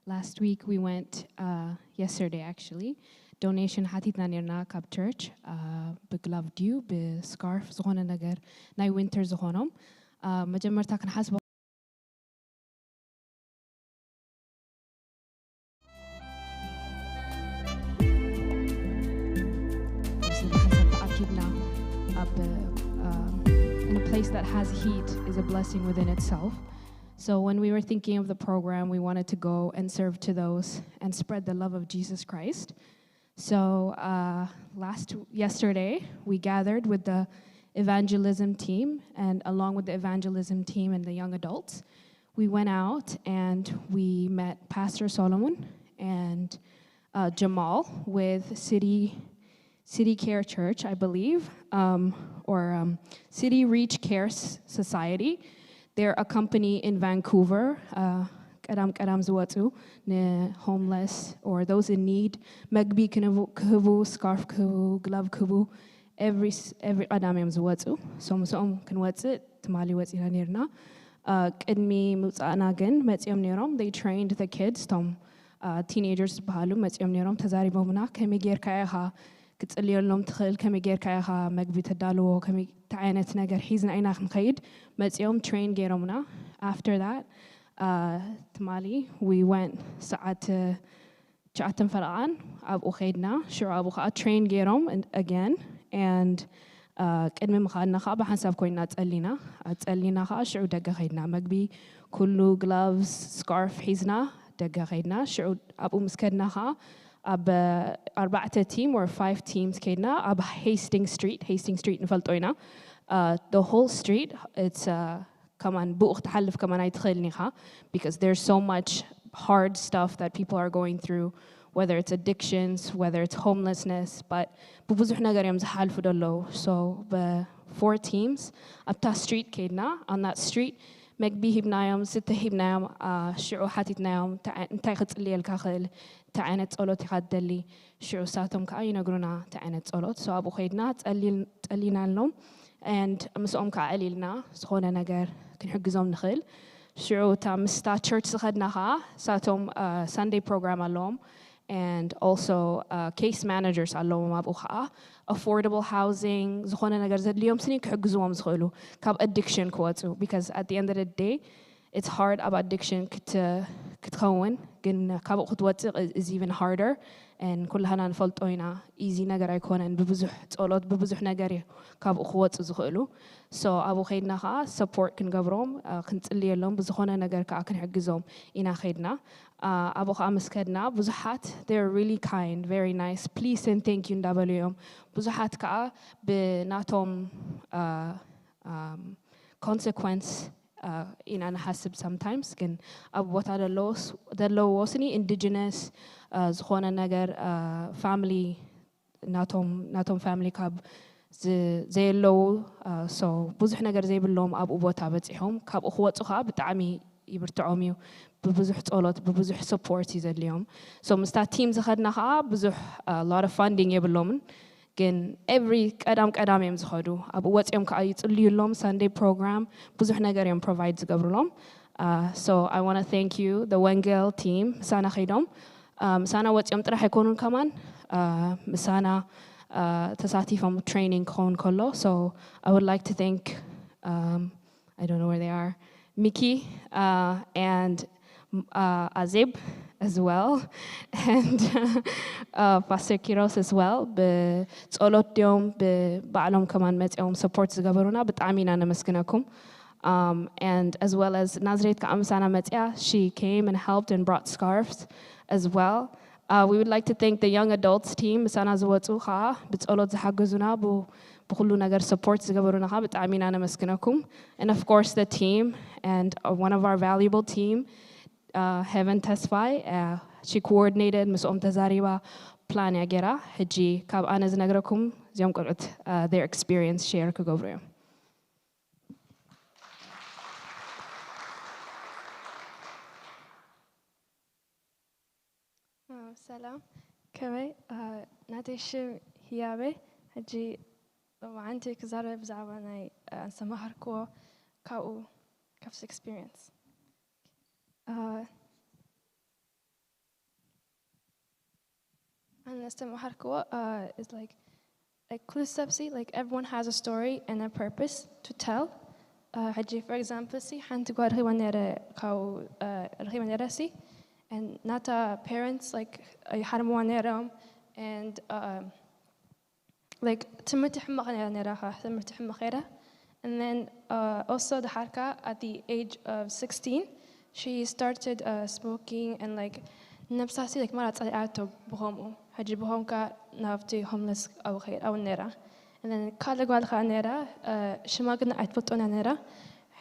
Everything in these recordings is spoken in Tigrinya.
Last week we went, uh, yesterday actually, donation ሓቲትና ነርና ካብ church, uh, ብግላቭ ድዩ ብስካርፍ ዝኾነ ነገር ናይ ዊንተር ዝኾኖም፣ uh፣ መጀመርታ ክንሓስቦ ተኣኪብና ኣብ, uh, in a place that has heat is a blessing within itself. So when we were thinking of the program, we wanted to go and serve to those and spread the love of Jesus Christ. So, uh, last yesterday, we gathered with the evangelism team, and along with the evangelism team and the young adults, we went out and we met Pastor Solomon and, uh, Jamal with City City Care Church, I believe, um, or, um, City Reach Care S- Society. They're a company in Vancouver. Uh, ቀዳም ቀዳም ዝወፁ ን homeless or those in need መግቢ ክንቡ- ክህቡ፣ ስካርፍ ክህቡ፣ ግላቭ ክህቡ every s- every ቀዳም እዮም ዝወፁ። So ምስኦም ክንወፅእ ትማሊ ወፂና ነርና። Uh, ቅድሚ ምውፃእና ግን መፂኦም ነይሮም። They trained the kids፣ ቶም፣ uh, teenagers ዝበሃሉ መፂኦም ነይሮም፣ ተዛሪቦምና። ከመይ ጌርካ ኢኻ ክትፅልየሎም ትኽእል፣ ከመይ ጌርካ ኢኻ መግቢ ተዳልዎ፣ ከመይ እንታይ ዓይነት ነገር ሒዝና ኢና ክንኸይድ መፂኦም train ገይሮምና። After that, uh, ትማሊ we went ሰዓት ትሽዓተን ፈረቓን ኣብኡ ከይድና። ሽዑ ኣብኡ ከዓ train ገይሮም and- again and, uh, ቅድሚ ምኻድና ከዓ ብሓንሳብ ኮይና ፀሊና። ፀሊና ከዓ ሽዑ ደገ ከይድና፣ መግቢ ኩሉ፣ ግላቭስ፣ ስካርፍ ሒዝና ደገ ከይድና። ሽዑ ኣብኡ ምስ ከድና ከዓ ኣብ ኣርባዕተ team or five teams ከይድና ኣብ Hastings Street፣ Hastings Street ንፈልጦ ኢና። Uh, the whole street, it's, uh, ከማን ብኡ ክትሓልፍ ከማን ኣይትኽእልን ኢኻ because there's so much hard stuff that people are going through, whether it's addictions, whether it's homelessness, but ብብዙሕ ነገር እዮም ዝሓልፉ ደለዉ። So ብ four teams ኣብታ street ከይድና፣ on that street መግቢ ሂብናዮም፣ ዝስተ ሂብናዮም። Uh, ሽዑ ሓቲትናዮም እንታይ ክፅልየልካ ክእል፣ እንታይ ዓይነት ፀሎት ኢኻ ትደሊ? ሽዑ እሳቶም ከዓ ይነግሩና እንታይ ዓይነት ፀሎት። So ኣብኡ ከይድና ፀሊናሎም and ምስኦም ከዓ ዕሊልና ዝኾነ ነገር ክንሕግዞም ንኽእል። ሽዑ እታ ምስታ church ዝኸድና ከዓ እሳቶም፣ uh, Sunday program ኣለዎም and also, uh, case managers ኣለዎም ኣብኡ ከዓ affordable housing ዝኾነ ነገር ዘድልዮም ስኒ ክሕግዝዎም ዝኽእሉ ካብ addiction ክወፁ because at the end of the day it's hard ኣብ addiction ክት- ክትኸውን ግን ካብኡ ክትወፅእ is even harder and ኩላህና ንፈልጦ ኢና easy ነገር ኣይኮነን ብብዙሕ ፀሎት ብብዙሕ ነገር እዩ ካብኡ ክወፁ ዝኽእሉ። So ኣብኡ ከይድና ከዓ support ክንገብሮም፣ uh፣ ክንፅልየሎም ብዝኾነ ነገር ከዓ ክንሕግዞም ኢና ከይድና። Uh፣ ኣብኡ ከዓ ምስ ከድና ብዙሓት they're really kind, very nice, please and thank you እንዳበሉ እዮም። ብዙሓት ከዓ ብናቶም፣ uh፣ um፣ consequence ኢና ንሓስብ sometimes ግን ኣብ ቦታ ዘለዎስ- ዘለውዎ ስኒ indigenous ዝኾነ ነገር family ናቶም ናቶም family ካብ ዝ- ዘየለዉ so ብዙሕ ነገር ዘይብሎም ኣብኡ ቦታ በፂሖም ካብኡ ክወፁ ከዓ ብጣዕሚ ይብርትዖም እዩ። ብብዙሕ ፀሎት ብብዙሕ support እዩ ዘድልዮም። So ምስታ team ዝኸድና ከዓ ብዙሕ lot of funding የብሎምን ግን every ቀዳም ቀዳም እዮም ዝኸዱ። ኣብኡ ወፂኦም ከዓ ይፅልዩሎም። Sunday program ብዙሕ ነገር እዮም provide ዝገብሩሎም። So I want to thank you the ወንጌል team ምሳና ከይዶም ምሳና ወፂኦም ጥራሕ ኣይኮኑን ከማን ምሳና ተሳቲፎም training ክኸውን ከሎ። So I would like to thank I don't know where they are, Miki and Azeb as well and Pastor Kiros as well. ብፀሎት ድዮም ብባዕሎም ከማን መፂኦም support ዝገበሩና ብጣዕሚ ኢና ነመስግነኩም። And as well as ናዝሬት ከዓ ምሳና መፅያ, she came and helped and brought scarves as well. We would like to thank the young adults team ምሳና ዝወፁ ከዓ ብፀሎት ዝሓገዙና ብኩሉ ነገር support ዝገበሩና ከዓ ብጣዕሚ ኢና ነመስግነኩም። And of course the team and one of our valuable team, Heaven Tesfai, she coordinated ምስኦም ተዛሪባ plan እያ ገይራ። ሕጂ ካብ ኣነ ዝነግረኩም እዚኦም ቆልዑት their experience share ክገብሩ እዮም። ሰላም፣ ከመይ? ናተይ ሽም ህያበ። ሕጂ ሎማዓንቲ ክዛረብ ብዛዕባ ናይ ዝተማሃርክዎ ካብኡ ካብቲ experience። ዝተምሃርክዎ uh, is like like ኩሉ ሰብ ሲ like everyone has a story and a purpose to tell. Uh, ሕጂ for example ሲ ሓንቲ ጓል ረኺባ ነይረ ካብ uh, ረኺባ ነይረ ሲ and ናታ parents like ይሓርምዋ ነይሮም and uh, like ትምህርቲ ሕማቕ ነይራ ነይራ ኸ ትምህርቲ ሕማቕ ነይራ and then uh, also ድሓርካ at the age of sixteen she started uh, smoking and like ነብሳ ሲ like ማራ ጸሊኣቶ ብኸምኡ ሕጂ ብኸምካ ናብቲ homeless ኣው ከይድ ኣው ነይራ and then ካልእ ጓል ከዓ ነይራ uh, ሽማ ግን ኣይትፈልጦና ነይራ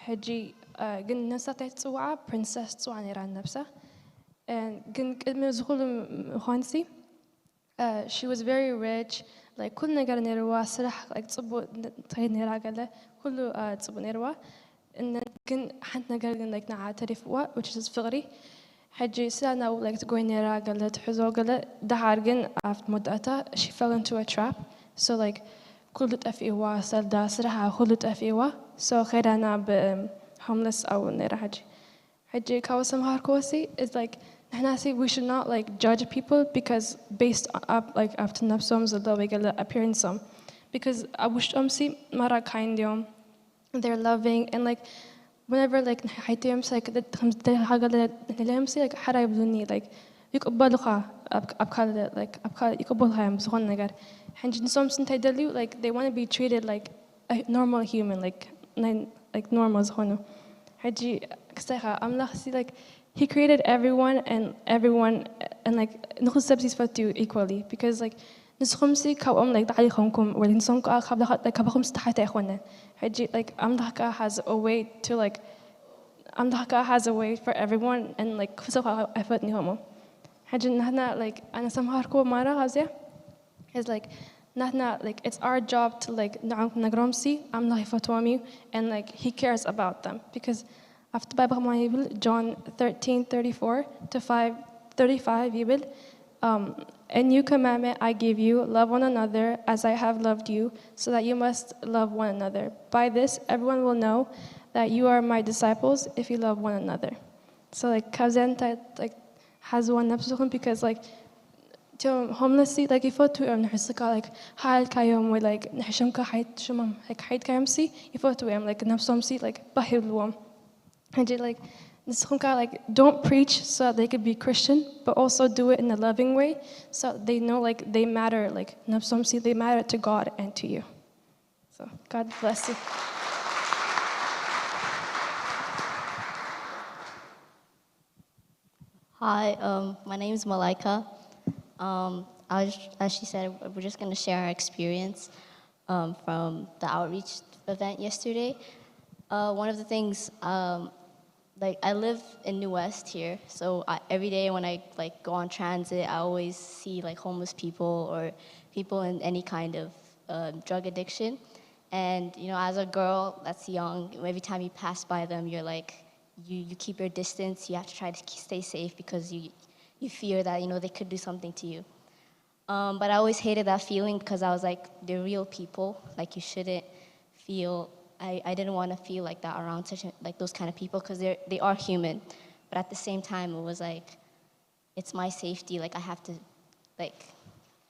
ሕጂ uh, ግን ነብሳ እንታይ ትጽውዓ princess ትጽውዓ ነይራ ነብሳ and ግን ቅድሚ እዚ ኩሉ ምዃንሲ uh, she was very rich like ኩሉ ነገር ነይርዋ ስራሕ like ፅቡቅ ትኸይድ ነይራ ገለ ኩሉ uh, ፅቡቅ ነይርዋ እነ ግን ሓንቲ ነገር ግን like ንዓ ተሪፍዋ which is ፍቅሪ ሕጂ ስላ ናብ like ትጎይ ነይራ ገለ ትሕዞ ገለ ደሓር ግን ኣብቲ መወዳእታ she fell into a trap so like ኩሉ ጠፊእዋ ሰልዳ ስራሓ ኩሉ ጠፊእዋ so ከይዳ ናብ homeless ኣው ነይራ ሕጂ ሕጂ ካብ ዝተምሃርክዎ ሲ is like ንሕና ሲ we should not like judge people because based up like ኣብቲ ነብሶም ዘሎ ወይ ገለ appearance ኦም because ኣብ ውሽጦም ሲ ማራ kind እዮም they're loving and like whenever like ንሓይተዮም ሲ like ከም ዝደለኻ ገለ ንለዮም ሲ like ሓራ ይብሉኒ like ይቅበሉኻ ኣብ ካልእ like ኣብ ካልእ ይቅበሉኻ እዮም ዝኾነ ነገር ሕጂ ንሶም ሲ እንታይ ደልዩ like they want to be treated like a normal human like ናይ like normal ዝኾኑ ሕጂ ክስታይ ኸ ኣምላኽ ሲ like he created everyone and everyone and like ንኹሉ ሰብ ሲ ዝፈቱ እዩ equally because like ንስኹም ሲ ካብኦም like ላዕሊ ይኾንኩም ወይ ንሶም ከዓ ካባኹም ዝተሓተ ኣይኮነን ሕጂ like ኣምላኽ ከዓ has a way to like ኣምላኽ ከዓ has a way for everyone and like ክፉ ሰብ ከዓ ኣይፈጥን ይኸምኡ ሕጂ ናትና like ኣነ ዝተምሃርክዎ ማራ ካብዚኣ is like ናትና like it's our job to like ንዖም ክነግሮም ሲ ኣምላኽ ይፈትዎም እዩ and like he cares about them because ኣብቲ ባይብል ከማ ይብል John thirteen thirty-four to five thirty-five ይብል um, a new commandment I give you love one another as I have loved you so that you must love one another by this everyone will know that you are my disciples if you love one another so like ካብዚኣ እንታይ like ሓዝዋ ነብስኹም because like እቶም homeless like ይፈቱ እዮም ንሕስካ like ሃልካዮም ወይ like ንሕሽምካ ሓይት ሽሞም like ሓይትካዮም ሲ ይፈቱ እዮም like ነብሶም ሲ like ባህ ይብልዎም ሕጂ like ንስኹም ከ like don't preach so that they could be Christian but also do it in a loving way so they know like they matter like ነብሶም ሲ they matter to God and to you so God bless you Hi, um, my name is Malaika. Um, I was, as she said, we're just going to share our experience um, from the outreach event yesterday. Uh, one of the things, um, like I live in New West here, so I, every day when I like go on transit, I always see like homeless people or people in any kind of uh, drug addiction. And you know, as a girl that's young, every time you pass by them, you're like, you, you keep your distance. You have to try to stay safe because you you fear that you know they could do something to you. Um, but I always hated that feeling because I was like, they're real people. Like you shouldn't feel. I, I didn't want to feel like that around such a, like those kind of people because they're they are human, but at the same time it was like, it's my safety. Like I have to, like,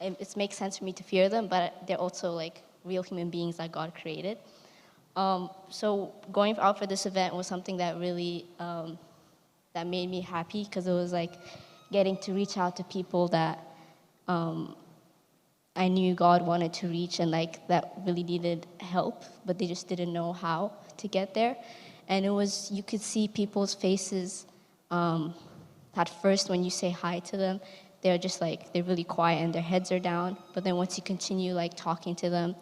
it, it makes sense for me to fear them, but they're also like real human beings that God created. Um, so going out for this event was something that really um, that made me happy because it was like getting to reach out to people that um, I knew God wanted to reach and like that really needed help, but they just didn't know how to get there. And it was, you could see people's faces um, at first when you say hi to them, they're just like, they're really quiet and their heads are down. But then once you continue like talking to them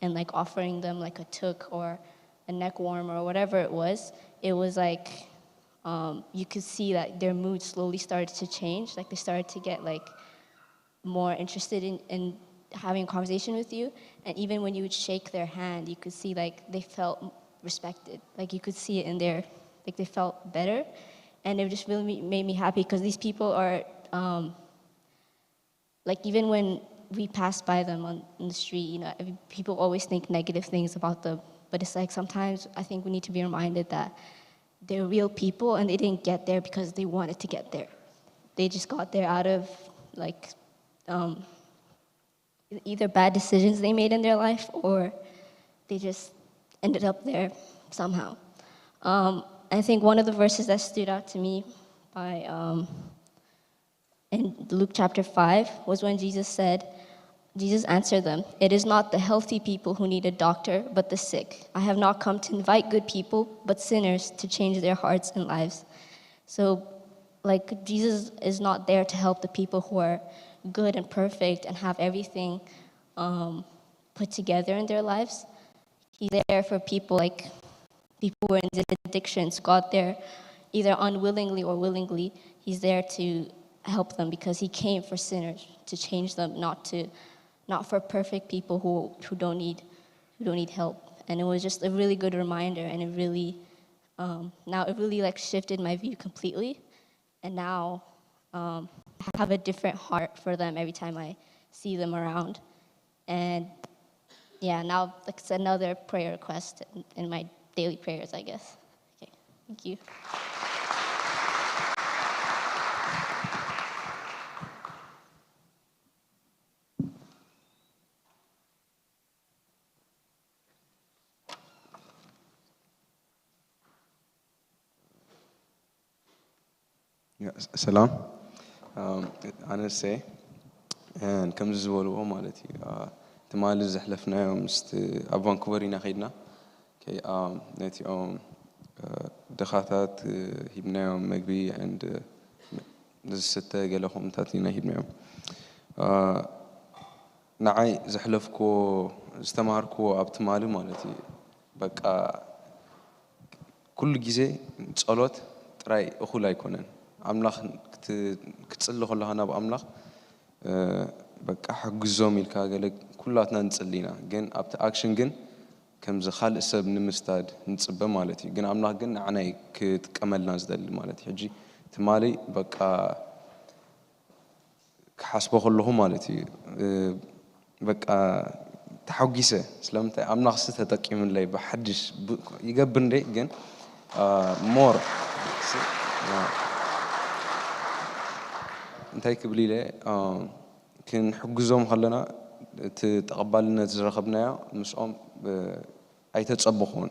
and like offering them like a took or a neck warm or whatever it was, it was like um, you could see that their mood slowly started to change. Like they started to get like more interested in, in having a conversation with you. And even when you would shake their hand, you could see like they felt respected. Like you could see it in their, like they felt better. And it just really made me happy because these people are, um, like even when we pass by them on, on the street, you know, people always think negative things about them. But it's like sometimes I think we need to be reminded that they're real people and they didn't get there because they wanted to get there. They just got there out of like, um, either bad decisions they made in their life or they just ended up there somehow. Um, I think one of the verses that stood out to me by um, in Luke chapter five was when Jesus said, Jesus answered them, "It is not the healthy people who need a doctor, but the sick. I have not come to invite good people, but sinners to change their hearts and lives." So, like, Jesus is not there to help the people who are good and perfect and have everything um, put together in their lives. He's there for people like people who are in addictions, got there either unwillingly or willingly. He's there to help them because he came for sinners, to change them, not to not for perfect people who, who don't need who don't need help. And it was just a really good reminder, and it really um, now it really like shifted my view completely. And now um, I have a different heart for them every time I see them around. And yeah, now it's another prayer request in, in my daily prayers, I guess. Okay, thank you. ሰላም፣ ኣነሰ ከምዚ ዝበልዎ ማለት እዩ። ትማሊ ዘሕለፍናዮ ምስ ኣብ ቫንኩቨር ኢና ከይድና። ነቲኦም ድኻታት ሂብናዮም መግቢ፣ ዝስተ ገለ ከምኡታት ኢና ሂብናዮም። ንዓይ ዘሕለፍክዎ ዝተማሃርክዎ ኣብ ትማሊ ማለት እዩ። በቃ ኩሉ ግዜ ጸሎት ጥራይ እኹል ኣይኮነን። ኣምላኽ ክትጽሊ ከለኻ ናብ ኣምላኽ በቃ ሓግዞም ኢልካ ገለ ኩላትና ንጽሊ ኢና፣ ግን ኣብቲ ኣክሽን ግን ከምዚ ካልእ ሰብ ንምስዳድ ንጽበ ማለት እዩ። ግን ኣምላኽ ግን ንዓና እዩ ክጥቀመልና ዝደሊ ማለት እዩ። ሕጂ ትማሊ በቃ ክሓስቦ ከለኹ ማለት እዩ በቃ ተሓጒሰ። ስለምንታይ ኣምላኽሲ ተጠቂምለይ ብሓድሽ ይገብር እንደ ግን ሞር እንታይ ክብል ኢለ ክንሕግዞም ከለና እቲ ተቐባልነት ዝረኸብናዮ ምስኦም ኣይተጸበኹን።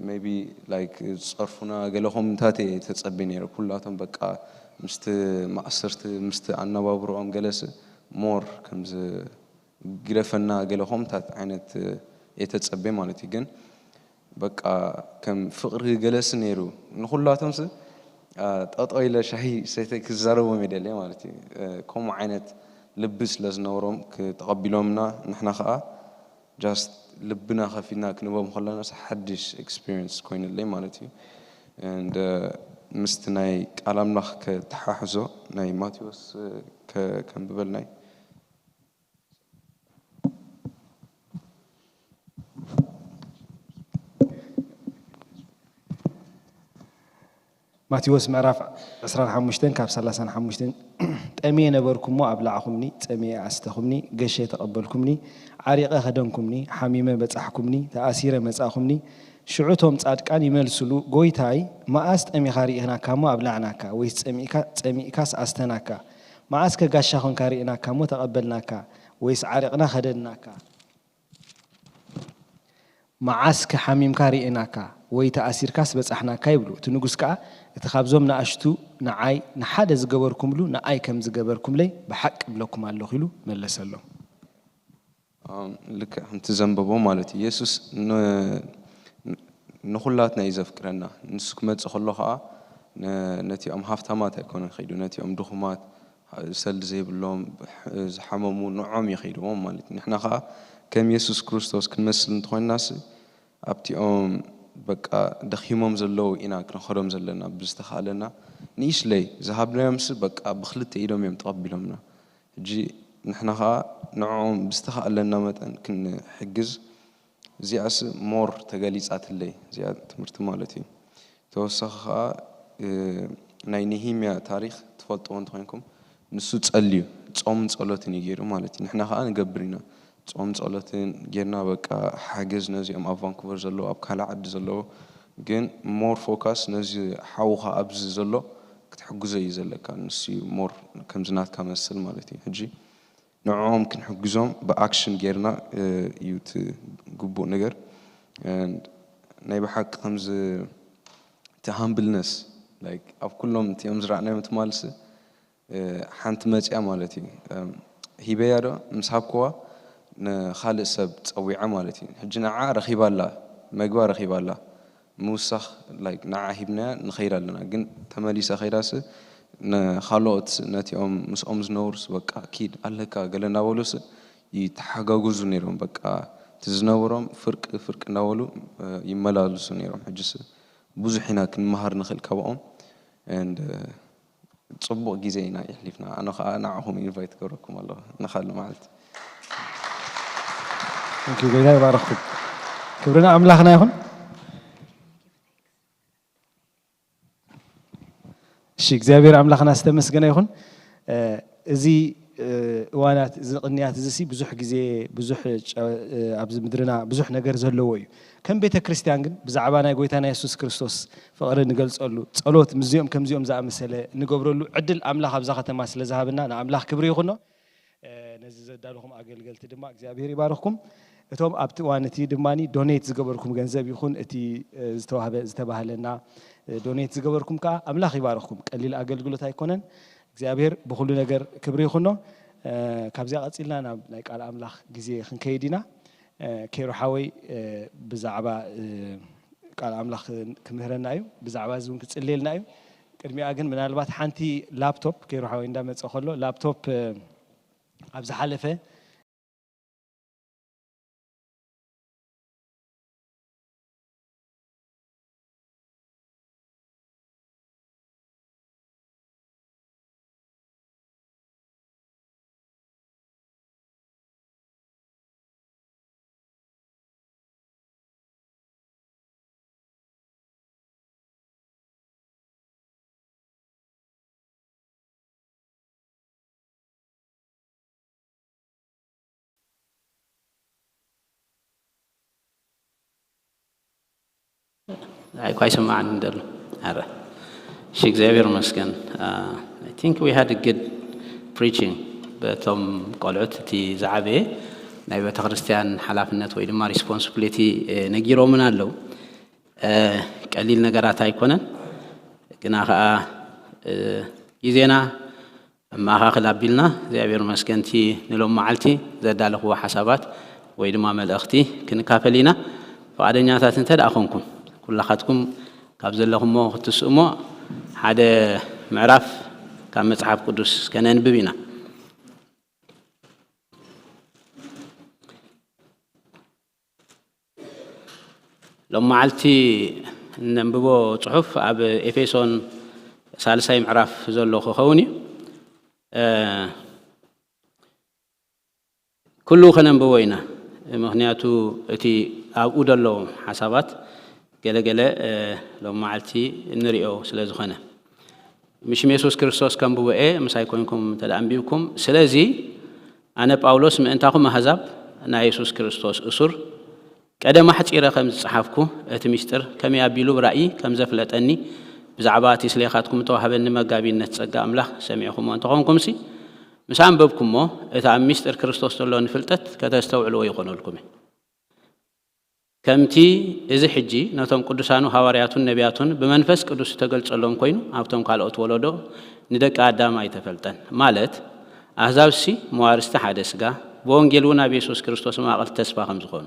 maybe like ዝጸርፉና ገለኹም እንታተ ተጸቢ ነይረ። ኩላቶም በቃ ምስቲ ማእሰርቲ ምስቲ ኣነባብሮኦም ገለስ ሞር ከምዚ ግደፈና ገለኹም ታት ዓይነት የተጸቤ ማለት እዩ። ግን በቃ ከም ፍቕሪ ገለስ ነይሩ ንኹላቶምስ ጠጦ ኢለ ሻሂ ሰተ ክዛረቦም የደለ ማለት እዩ። ከምኡ ዓይነት ልቢ ስለ ዝነበሮም ተቐቢሎምና ንሕና ከዓ just ልብና ከፊትና ክንቦም ከለና ሓድሽ experience ኮይኑለይ ማለት እዩ። And ምስቲ ናይ ቃል ኣምላኽ ከተሓሕዞ ናይ ማቴዎስ ከንብበልናይ። ማቴዎስ ምዕራፍ ዕስራን ሓሙሽተን ካብ ሰላሳን ሓሙሽተን። ጠምየ ነበርኩ እሞ ኣብላዕኹምኒ፣ ጸሚኤ ኣስተኹምኒ፣ ገሸ ተቐበልኩምኒ፣ ዓሪቐ ከደንኩምኒ፣ ሓሚመ በጻሕኩምኒ፣ ተኣሲረ መጻእኹምኒ። ሽዑ እቶም ጻድቃን ይመልስሉ፣ ጎይታይ፣ መኣስ ጠሚኻ ርኢኽናካ እሞ ኣብላዕናካ፣ ወይስ ጸሚእካስ ኣስተናካ? መኣስከ ጋሻ ኾንካ ርኢናካ እሞ ተቐበልናካ፣ ወይስ ዓሪቕና ኸደንናካ? መዓስከ ሓሚምካ ርኢናካ፣ ወይ ተኣሲርካስ በጻሕናካ? ይብሉ። እቲ ንጉስ ከኣ፣ እቲ ኻብዞም ንኣሽቱ ንዓይ ንሓደ ዝገበርኩምሉ ንኣይ ከም ዝገበርኩምለይ ብሓቂ እብለኩም ኣለኹ ኢሉ መለሰሎም። ልክዕ ከምቲ ዘንበቦ ማለት እዩ። የሱስ ንኹላትና እዩ ዘፍቅረና። ንሱ ክመጽእ ከሎ ኸኣ ነቲኦም ሃፍታማት ኣይኮነን ከይዱ፣ ነቲኦም ድኹማት፣ ሰልዲ ዘይብሎም፣ ዝሓመሙ ንዖም እዩ ከይድዎም ማለት እዩ። ንሕና ኸኣ ከም የሱስ ክርስቶስ ክንመስል እንተኾይንናስ ኣብቲኦም በቃ ደኺሞም ዘለዉ ኢና ክንኸዶም ዘለና ብዝተኻእለና ንእሽለይ ዝሃብናዮምስ በቃ ብክልተ ኢዶም እዮም ተቐቢሎምና። ሕጂ ንሕና ኸኣ ንዕኦም ብዝተኻእለና መጠን ክንሕግዝ። እዚኣስ ሞር ተገሊጻትለይ እዚኣ ትምህርቲ ማለት እዩ። ተወሳኺ ኸኣ ናይ ነሂምያ ታሪኽ ትፈልጥዎ እንተኾይንኩም ንሱ ጸልዩ ጾምን ጸሎትን እዩ ገይሩ ማለት እዩ። ንሕና ኸኣ ንገብር ኢና ጾም ጸሎትን ጌርና በቃ ሓገዝ ነዚኦም ኣብ ቫንኩቨር ዘለዉ ኣብ ካልእ ዓዲ ዘለዉ ግን ሞር ፎካስ ነዚ ሓውኻ ኣብዚ ዘሎ ክትሕግዞ እዩ ዘለካ ንሱ እዩ ሞር ከምዚ ናትካ መስል ማለት እዩ። ሕጂ ንዕኦም ክንሕግዞም ብኣክሽን ጌርና እዩ እቲ ግቡእ ነገር። ናይ ብሓቂ ከምዚ እቲ ሃምብልነስ ኣብ ኩሎም እቲኦም ዝረኣናዮም ትማልሲ ሓንቲ መፅያ ማለት እዩ። ሂበያ ዶ ምስ ሃብክዋ ንካልእ ሰብ ፀዊዐ ማለት እዩ። ሕጂ ንዓ ረኺባ ኣላ፣ መግባ ረኺባ ኣላ። ምውሳኽ ንዓ ሂብናያ ንኸይድ ኣለና። ግን ተመሊሳ ከይዳስ ንኻልኦት ነቲኦም ምስኦም ዝነብሩስ በቃ ኪድ ኣለካ ገለ እናበሉስ ይተሓጋገዙ ነይሮም። በቃ እቲ ዝነበሮም ፍርቂ ፍርቂ እናበሉ ይመላለሱ ነይሮም። ሕጅስ ብዙሕ ኢና ክንመሃር ንኽእል ካብኦም። And ጽቡቕ ግዜ ኢና የሕሊፍና። ኣነ ኸኣ ንዓኹም ኢንቫይት ገብረኩም ኣለኹ ንኻልእ መዓልቲ። Thank you። ጎይታ ይባርኽኩም። ክብሪ ንኣምላኽና ይኹን። እሺ እግዚኣብሔር ኣምላኽና ዝተመስገነ ይኹን። እዚ እዋናት እዚ ቅንያት እዚ ሲ ብዙሕ ግዜ ብዙሕ ኣብዚ ምድርና ብዙሕ ነገር ዘለዎ እዩ። ከም ቤተ ክርስቲያን ግን ብዛዕባ ናይ ጎይታና የሱስ ክርስቶስ ፍቕሪ ንገልጸሉ ጸሎት ምስዚኦም ከምዚኦም ዝኣመሰለ ንገብረሉ ዕድል ኣምላኽ ኣብዛ ከተማ ስለ ዝሃበና ንኣምላኽ ክብሪ ይኹኖ። ነዚ ዘዳለኹም ኣገልገልቲ ድማ እግዚኣብሔር ይባርኽኩም። እቶም ኣብቲ እዋን እቲ ድማ ዶኔት ዝገበርኩም ገንዘብ ይኹን እቲ ዝተዋህበ ዝተባህለና ዶኔት ዝገበርኩም ከዓ ኣምላኽ ይባርኽኩም። ቀሊል ኣገልግሎት ኣይኮነን። እግዚኣብሔር ብኩሉ ነገር ክብሪ ይኹኖ። ካብዚኣ ቀፂልና ናብ ናይ ቃል ኣምላኽ ግዜ ክንከይድ ኢና። ኬሮ ሓወይ ብዛዕባ ቃል ኣምላኽ ክምህረና እዩ። ብዛዕባ እዚ እውን ክፅልየልና እዩ። ቅድሚኣ ግን ምናልባት ሓንቲ ላፕቶፕ ኬሮ ሓወይ እንዳመፀ ከሎ ላፕቶፕ ኣብ ዝሓለፈ ኣይኳ ይስማዓኒ ደሎ ኣረ እሺ እግዚኣብሔር ይመስገን I think we had a good preaching በቶም ቆልዑት እቲ ዝዓበየ ናይ ቤተክርስትያን ሓላፍነት ወይ ድማ responsibility ነጊሮምን ኣለዉ ቀሊል ነገራት ኣይኮነን ግና ከዓ ግዜና ማእኻኽል ኣቢልና እግዚኣብሔር መስገንቲ ንሎም መዓልቲ ዘዳለኽዎ ሓሳባት ወይ ድማ መልእኽቲ ክንካፈል ኢና ፍቓደኛታት እንተ ደኣ ኾንኩም ኩላኻትኩም ካብ ዘለኹሞ ክትስእሞ ሓደ ምዕራፍ ካብ መጽሓፍ ቅዱስ ከነንብብ ኢና ሎም መዓልቲ እነንብቦ ፅሑፍ ኣብ ኤፌሶን ሳልሳይ ምዕራፍ ዘሎ ክኸውን እዩ ኩሉ ከነንብቦ ኢና ምክንያቱ እቲ ኣብኡ ዘሎ ሓሳባት ገለገለ ሎም መዓልቲ እንሪኦ ስለ ዝኾነ ምሽም የሱስ ክርስቶስ ከንብቦ እየ ምሳይ ኮይንኩም እንተ ኣንቢብኩም ስለዚ ኣነ ጳውሎስ ምእንታኹም ኣህዛብ ናይ የሱስ ክርስቶስ እሱር ቀደም ኣሕጺረ ከም ዝጸሓፍኩ እቲ ምስጢር ከመይ ኣቢሉ ብራእይ ከም ዘፍለጠኒ ብዛዕባ እቲ ስሌኻትኩም እተዋህበኒ መጋቢነት ጸጋ ኣምላኽ ሰሚዕኹሞ እንተኾንኩምሲ ምስ ኣንበብኩሞ እቲ ኣብ ምስጢር ክርስቶስ ዘሎኒ ፍልጠት ከተስተውዕልዎ ይኾነልኩም እዩ ከምቲ እዚ ሕጂ ነቶም ቅዱሳኑ ሃዋርያቱን ነቢያቱን ብመንፈስ ቅዱስ ዝተገልጸሎም ኮይኑ ኣብቶም ካልኦት ወለዶ ንደቂ ኣዳም ኣይተፈልጠን ማለት ኣህዛብሲ መዋርስቲ ሓደ ስጋ ብወንጌል እውን ኣብ የሱስ ክርስቶስ መዋቕልቲ ተስፋ ከም ዝኾኑ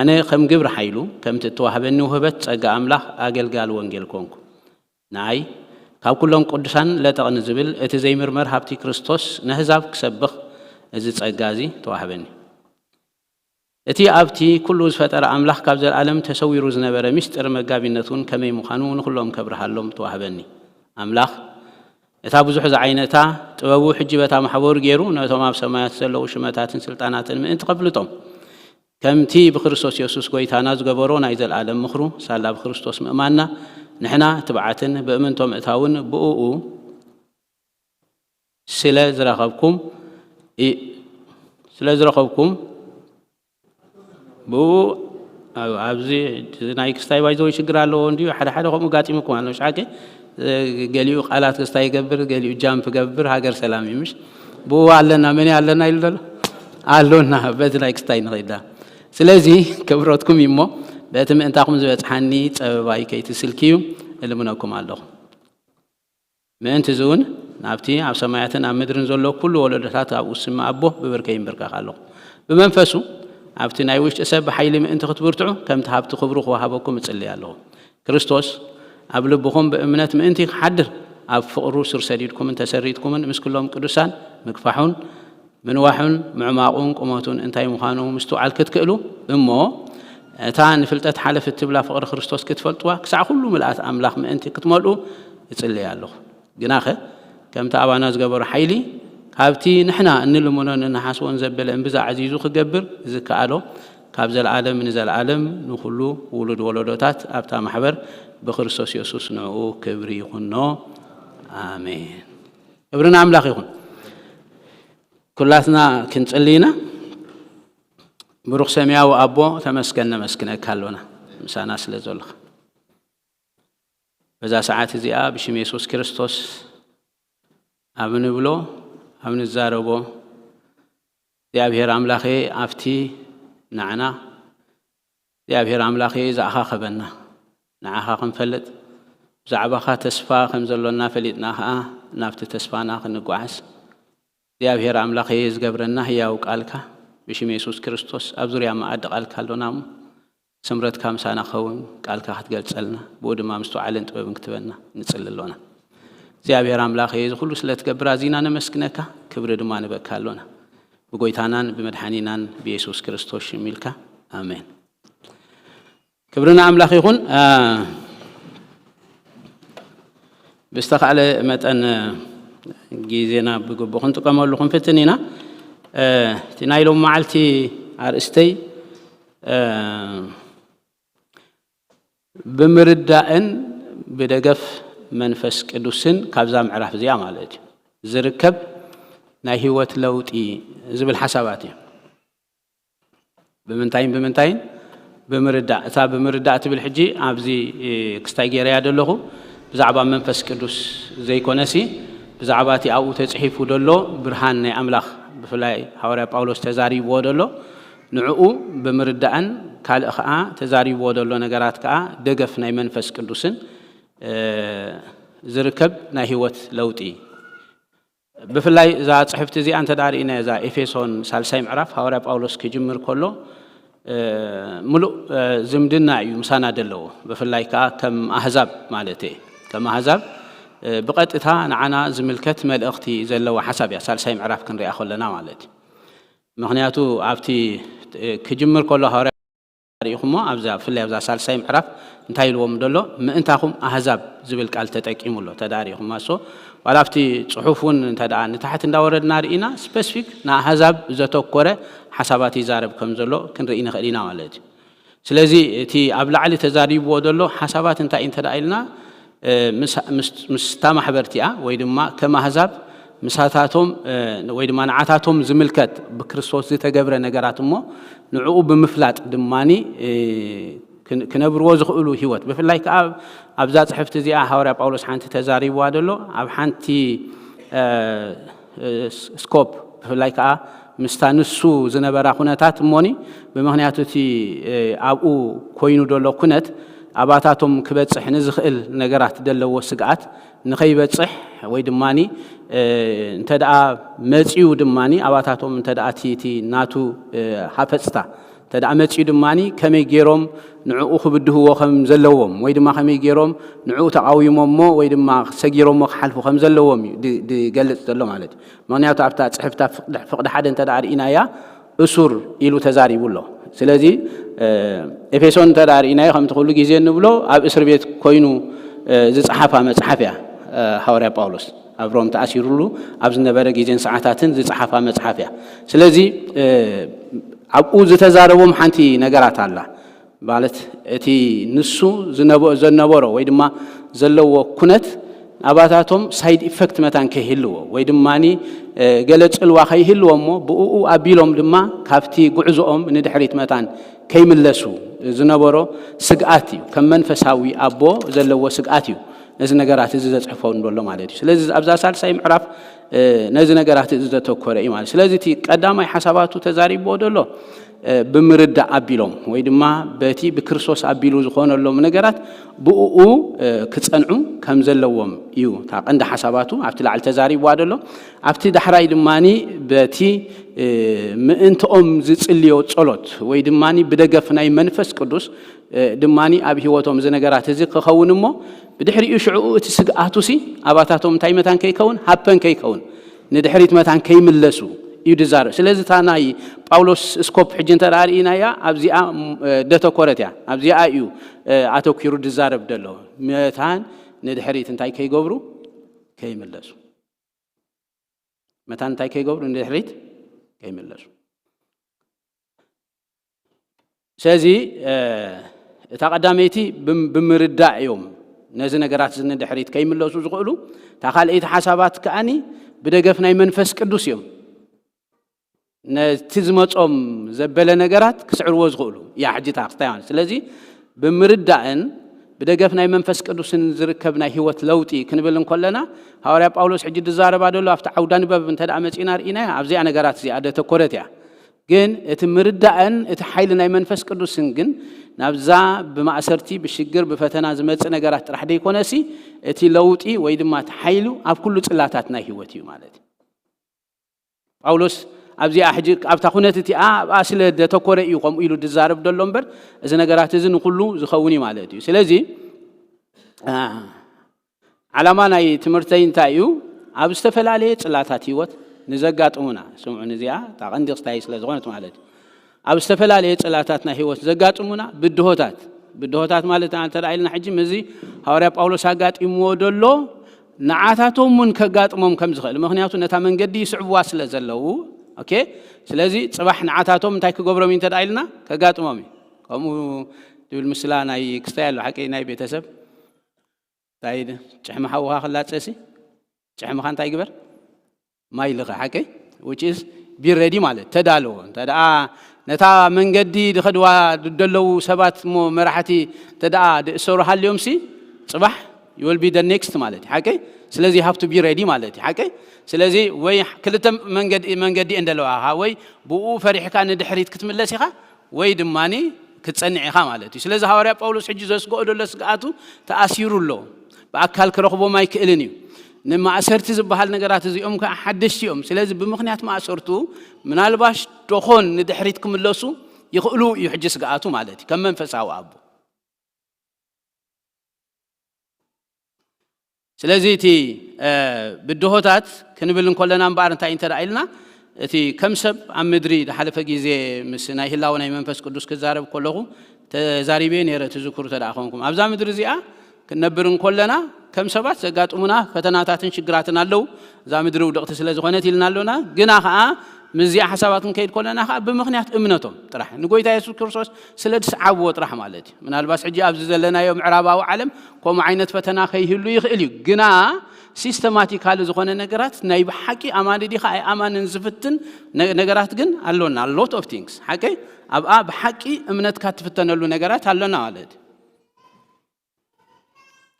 ኣነ ከም ግብሪ ሓይሉ ከምቲ እተዋህበኒ ውህበት ጸጋ ኣምላኽ ኣገልጋሊ ወንጌል ኮንኩ ንኣይ ካብ ኩሎም ቅዱሳን ለጠቕ ንዝብል እቲ ዘይምርመር ሃብቲ ክርስቶስ ነህዛብ ክሰብኽ እዚ ጸጋ እዚ ተዋህበኒ እቲ ኣብቲ ኩሉ ዝፈጠረ ኣምላኽ ካብ ዘለኣለም ተሰዊሩ ዝነበረ ምስጢር መጋቢነት እውን ከመይ ምዃኑ ንኹሎም ከብርሃሎም ተዋህበኒ። ኣምላኽ እታ ብዙሕ ዝዓይነታ ጥበቡ ሕጂ በታ ማሕበሩ ገይሩ ነቶም ኣብ ሰማያት ዘለዉ ሽመታትን ስልጣናትን ምእንቲ ከፍልጦም ከምቲ ብክርስቶስ የሱስ ጎይታና ዝገበሮ ናይ ዘለኣለም ምኽሩ ሳላ ብክርስቶስ ምእማንና ንሕና ትብዓትን ብእምንቶ ምእታውን ብእኡ ስለ ዝረኸብኩም ስለ ዝረኸብኩም ብኡ ኣብዚ ናይ ክስታይ ባይዘወይ ሽግር ኣለዎ እንዲዩ ሓደ ሓደ ከምኡ ጋጢምኩም ኣሎ ሽሓቂ ገሊኡ ቃላት ክስታይ ይገብር ገሊኡ ጃምፕ ገብር ሃገር ሰላም እዩ ምሽ ብኡ ኣለና፣ መን ኣለና ኢሉ ዘሎ? ኣሎና፣ በዚ ናይ ክስታይ ንኸይዳ። ስለዚ ክብረትኩም እዩ እሞ፣ በቲ ምእንታኹም ዝበጽሓኒ ጸበባይ ከይትስልክዩ እልምነኩም ኣለኹ። ምእንቲ እዚ እውን ናብቲ ኣብ ሰማያትን ኣብ ምድርን ዘሎ ኩሉ ወለዶታት ኣብኡ ስም ኣቦ ብብርከይ ይንብርከኽ ኣለኹ። ብመንፈሱ ኣብቲ ናይ ውሽጢ ሰብ ብሓይሊ ምእንቲ ክትብርትዑ፣ ከምቲ ሃብቲ ክብሩ ክወሃበኩም እጽሊ ኣለኹ። ክርስቶስ ኣብ ልብኹም ብእምነት ምእንቲ ክሓድር፣ ኣብ ፍቕሩ ስር ሰዲድኩምን ተሰሪትኩምን ምስ ኩሎም ቅዱሳን ምክፋሑን ምንዋሑን ምዕማቑን ቁመቱን እንታይ ምዃኑ ምስትውዓል ክትክእሉ እሞ፣ እታ ንፍልጠት ሓለፍ እትብላ ፍቕሪ ክርስቶስ ክትፈልጥዋ፣ ክሳዕ ኩሉ ምልኣት ኣምላኽ ምእንቲ ክትመልኡ እጽልይ ኣለኹ። ግናኸ፣ ከምቲ ኣባና ዝገበሮ ሓይሊ፣ ካብቲ ንሕና እንልምኖን እንሓስቦን ዘበለ እምብዛ ኣዕዚዙ ክገብር ዝከኣሎ፣ ካብ ዘለኣለም ንዘለኣለም ንኹሉ ውሉድ ወለዶታት ኣብታ ማሕበር ብክርስቶስ የሱስ ንዕኡ ክብሪ ይኹኖ። ኣሜን። ክብሪ ንኣምላኽ ይኹን። ኩላትና ክንጽሊ ኢና። ብሩኽ ሰማያዊ ኣቦ፣ ተመስገን ነመስግነካ ኣሎና፣ ምሳና ስለ ዘለኻ። በዛ ሰዓት እዚኣ ብሽም የሱስ ክርስቶስ ኣብ ንብሎ፣ ኣብ ንዛረቦ፣ እግዚኣብሔር ኣምላኸ፣ ኣብቲ ንዓና፣ እግዚኣብሔር ኣምላኸ፣ ዝኣኻኸበና፣ ንዓኻ ክንፈልጥ፣ ብዛዕባኻ ተስፋ ከም ዘሎና ፈሊጥና ኸኣ ናብቲ ተስፋና ክንጓዓዝ፣ እግዚኣብሔር ኣምላኸ፣ ዝገብረና ህያው ቃልካ፣ ብሽም የሱስ ክርስቶስ ኣብ ዙርያ መኣዲ ቃልካ ኣሎና እሞ፣ ስምረትካ ምሳና ክኸውን፣ ቃልካ ክትገልጸልና፣ ብኡ ድማ ምስትውዓልን ጥበብን ክትበና ንጽሊ ኣሎና። እግዚኣብሔር ኣምላኸ፣ እዚ ኩሉ ስለ ትገብር ኣዚና ነመስግነካ፣ ክብሪ ድማ ንበካ ኣሎና። ብጎይታናን ብመድሓኒናን ብየሱስ ክርስቶስ ሽም ኢልካ፣ ኣሜን። ክብሪ ንኣምላኽ ይኹን። አ፣ ብዝተኻእለ መጠን ግዜና ብግቡእ ክንጥቀመሉ ክንፍትን ኢና። እ፣ እቲ ናይ ሎም መዓልቲ ኣርእስተይ፣ እ፣ ብምርዳእን ብደገፍ መንፈስ ቅዱስን ካብዛ ምዕራፍ እዚኣ ማለት እዩ ዝርከብ ናይ ህይወት ለውጢ ዝብል ሓሳባት እዩ። ብምንታይን ብምንታይን? ብምርዳእ። እታ ብምርዳእ ትብል ሕጂ ኣብዚ፣ እ፣ ክስታይ ገይረያ ዘለኹ ብዛዕባ መንፈስ ቅዱስ ዘይኮነሲ፣ ብዛዕባ እቲ ኣብኡ ተጽሒፉ ዘሎ ብርሃን ናይ ኣምላኽ፣ ብፍላይ ሃዋርያ ጳውሎስ ተዛሪብዎ ዘሎ፣ ንዕኡ ብምርዳእን ካልእ ኸኣ ተዛሪብዎ ዘሎ ነገራት ከኣ ደገፍ ናይ መንፈስ ቅዱስን፣ እ፣ ዝርከብ ናይ ህይወት ለውጢ። ብፍላይ እዛ ጽሕፍቲ እዚኣ እንተ ደኣ ርኢና፣ እዛ ኤፌሶን ሳልሳይ ምዕራፍ ሃዋርያ ጳውሎስ ክጅምር ከሎ፣ እ፣ ምሉእ፣ እ፣ ዝምድና እዩ ምሳና ዘለዎ። ብፍላይ ከኣ ከም ኣህዛብ ማለት እየ። ከም ኣህዛብ፣ እ፣ ብቐጥታ ንዓና ዝምልከት መልእኽቲ ዘለዋ ሓሳብ እያ ሳልሳይ ምዕራፍ ክንሪኣ ከለና ማለት እዩ። ምኽንያቱ ኣብቲ፣ እ፣ ክጅምር ከሎ ሃዋርያ ርኢኹሞ ኣብዛ፣ ብፍላይ ኣብዛ ሳልሳይ ምዕራፍ እንታይ ኢልዎም ደሎ? ምእንታኹም ኣህዛብ ዝብል ቃል ተጠቂሙ ኣሎ። እንተ ደኣ ርኢኹማ፣ so ዋላ ኣብቲ ጽሑፍ እውን እንተ ደኣ ንታሕቲ እንዳወረድና ርኢና፣ ስፐሲፊክ ንኣህዛብ ዘተኮረ ሓሳባት ይዛረብ ከም ዘሎ ክንርኢ ንኽእል ኢና ማለት እዩ። ስለዚ እቲ ኣብ ላዕሊ ተዛሪብዎ ዘሎ ሓሳባት እንታይ እዩ እንተ ደኣ ኢልና፣ እ፣ ምስ፣ ምስ፣ ምስታ ማሕበር እቲኣ ወይ ድማ ከም ኣህዛብ ምሳታቶም፣ እ፣ ወይ ድማ ንዓታቶም ዝምልከት ብክርስቶስ ዝተገብረ ነገራት እሞ ንዕኡ ብምፍላጥ ድማኒ፣ እ፣ ክን-፣ ክነብርዎ ዝኽእሉ ህይወት። ብፍላይ ከኣ ኣብዛ ጽሕፍቲ እዚኣ ሃዋርያ ጳውሎስ ሓንቲ ተዛሪብዋ ደሎ፣ ኣብ ሓንቲ፣ እ፣ እ፣ ስ-፣ ስኮፕ፣ ብፍላይ ከኣ ምስታ ንሱ ዝነበራ ኩነታት እሞኒ፣ ብምኽንያቱ እቲ፣ እ፣ ኣብኡ ኮይኑ ደሎ ኩነት ኣባታቶም ክበጽሕ ንዝኽእል ነገራት ደለዎ ስግኣት ንኸይበጽሕ ወይ ድማኒ፣ እ፣ እንተ ደኣ መጺኡ ድማኒ ኣባታቶም እንተ ደኣ እቲ፣ እቲ ናቱ፣ እ፣ ሃፈጽታ እንተ ደኣ መጺኡ ድማኒ ከመይ ገይሮም ንዕኡ ክብድህዎ ከም ዘለዎም ወይ ድማ ከመይ ገይሮም ንዕኡ ተቓዊሞሞ ወይ ድማ ሰጊሮሞ ክሓልፉ ከም ዘለዎም እዩ ድ-፣ ድገልጽ ዘሎ ማለት እዩ። ምኽንያቱ ኣብታ ጽሕፍታ ፍቕዲ፣ ፍቕዲ ሓደ እንተ ደኣ ርኢናያ እሱር ኢሉ ተዛሪቡ ኣሎ። ስለዚ፣ እ፣ ኤፌሶን እንተ ደኣ ርኢናዮ ከምቲ ኩሉ ግዜ እንብሎ ኣብ እስር ቤት ኮይኑ፣ እ፣ ዝጸሓፋ መጽሓፍ እያ። እ፣ ሃዋርያ ጳውሎስ ኣብ ሮም ተኣሲሩሉ ኣብ ዝነበረ ግዜን ሰዓታትን ዝጸሓፋ መጽሓፍ እያ። ስለዚ፣ እ፣ ኣብኡ ዝተዛረቦም ሓንቲ ነገራት ኣላ። ማለት እቲ ንሱ ዝነበ-፣ ዘነበሮ ወይ ድማ ዘለዎ ኩነት ኣባታቶም ሳይድ ኢፈክት መታን ከይህልዎ ወይ ድማኒ፣ እ፣ ገለ ጽልዋ ከይህልዎ እሞ ብእኡ ኣቢሎም ድማ ካብቲ ጉዕዞኦም ንድሕሪት መታን ከይምለሱ ዝነበሮ ስግኣት እዩ። ከም መንፈሳዊ ኣቦ ዘለዎ ስግኣት እዩ። ነዚ ነገራት እዚ ዘጽሕፎ ዘሎ ማለት እዩ። ስለዚ ኣብዛ ሳልሳይ ምዕራፍ ነዚ ነገራት እዚ ዘተኮረ እዩ ማለት። ስለዚ እቲ ቀዳማይ ሓሳባቱ ተዛሪብዎ ዘሎ ብምርዳእ ኣቢሎም ወይ ድማ በቲ ብክርስቶስ ኣቢሉ ዝኾነሎም ነገራት ብእኡ ክጸንዑ ከም ዘለዎም እዩ እታ ቀንዲ ሓሳባቱ ኣብቲ ላዕሊ ተዛሪብዋ ዘሎ። ኣብቲ ዳሕራይ ድማ በቲ ምእንትኦም ዝጽልዮ ጸሎት ወይ ድማ ብደገፍ ናይ መንፈስ ቅዱስ ድማ ኣብ ህይወቶም እዚ ነገራት እዚ ክኸውን እሞ ብድሕሪኡ ሽዕኡ እቲ ስግኣቱ ሲ ኣባታቶም እንታይ መታን ከይከውን ሃፐን ከይከውን ንድሕሪት መታን ከይምለሱ እዩ ድዛረብ። ስለዚ እታ ናይ ጳውሎስ ስኮፕ ሕጂ እንተ ርኢናያ ኣብዚኣ ደተኮረት እያ። ኣብዚኣ እዩ ኣተኪሩ ድዛረብ ደሎ። መታን ንድሕሪት እንታይ ከይገብሩ ከይምለሱ መታን እንታይ ከይገብሩ ንድሕሪት ከይምለሱ። ስለዚ እታ ቀዳመይቲ ብምርዳእ እዮም ነዚ ነገራት እዚ ንድሕሪት ከይምለሱ ዝኽእሉ። እታ ካልኣይቲ ሓሳባት ከኣኒ ብደገፍ ናይ መንፈስ ቅዱስ እዮም ነቲ ዝመጾም ዘበለ ነገራት ክስዕርዎ ዝኽእሉ እያ ሕጂ እታ ክስታይ ማለት። ስለዚ ብምርዳእን ብደገፍ ናይ መንፈስ ቅዱስን ዝርከብ ናይ ህይወት ለውጢ ክንብል እንከለና ሃዋርያ ጳውሎስ ሕጂ ድዛረባ ደሎ ኣብቲ ዓውዳ ንበብ እንተ ደኣ መጺና ርኢናያ ኣብዚኣ ነገራት እዚኣ ደተኮረት እያ። ግን እቲ ምርዳእን እቲ ሓይሊ ናይ መንፈስ ቅዱስን ግን ናብዛ ብማእሰርቲ ብሽግር ብፈተና ዝመጽእ ነገራት ጥራሕ ደይኮነሲ እቲ ለውጢ ወይ ድማ እቲ ሓይሉ ኣብ ኩሉ ጽላታት ናይ ህይወት እዩ ማለት እዩ። ጳውሎስ ኣብዚኣ ሕጂ ኣብታ ኩነት እቲኣ ኣብኣ ስለ ደተኮረ እዩ ከምኡ ኢሉ ድዛረብ ደሎ እምበር እዚ ነገራት እዚ ንኩሉ ዝኸውን እዩ ማለት እዩ። ስለዚ ዓላማ ናይ ትምህርተይ እንታይ እዩ? ኣብ ዝተፈላለየ ጽላታት ህይወት ንዘጋጥሙና ስምዑ ንዚኣ እታ ቀንዲ ክስታይ ስለ ዝኾነት ማለት እዩ። ኣብ ዝተፈላለየ ጽላታት ናይ ህይወት ዘጋጥሙና ብድሆታት ብድሆታት ማለት እንተ ኢልና ሕጂ ምዚ ሃዋርያ ጳውሎስ ኣጋጢምዎ ደሎ ንዓታቶም እውን ከጋጥሞም ከም ዝኽእል ምክንያቱ ነታ መንገዲ ይስዕብዋ ስለ ዘለዉ ኦኬ። ስለዚ ጽባሕ ንዓታቶም እንታይ ክገብሮም እዩ እንተ ኢልና ከጋጥሞም እዩ። ከምኡ ዝብል ምስላ ናይ ክስታይ ኣሎ ሓቂ ናይ ቤተሰብ እንታይ ጭሕሚ ሓውኻ ክላጸሲ ጭሕምኻ እንታይ ግበር ማይ ልኸ ሓቂ which is be ready ማለት ተዳለዎ እንተ ደኣ ነታ መንገዲ ድኸድዋ ደለዉ ሰባት እሞ መራሕቲ እንተ ደኣ ድእሰሩ ሃልዮም ሲ ጽባሕ you will be the next ማለት ሓቂ። ስለዚ you have to be ready ማለት ሓቂ። ስለዚ ወይ ክልተ መንገዲ መንገዲ እንደለዋ ወይ ብኡ ፈሪሕካ ንድሕሪት ክትምለስ ኢኻ ወይ ድማ ክትጸንዕ ኢኻ ማለት እዩ። ስለዚ ሃዋርያ ጳውሎስ ሕጂ ዘስግኦ ደሎ ስግኣቱ ተኣሲሩ ኣሎ። ብኣካል ክረኽቦም ኣይክእልን እዩ። ንማእሰርቲ ዝበሃል ነገራት እዚኦም ከዓ ሓደሽቲ እዮም። ስለዚ ብምኽንያት ማእሰርቱ ምናልባሽ ደኾን ንድሕሪት ክምለሱ ይኽእሉ እዩ ሕጂ ስግኣቱ ማለት እዩ ከም መንፈሳዊ ኣቦ። ስለዚ እቲ ብድሆታት ክንብል እንከለና እምበኣር እንታይ እንተ ኢልና እቲ ከም ሰብ ኣብ ምድሪ ዝሓለፈ ግዜ ምስ ናይ ህላወ ናይ መንፈስ ቅዱስ ክዛረብ ከለኹ ተዛሪበ ነይረ ትዝክሩ ተደኣ ኮንኩም ኣብዛ ምድሪ እዚኣ ክንነብር እንከለና ከም ሰባት ዘጋጥሙና ፈተናታትን ሽግራትን ኣለዉ። እዛ ምድሪ ውድቕቲ ስለ ዝኾነት ኢልና ኣሎና። ግና ኸዓ ምስዚኣ ሓሳባት ክንከይድ ከለና ኸዓ ብምኽንያት እምነቶም ጥራሕ ንጎይታ የሱስ ክርስቶስ ስለ ዝሰዓብዎ ጥራሕ ማለት እዩ። ምናልባት ሕጂ ኣብዚ ዘለናዮ ምዕራባዊ ዓለም ከምኡ ዓይነት ፈተና ከይህሉ ይኽእል እዩ። ግና ሲስተማቲካሊ ዝኾነ ነገራት ናይ ብሓቂ ኣማኒ ዲኻ ኣይኣማንን ዝፍትን ነገራት ግን ኣሎና። ሎት ኦፍ ቲንግስ ሓቀይ ኣብኣ ብሓቂ እምነትካ ትፍተነሉ ነገራት ኣሎና ማለት እዩ።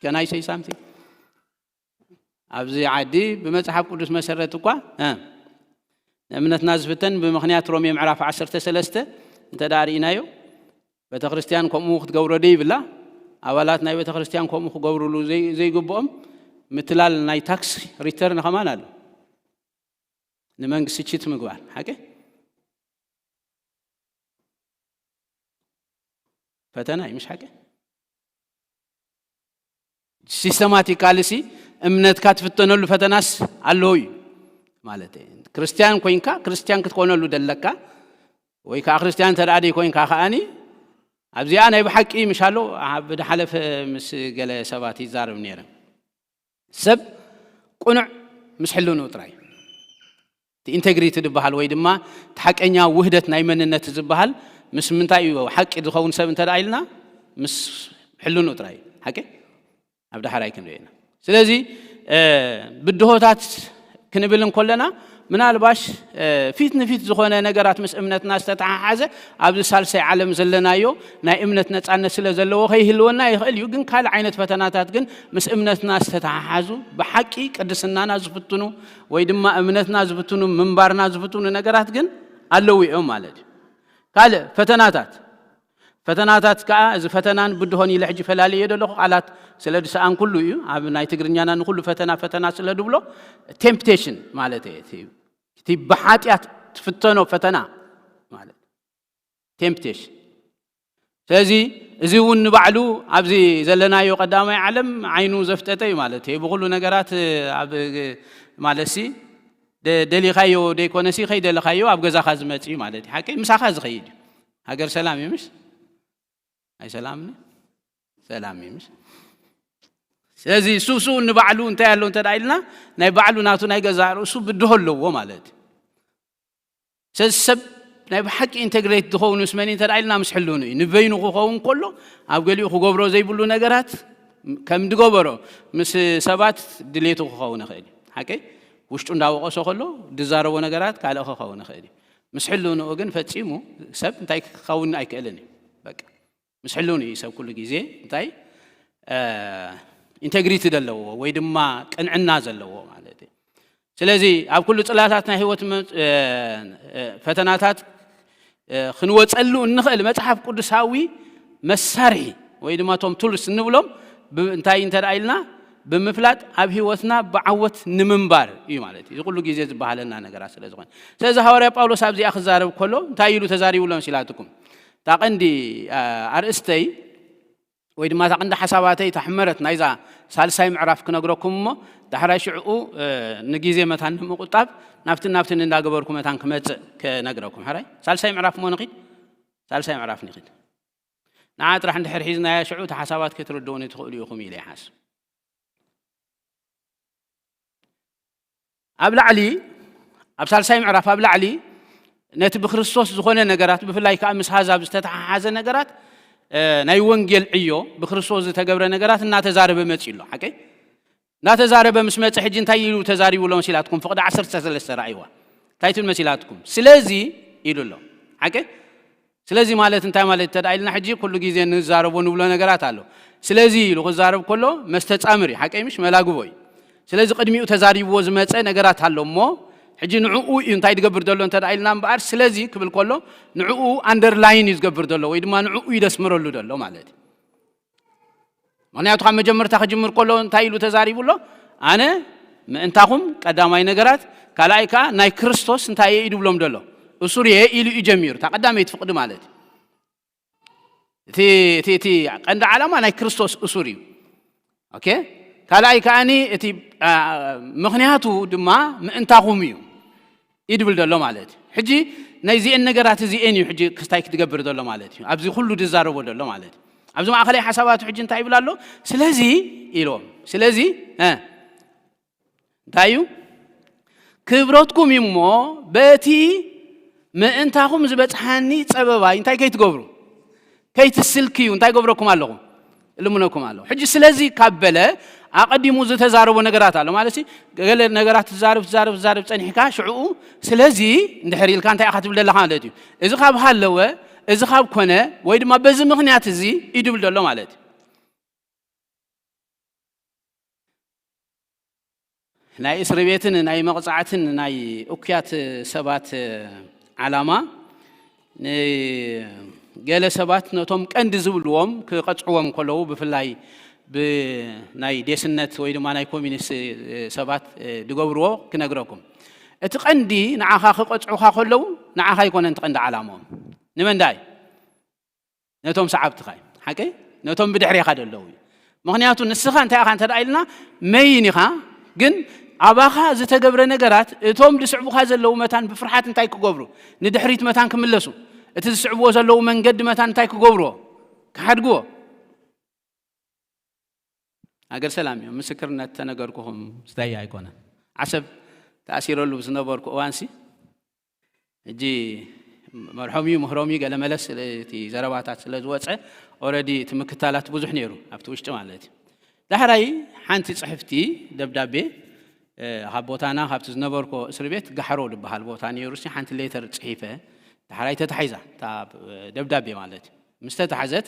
Can I say something? ኣብዚ ዓዲ ብመጽሓፍ ቅዱስ መሰረት እኳ ንእምነትና ዝፍተን ብምኽንያት ሮሜ ምዕራፍ ዓሰርተ ሰለስተ እንተ ደኣ ርኢናዮ ቤተ ክርስቲያን ከምኡ ክትገብሮ ደይብላ ኣባላት ናይ ቤተ ክርስቲያን ከምኡ ክገብሩሉ ዘይግብኦም ምትላል ናይ ታክስ ሪተርን ከማን ኣሎ። ንመንግስቲ ቺት ምግባር ሓቂ ፈተና እዩ ምሽ ሓቂ። ሲስተማቲካሊ ሲ እምነትካ ትፍተነሉ ፈተናስ ኣለዉ እዩ ማለት ክርስትያን ኮይንካ ክርስትያን ክትኮነሉ ደለካ ወይ ከዓ ክርስትያን ተዳኣ ደይ ኮይንካ ከዓኒ ኣብዚኣ ናይ ብሓቂ ምሽ ኣሎ። ብድሓለፈ ምስ ገለ ሰባት ይዛረብ ነይረ ሰብ ቁኑዕ ምስ ሕልንኡ ጥራይ ኢንቴግሪቲ ዝበሃል ወይ ድማ እቲ ሓቀኛ ውህደት ናይ መንነት ዝበሃል ምስ ምንታይ እዩ ሓቂ ዝኸውን ሰብ እንተ ኢልና ምስ ሕልንኡ ጥራይ ሓቂ ኣብ ዳሕራይ ክንሪኦ ኢና። ስለዚ ብድሆታት ክንብል እንከለና ምናልባሽ ፊት ንፊት ዝኾነ ነገራት ምስ እምነትና ዝተተሓሓዘ ኣብዚ ሳልሳይ ዓለም ዘለናዮ ናይ እምነት ነፃነት ስለ ዘለዎ ከይህልወና ይኽእል እዩ። ግን ካልእ ዓይነት ፈተናታት ግን ምስ እምነትና ዝተተሓሓዙ ብሓቂ ቅድስናና ዝፍትኑ ወይ ድማ እምነትና ዝፍትኑ ምንባርና ዝፍትኑ ነገራት ግን ኣለዉ እዮም ማለት እዩ። ካልእ ፈተናታት ፈተናታት ከዓ እዚ ፈተናን ብድሆን ኢለ ሕጂ ፈላልየ ዘለኹ ቃላት ስለ ዝሰኣን ኩሉ እዩ። ኣብ ናይ ትግርኛና ንኩሉ ፈተና ፈተና ስለ ድብሎ ቴምፕቴሽን ማለት እዩ። እቲ ብሓጢኣት ትፍተኖ ፈተና ማለት ቴምፕቴሽን። ስለዚ እዚ እውን ንባዕሉ ኣብዚ ዘለናዮ ቀዳማይ ዓለም ዓይኑ ዘፍጠጠ እዩ ማለት እዩ። ብኩሉ ነገራት ኣብ ማለት ሲ ደሊኻዮ ደይኮነሲ ከይደለኻዮ ኣብ ገዛኻ ዝመፅ እዩ ማለት እዩ። ሓቂ ምሳኻ ዝኸይድ እዩ። ሃገር ሰላም እዩ ምሽ ኣይ ሰላም ሰላም እዩ ምሽ። ስለዚ እሱ እሱ ንባዕሉ እንታይ ኣሎ እንተ ኢልና ናይ ባዕሉ ናቱ ናይ ገዛእ ርእሱ ብድሆ ኣለዎ ማለት እዩ። ስለዚ ሰብ ናይ ብሓቂ ኢንተግሬት ዝኸውን ምስ መን እንተ ኢልና ምስ ሕልኑ እዩ። ንበይኑ ክኸውን ከሎ ኣብ ገሊኡ ክገብሮ ዘይብሉ ነገራት ከም ዝገበሮ ምስ ሰባት ድሌቱ ክኸውን ይኽእል እዩ። ሓቀይ ውሽጡ እንዳወቀሶ ከሎ ዝዛረቦ ነገራት ካልእ ክኸውን ይኽእል እዩ። ምስ ሕልንኡ ግን ፈጺሙ ሰብ እንታይ ክኸውን ኣይክእልን እዩ። በቃ ምስ ሕልንኡ እዩ ሰብ ኩሉ ግዜ እንታይ ኢንቴግሪቲ ዘለዎ ወይ ድማ ቅንዕና ዘለዎ ማለት እዩ። ስለዚ ኣብ ኩሉ ጽላታት ናይ ህይወት ፈተናታት ክንወፀሉ እንኽእል መፅሓፍ ቅዱሳዊ መሳርሒ ወይ ድማ እቶም ቱልስ እንብሎም እንታይ እንተ ኢልና ብምፍላጥ ኣብ ህይወትና ብዓወት ንምንባር እዩ ማለት እዩ። እዚ ኩሉ ግዜ ዝበሃለና ነገራት ስለ ዝኾነ ስለዚ ሃዋርያ ጳውሎስ ኣብዚኣ ክዛረብ ከሎ እንታይ ኢሉ ተዛሪቡሎም ሲላትኩም እታ ቀንዲ ኣርእስተይ ወይ ድማ እታ ቀንዲ ሓሳባተይ እታ ሕመረት ናይዛ ሳልሳይ ምዕራፍ ክነግረኩም እሞ ዳሕራይ ሽዕኡ ንግዜ መታን ንምቁጣብ ናብትን ናብትን እንዳገበርኩ መታን ክመፅእ ክነግረኩም ሕራይ ሳልሳይ ምዕራፍ እሞ ንኺድ ሳልሳይ ምዕራፍ ንኺድ ንዓ ጥራሕ እንድሕር ሒዝናያ ሽዑ እቲ ሓሳባት ክትርድኡኒ ትኽእሉ ኢኹም ኢለ ይሓስብ ኣብ ላዕሊ ኣብ ሳልሳይ ምዕራፍ ኣብ ላዕሊ ነቲ ብክርስቶስ ዝኾነ ነገራት ብፍላይ ከዓ ምስ ሃዛብ ዝተተሓሓዘ ነገራት ናይ ወንጌል ዕዮ ብክርስቶስ ዝተገብረ ነገራት እናተዛረበ መፂ ኣሎ ሓቀይ እናተዛረበ ምስ መፀ ሕጂ እንታይ ኢሉ ተዛሪቡ ሎም ሲላትኩም ፍቕዲ ዓሰርተ ሰለስተ ራእይዋ እንታይ ትብል መሲላትኩም ስለዚ ኢሉ ኣሎ ሓቀይ ስለዚ ማለት እንታይ ማለት እንተ ኢልና ሕጂ ኩሉ ግዜ ንዛረቦ ንብሎ ነገራት ኣሎ ስለዚ ኢሉ ክዛረብ ከሎ መስተፃምር እዩ ሓቀይ ምሽ መላግቦ እዩ ስለዚ ቅድሚኡ ተዛሪብዎ ዝመፀ ነገራት ኣሎ እሞ ሕጂ ንዕኡ እዩ እንታይ ዝገብር ዘሎ እንተ ኢልና እምበኣር ስለዚ ክብል ከሎ ንዕኡ ኣንደርላይን እዩ ዝገብር ዘሎ ወይ ድማ ንዕኡ እዩ ደስምረሉ ዘሎ ማለት እዩ ምክንያቱ ካብ መጀመርታ ክጅምር ከሎ እንታይ ኢሉ ተዛሪቡ ኣሎ ኣነ ምእንታኹም ቀዳማይ ነገራት ካልኣይ ከዓ ናይ ክርስቶስ እንታይ እየ እዩ ድብሎም ዘሎ እሱር እየ ኢሉ እዩ ጀሚሩ እታ ቀዳመይቲ ፍቅዲ ማለት እዩ እቲ ቀንዲ ዓላማ ናይ ክርስቶስ እሱር እዩ ኦኬ ካልኣይ ከዓኒ እቲ ምክንያቱ ድማ ምእንታኹም እዩ ይድብል ዘሎ ማለት እዩ ሕጂ ናይዚኤን ነገራት እዚኤን እዩ ሕጂ ክስታይ ክትገብር ዘሎ ማለት እዩ ኣብዚ ኩሉ ዝዛረቦ ዘሎ ማለት እዩ ኣብዚ ማእኸላይ ሓሳባቱ ሕጂ እንታይ ይብል ኣሎ ስለዚ ኢልዎም ስለዚ እንታይ እዩ ክብረትኩም እዩ እሞ በቲ ምእንታኹም ዝበፅሓኒ ፀበባይ እንታይ ከይትገብሩ ከይትስልክዩ እንታይ ገብረኩም ኣለኹ እልምነኩም ኣለኹ ሕጂ ስለዚ ካብ በለ ኣቐዲሙ ዝተዛረቦ ነገራት ኣሎ ማለት ገለ ነገራት ትዛርብ ትዛርብ ትዛርብ ፀኒሕካ ሽዕኡ ስለዚ እንድሕር ኢልካ እንታይ ኢኻ ትብል ዘለካ ማለት እዩ እዚ ካብ ሃለወ እዚ ካብ ኮነ ወይ ድማ በዚ ምክንያት እዚ ይድብል ዘሎ ማለት እዩ ናይ እስሪ ቤትን ናይ መቕጻዕትን ናይ እኩያት ሰባት ዓላማ ንገለ ሰባት ነቶም ቀንዲ ዝብልዎም ክቐጽዕዎም ከለዉ ብፍላይ ብናይ ዴስነት ወይ ድማ ናይ ኮሚኒስት ሰባት ዝገብርዎ ክነግረኩም እቲ ቀንዲ ንዓኻ ክቐጽዑኻ ከለዉ ንዓኻ ኣይኮነን እቲ ቀንዲ ዓላምኦም ንመንዳይ ነቶም ሰዓብትኻ እዩ ሓቀይ ነቶም ብድሕሬኻ ደለዉ እዩ ምኽንያቱ ንስኻ እንታይ ኢኻ እንተ ኢልና መይን ኢኻ ግን ኣባኻ ዝተገብረ ነገራት እቶም ዝስዕቡኻ ዘለዉ መታን ብፍርሓት እንታይ ክገብሩ ንድሕሪት መታን ክምለሱ እቲ ዝስዕብዎ ዘለዉ መንገዲ መታን እንታይ ክገብርዎ ክሓድግዎ ሃገር ሰላም እዮም ምስክርነት ተነገርኩኹም ዝታይ ኣይኮነን ዓሰብ ተኣሲረሉ ዝነበርኩ እዋንሲ ሕጂ መርሖም እዩ ምህሮም እዩ ገለ መለስ እቲ ዘረባታት ስለ ዝወፀ ኦረዲ እቲ ምክታላት ብዙሕ ነይሩ ኣብቲ ውሽጢ ማለት እዩ ዳሕራይ ሓንቲ ፅሕፍቲ ደብዳቤ እ፣ ካብ ቦታና፣ ካብቲ ዝነበርኮ እስሪ ቤት ጋሕሮ ዝበሃል ቦታ ነይሩ። ሲ ሓንቲ ሌተር ጽሒፈ፣ ዳሕራይ ተታሒዛ፣ እታ ደብዳቤ ማለት እዩ። ምስ ተታሕዘት፣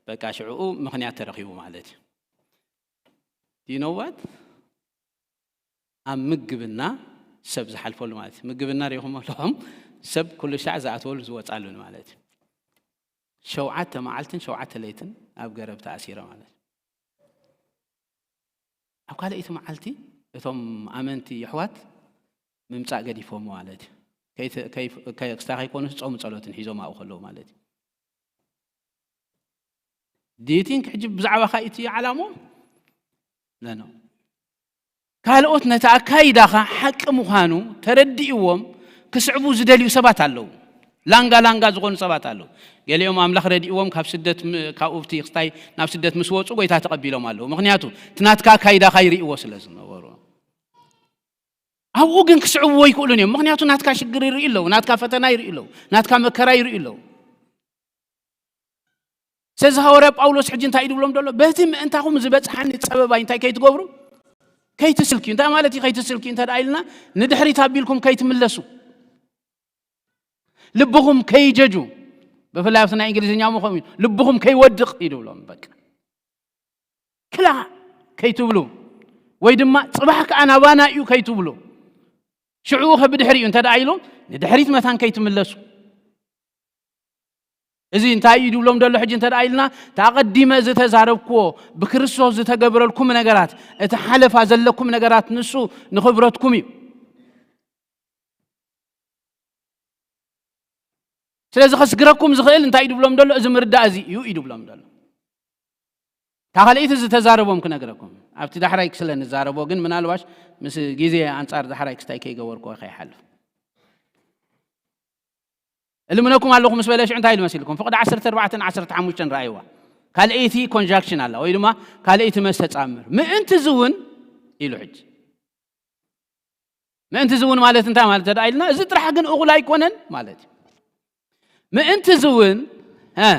በቃ ሽዕኡ ምኽንያት ተረኺቡ ማለት እዩ። Do you know what? ኣብ ምግብና ሰብ ዝሓልፈሉ ማለት እዩ። ምግብና ሪኹም ኣለኹም፣ ሰብ ኩሉ ሻዕ ዝኣትወሉ ዝወጻሉን ማለት እዩ። ሸውዓተ መዓልትን ሸውዓተ ለይትን ኣብ ገረብ ተኣሲረ ማለት እዩ። ኣብ ካልኣይቲ መዓልቲ እቶም ኣመንቲ የሕዋት ምምጻእ ገዲፎም ማለት እዩ። ከይተ-፣ ከይ-፣ ከይ-፣ ክስታ ከይኮኑስ ጾም ጸሎትን ሒዞም ኣብኡ ከለዉ ማለት እዩ። Do you think ሕጂ ብዛዕባኻ እዩ እቲ ዓላምኦም? No, no። ካልኦት ነቲ ኣካይዳኻ ሓቂ ምዃኑ ተረዲእዎም ክስዕቡ ዝደልዩ ሰባት ኣለዉ። ላንጋ ላንጋ ዝኾኑ ሰባት ኣለዉ። ገሊኦም ኣምላኽ ረዲእዎም ካብ ስደት ም-፣ ካብኡ ኣብቲ ክስታይ ናብ ስደት ምስ ወጹ ጎይታ ተቐቢሎም ኣለዉ። ምኽንያቱ እቲ ናትካ ኣካይዳኻ ይርእይዎ ስለ ዝነበሩ። ኣብኡ ግን ክስዕብዎ ኣይክእሉን እዮም። ምኽንያቱ ናትካ ሽግር ይርእዩ ኣለዉ፣ ናትካ ፈተና ይርእዩ ኣለዉ፣ ናትካ መከራ ይርእዩ ኣለዉ። ስለዚ ሃዋርያ ጳውሎስ ሕጂ እንታይ እዩ ድብሎም ዘሎ? በቲ ምእንታኹም ዝበጽሓኒ ጸበባይ እንታይ ከይትገብሩ? ከይትስልክዩ። እንታይ ማለት እዩ ከይትስልክዩ እንተ ደኣ ኢልና፣ ንድሕሪት ኣቢልኩም ከይትምለሱ፣ ልብኹም ከይጀጁ፣ ብፍላይ ኣብቲ ናይ እንግሊዝኛ እሞ ከምኡ እዩ፣ ልብኹም ከይወድቕ እዩ ድብሎም። በቃ ክላ ከይትብሉ፣ ወይ ድማ ጽባሕ ከኣ ናባና እዩ ከይትብሉ፣ ሽዑ ከ ብድሕሪኡ እንተ ደኣ ኢሉ ንድሕሪት መታን ከይትምለሱ። እዚ እንታይ እዩ ድብሎም ዘሎ ሕጂ እንተ ደኣ ኢልና፣ እቲ ኣቐዲመ ዝተዛረብክዎ ብክርስቶስ ዝተገበረልኩም ነገራት፣ እቲ ሓለፋ ዘለኩም ነገራት ንሱ ንኽብረትኩም እዩ። ስለዚ ከስግረኩም ዝኽእል እንታይ እዩ ድብሎም ዘሎ? እዚ ምርዳእ እዚ እዩ እዩ ድብሎም ዘሎ። እታ ካልኣይቲ ዝተዛረቦም ክነግረኩም። ኣብቲ ዳሕራይ ስለ ንዛረቦ ግን ምናልባሽ ምስ ግዜ ኣንጻር ዳሕራይ ክስታይ ከይገበርክዎ ከይሓልፍ። እልምነኩም ኣለኹ ምስ በለ ሽዑ እንታይ ኢሉ መሲልኩም? ፍቕዲ ዓሰርተ ኣርባዕተን ዓሰርተ ሓሙሽተን ረኣይዋ። ካልኣይቲ ኮንጃክሽን ኣላ ወይ ድማ ካልኣይቲ መስተጻምር። ምእንቲ እዚ እውን ኢሉ ሕጂ። ምእንቲ እዚ እውን ማለት እንታይ ማለት እንተ ደኣ ኢልና፣ እዚ ጥራሕ ግን እኹል ኣይኮነን ማለት እዩ። ምእንቲ እዚ እውን፣ እ፣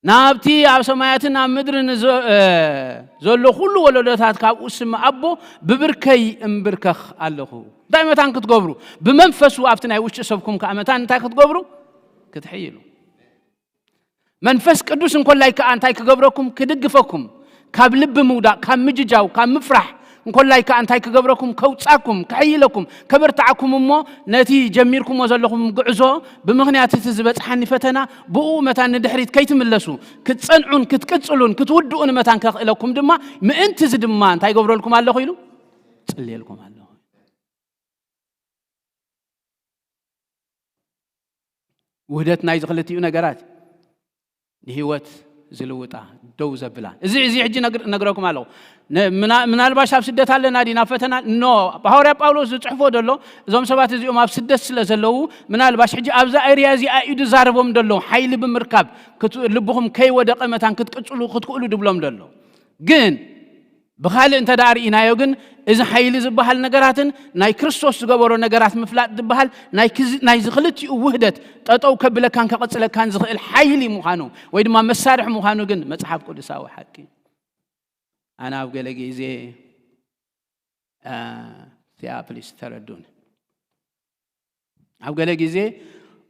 ናብቲ ኣብ ሰማያትን ኣብ ምድርን ዘ-፣ እ፣ ዘሎ ኩሉ ወለዶታት ካብኡ ስም ኣቦ ብብርከይ እምብርከኽ ኣለኹ። እንታይ መታን ክትገብሩ? ብመንፈሱ ኣብቲ ናይ ውሽጢ ሰብኩም ከኣ መታን እንታይ ክትገብሩ? ክትሕይሉ። መንፈስ ቅዱስ እንኮላይ ከኣ እንታይ ክገብረኩም? ክድግፈኩም። ካብ ልቢ ምውዳቕ፣ ካብ ምጅጃው፣ ካብ ምፍራሕ እንኮላይ ከኣ እንታይ ክገብረኩም? ከውጻኩም፣ ከሕይለኩም፣ ከበርትዓኩም እሞ ነቲ ጀሚርኩሞ ዘለኹም ጉዕዞ ብምኽንያት እቲ ዝበጽሓኒ ፈተና ብኡ መታን ንድሕሪት ከይትምለሱ፣ ክትጸንዑን ክትቅጽሉን ክትውድኡን መታን ከኽእለኩም ድማ ምእንቲ እዚ ድማ እንታይ ይገብረልኩም ኣለኹ ኢሉ? ጽልየልኩም ኣለኹ። ውህደት ናይዚ ክልቲኡ ነገራት ንህይወት ዝልውጣ፣ ደው ዘብላ። እዚ፣ እዚ ሕጂ ነግር-፣ ነግረኩም ኣለኹ። ነ-፣ ምና-፣ ምናልባሽ ኣብ ስደት ኣለና ድዩ? ናብ ፈተና? ኖ። ሃዋርያ ጳውሎስ ዝጽሕፎ ዘሎ፣ እዞም ሰባት እዚኦም ኣብ ስደት ስለ ዘለዉ፣ ምናልባሽ ሕጂ ኣብዛ ኤርያ እዚኣ እዩ ዝዛረቦም ዘሎ። ሓይሊ ብምርካብ፣ ክት-፣ ልብኹም ከይወደቐ መታን ክትቅጽሉ ክትክእሉ ድብሎም ዘሎ። ግን ብኻልእ እንተ ደኣ ርኢናዮ ግን፣ እዚ ሓይሊ ዝበሃል ነገራትን ናይ ክርስቶስ ዝገበሮ ነገራት ምፍላጥ ዝበሃል ናይ ክዚ-፣ ናይዚ ክልቲኡ ውህደት ጠጠው ከብለካን ከቐጽለካን ዝኽእል ሓይሊ ምዃኑ ወይ ድማ መሳርሒ ምዃኑ ግን መጽሓፍ ቅዱሳዊ ሓቂ እዩ። ኣነ ኣብ ገለ ግዜ፣ እ፣ እዚኣ ፕሊስ ተረዱን። ኣብ ገለ ግዜ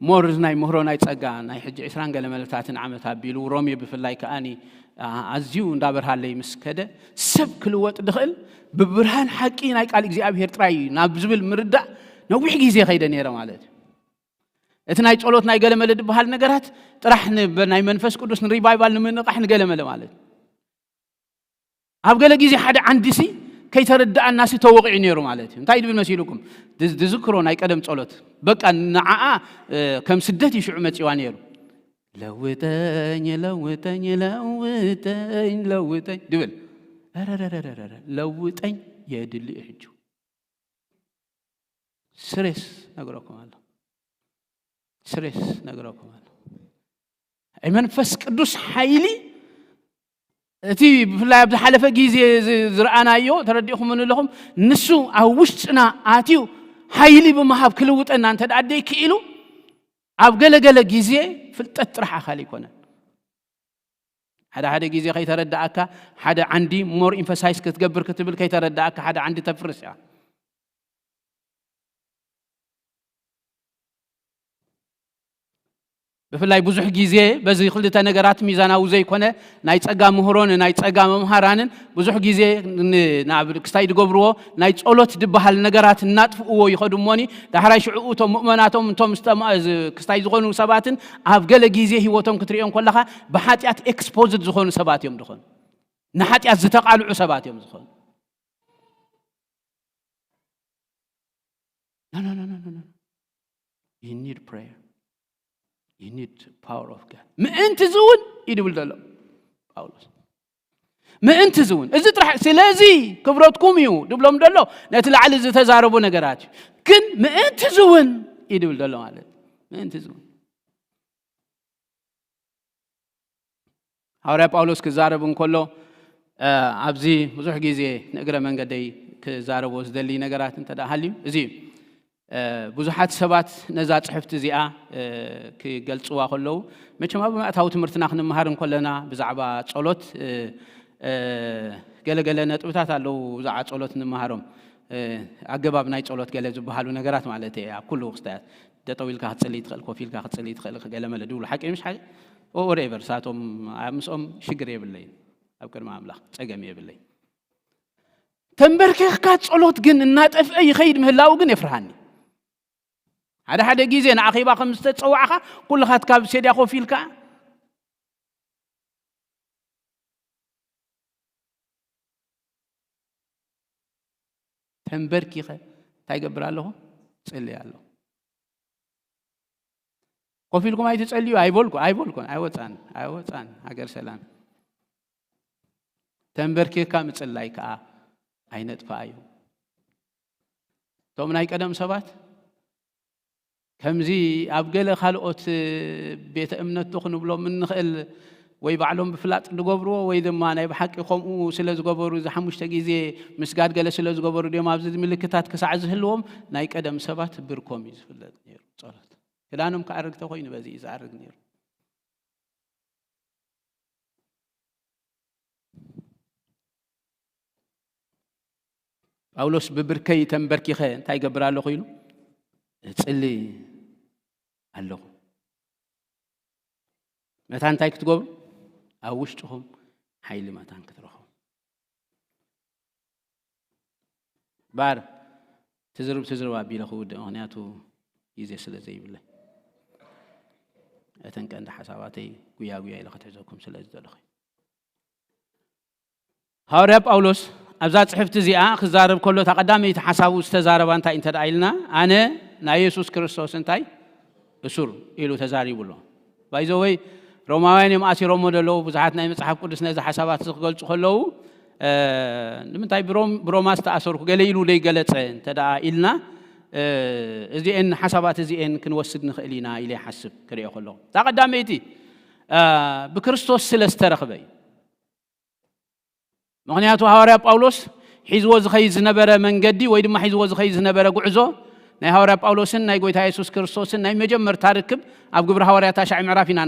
ሞር ናይ ምህሮ ናይ ጸጋ ናይ ሕጂ ዕስራን ገለ መለታትን ዓመት ኣቢሉ ሮሜ ብፍላይ ከኣኒ፣ ኣ-፣ ኣዝዩ እንዳበርሃለይ ምስ ከደ፣ ሰብ ክልወጥ ድኽእል ብብርሃን ሓቂ ናይ ቃል እግዚኣብሔር ጥራይ እዩ ናብ ዝብል ምርዳእ ነዊሕ ግዜ ከይደ ነይረ ማለት እዩ። እቲ ናይ ጸሎት ናይ ገለ መለ ዝበሃል ነገራት ጥራሕ ን-፣ ብ-፣ ናይ መንፈስ ቅዱስ ንሪቫይቫል ንምንቓሕ ንገለ መለ ማለት እዩ። ኣብ ገለ ግዜ ሓደ ዓንዲሲ ከይተረድኣናሲ ተወቒዑ ነይሩ ማለት እዩ። እንታይ ድብል መሲልኩም? ድዝ-፣ ድዝክሮ ናይ ቀደም ጸሎት። በቃ ንዓኣ፣ እ፣ ከም ስደት እዩ ሽዑ መጺዋ ነይሩ። "ለውጠኝ፣ ለውጠኝ፣ ለውጠኝ፣ ለውጠኝ" ድብል። "ረረረረረ፣ ለውጠኝ የድሊ እዩ ሕጂ።" ስሬስ ነግረኩም ኣለኹ። ስሬስ ነግረኩም ኣለኹ። ናይ መንፈስ ቅዱስ ሓይሊ፣ እቲ ብፍላይ ኣብ ዝሓለፈ ግዜ ዝ-፣ ዝረኣናዮ፣ ተረዲእኹምኒ ኣለኹም፣ ንሱ ኣብ ውሽጥና ኣትዩ ሓይሊ ብምሃብ ክልውጠና እንተ ደኣ ደይ ክኢሉ፣ ኣብ ገለገለ ግዜ ፍልጠት ጥራሕ ኣኻሊ ኣይኮነን። ሓደ ሓደ ግዜ ከይተረዳእካ ሓደ ዓንዲ more emphasize ክትገብር ክትብል ከይተረዳእካ ሓደ ዓንዲ ተፍርስ እያ። ብፍላይ ብዙሕ ግዜ በዚ ክልተ ነገራት ሚዛናዊ ዘይኮነ ናይ ጸጋ ምህሮን ናይ ጸጋ መምሃራንን ብዙሕ ግዜ ን- ናብ ክስታይ ዝገብርዎ ናይ ጸሎት ዝበሃል ነገራት እናጥፍእዎ ይኸዱ እሞኒ፣ ዳሕራይ ሽዑ እቶም ምእመናቶም እቶም ዝተማ- ዝ- ክስታይ ዝኾኑ ሰባትን ኣብ ገለ ግዜ ህይወቶም ክትሪኦም ከለኻ ብሓጢኣት ኤክስፖዝድ ዝኾኑ ሰባት እዮም ዝኾኑ፣ ንሓጢኣት ዝተቓልዑ ሰባት እዮም ዝኾኑ። No, no, no, no, no, no. You need prayer. You need power of God. ምእንቲ ዝውን እዩ ድብል ዘሎ ጳውሎስ። ምእንቲ ዝውን እዚ ጥራሕ ስለዚ ክብረትኩም እዩ ድብሎም ዘሎ ነቲ ላዕሊ ዝተዛረቡ ነገራት እዩ። ግን ምእንቲ ዝውን እዩ ድብል ዘሎ ማለት ምእንቲ ዝውን ሃዋርያ ጳውሎስ ክዛረብ እንከሎ ኣብዚ ብዙሕ ግዜ ንእግረ መንገደይ ክዛረቦ ዝደሊ ነገራት እንተ ደኣ ሃልዩ እዚ ብዙሓት ሰባት ነዛ ጽሕፍቲ እዚኣ ክገልጽዋ ከለዉ መቸም ኣብ መእታዊ ትምህርትና ክንመሃር እንከለና ብዛዕባ ጸሎት ገለገለ ነጥብታት ኣለዉ ብዛዕባ ጸሎት ንምሃሮም ኣገባብ ናይ ጸሎት ገለ ዝበሃሉ ነገራት ማለት እየ ኣብ ኩሉ ክስታያት ደጠው ኢልካ ክትጽሊ ትኽእል ኮፍ ኢልካ ክትጽሊ ትኽእል ገለመለ ድብሉ ሓቂ ምሽ ሓቂ ወሬቨር ሳቶም ምስኦም ሽግር የብለይን ኣብ ቅድሚ ኣምላኽ ጸገም የብለይ ተንበርኪኽካ ጸሎት ግን እናጠፍአ ይኸይድ ምህላው ግን የፍርሃኒ ሓደ ሓደ ግዜ ንኣኼባ ከም ዝተጸዋዕኻ ኩልኻት ካብ ሴድያ ኮፍ ኢልካ ተንበርኪኸ እንታይ ገብር ኣለኹ ጽልይ ኣለኹ ኮፍ ኢልኩም ኣይትጸልዩ ኣይበልኩ ኣይበልኩን ኣይወጻን ኣይወጻን ሃገር ሰላም ተንበርኪካ ምጽላይ ከዓ ኣይነጥፋ እዩ እቶም ናይ ቀደም ሰባት ከምዚ ኣብ ገለ ካልኦት ቤተ እምነቱ ክንብሎም እንኽእል ወይ ባዕሎም ብፍላጥ ዝገብርዎ ወይ ድማ ናይ ብሓቂ ከምኡ ስለ ዝገበሩ እዚ ሓሙሽተ ግዜ ምስጋድ ገለ ስለ ዝገበሩ ድዮም ኣብዚ ምልክታት ክሳዕ ዝህልዎም ናይ ቀደም ሰባት ብርኮም እዩ ዝፍለጥ ነይሩ ጸሎት ክዳኖም ክኣርግ ተኮይኑ በዚ እዩ ዝኣርግ ነይሩ ጳውሎስ ብብርከይ ተንበርኪኸ እንታይ ይገብር ኣለኹ ኢሉ እጽሊ ኣለኹ መታ እንታይ ክትገብሩ ኣብ ውሽጥኹም ሓይሊ መታን ክትረኸቡ ባር ትዝርብ ትዝርብ ኣቢለ ክውድእ ምክንያቱ ግዜ ስለ ዘይብለ እተን ቀንዲ ሓሳባተይ ጉያ ጉያ ኢለ ክትሕዘኩም ስለ ዝደለኹ ሃዋርያ ጳውሎስ ኣብዛ ጽሕፍቲ እዚኣ ክዛረብ ከሎ እታ ቀዳመይቲ ሓሳቡ ዝተዛረባ እንታይ እንተ ደኣ ኢልና ኣነ ናይ የሱስ ክርስቶስ እንታይ እሱር ኢሉ ተዛሪቡ ኣሎ ባይዘወይ ሮማውያን እዮም ኣሲሮሞ ዘለዉ ብዙሓት ናይ መጽሓፍ ቅዱስ ነዚ ሓሳባት እዚ ክገልጹ ከለዉ ንምንታይ ብሮማ ዝተኣሰርኩ ገለ ኢሉ ዘይገለጸ እንተ ኢልና እዚአን ሓሳባት እዚአን ክንወስድ ንኽእል ኢና ኢለ ይሓስብ ክሪኦ ከለኹ እታ ቀዳመይቲ ብክርስቶስ ስለ ዝተረኽበ እዩ ምኽንያቱ ሃዋርያ ጳውሎስ ሒዝዎ ዝኸይድ ዝነበረ መንገዲ ወይ ድማ ሒዝዎ ዝኸይድ ዝነበረ ጉዕዞ ናይ ሃዋርያ ጳውሎስን ናይ ጎይታ የሱስ ክርስቶስን ናይ መጀመርታ ርክብ ኣብ ግብሪ ሃዋርያት ታሻዒ ምዕራፍ ኢና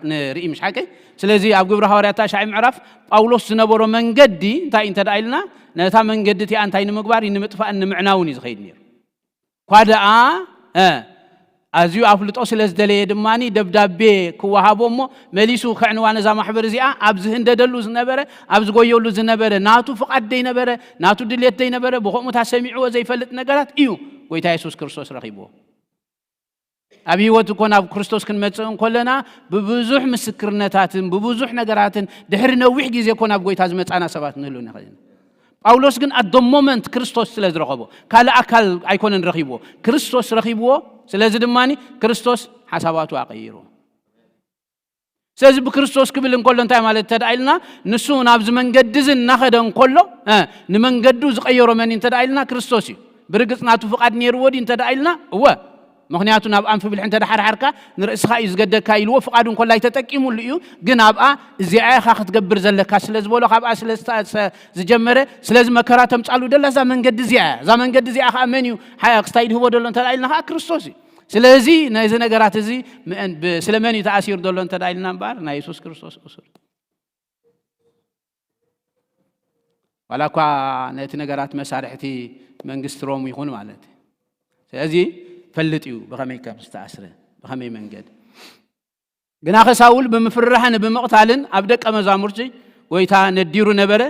ንርኢ ምሽ ሓቂ ስለዚ ኣብ ግብሪ ሃዋርያት ታሻዒ ምዕራፍ ጳውሎስ ዝነበሮ መንገዲ እንታይ እንተ ኢልና ነታ መንገዲ እቲኣ እንታይ ንምግባር እዩ ንምጥፋእን ንምዕናውን እዩ ዝኸይድ ነይሩ ኳ ደኣ ኣዝዩ ኣፍልጦ ስለ ዝደለየ ድማ ደብዳቤ ክወሃቦ እሞ መሊሱ ከዕንዋ ነዛ ማሕበር እዚኣ ኣብ ዝህንደደሉ ዝነበረ ኣብ ዝጎየሉ ዝነበረ ናቱ ፍቓድ ደይነበረ ናቱ ድልየት ደይነበረ ብኸምኡታ ሰሚዕዎ ዘይፈልጥ ነገራት እዩ ጎይታ የሱስ ክርስቶስ ረኺብዎ ኣብ ህይወት እኮ ናብ ክርስቶስ ክንመጽእ እንኮለና ብብዙሕ ምስክርነታትን ብብዙሕ ነገራትን ድሕሪ ነዊሕ ግዜ እኮ ናብ ጎይታ ዝመጻና ሰባት ንህሉ ንኽእል ኢና ጳውሎስ ግን ኣዶ ሞመንት ክርስቶስ ስለ ዝረኸቦ ካልእ ኣካል ኣይኮነን ረኺብዎ ክርስቶስ ረኺብዎ ስለዚ ድማ ክርስቶስ ሓሳባቱ ኣቐይርዎ ስለዚ ብክርስቶስ ክብል እንከሎ እንታይ ማለት እንተ ኢልና ንሱ ናብዚ መንገዲ እዚ እናኸደ እንከሎ ንመንገዱ ዝቀየሮ መን እንተ ኢልና ክርስቶስ እዩ ብርግጽ ናቱ ፍቓድ ነይርዎ ድዩ እንተ ኢልና እወ ምኽንያቱ ናብ ኣንፊ ብልሒ እንተደሓርሓርካ ንርእስኻ እዩ ዝገደካ ኢልዎ ፍቓዱ እንኮላይ ተጠቂሙሉ እዩ ግን ኣብኣ እዚኣ ኢኻ ክትገብር ዘለካ ስለ ዝበሎ ካብኣ ስለ ዝጀመረ ስለዚ መከራ ተምጻሉ ደላ እዛ መንገዲ እዚኣ እያ እዛ መንገዲ እዚኣ ከዓ መን እዩ ክስታይ ድህቦ ደሎ እንተ ኢልና ከዓ ክርስቶስ እዩ ስለዚ ነዚ ነገራት እዚ ስለ መን እዩ ተኣሲሩ ደሎ እንተ ኢልና እምበኣር ናይ የሱስ ክርስቶስ እሱር ዋላ እኳ ነቲ ነገራት መሳርሕቲ መንግስቲ ሮም ይኹን ማለት እዩ። ስለዚ ፈልጥ እዩ ብኸመይ ከም ዝተኣስረ፣ ብኸመይ መንገድ። ግናኸ ሳውል ብምፍርራሕን ብምቕታልን ኣብ ደቀ መዛሙርቲ ጎይታ ነዲሩ ነበረ።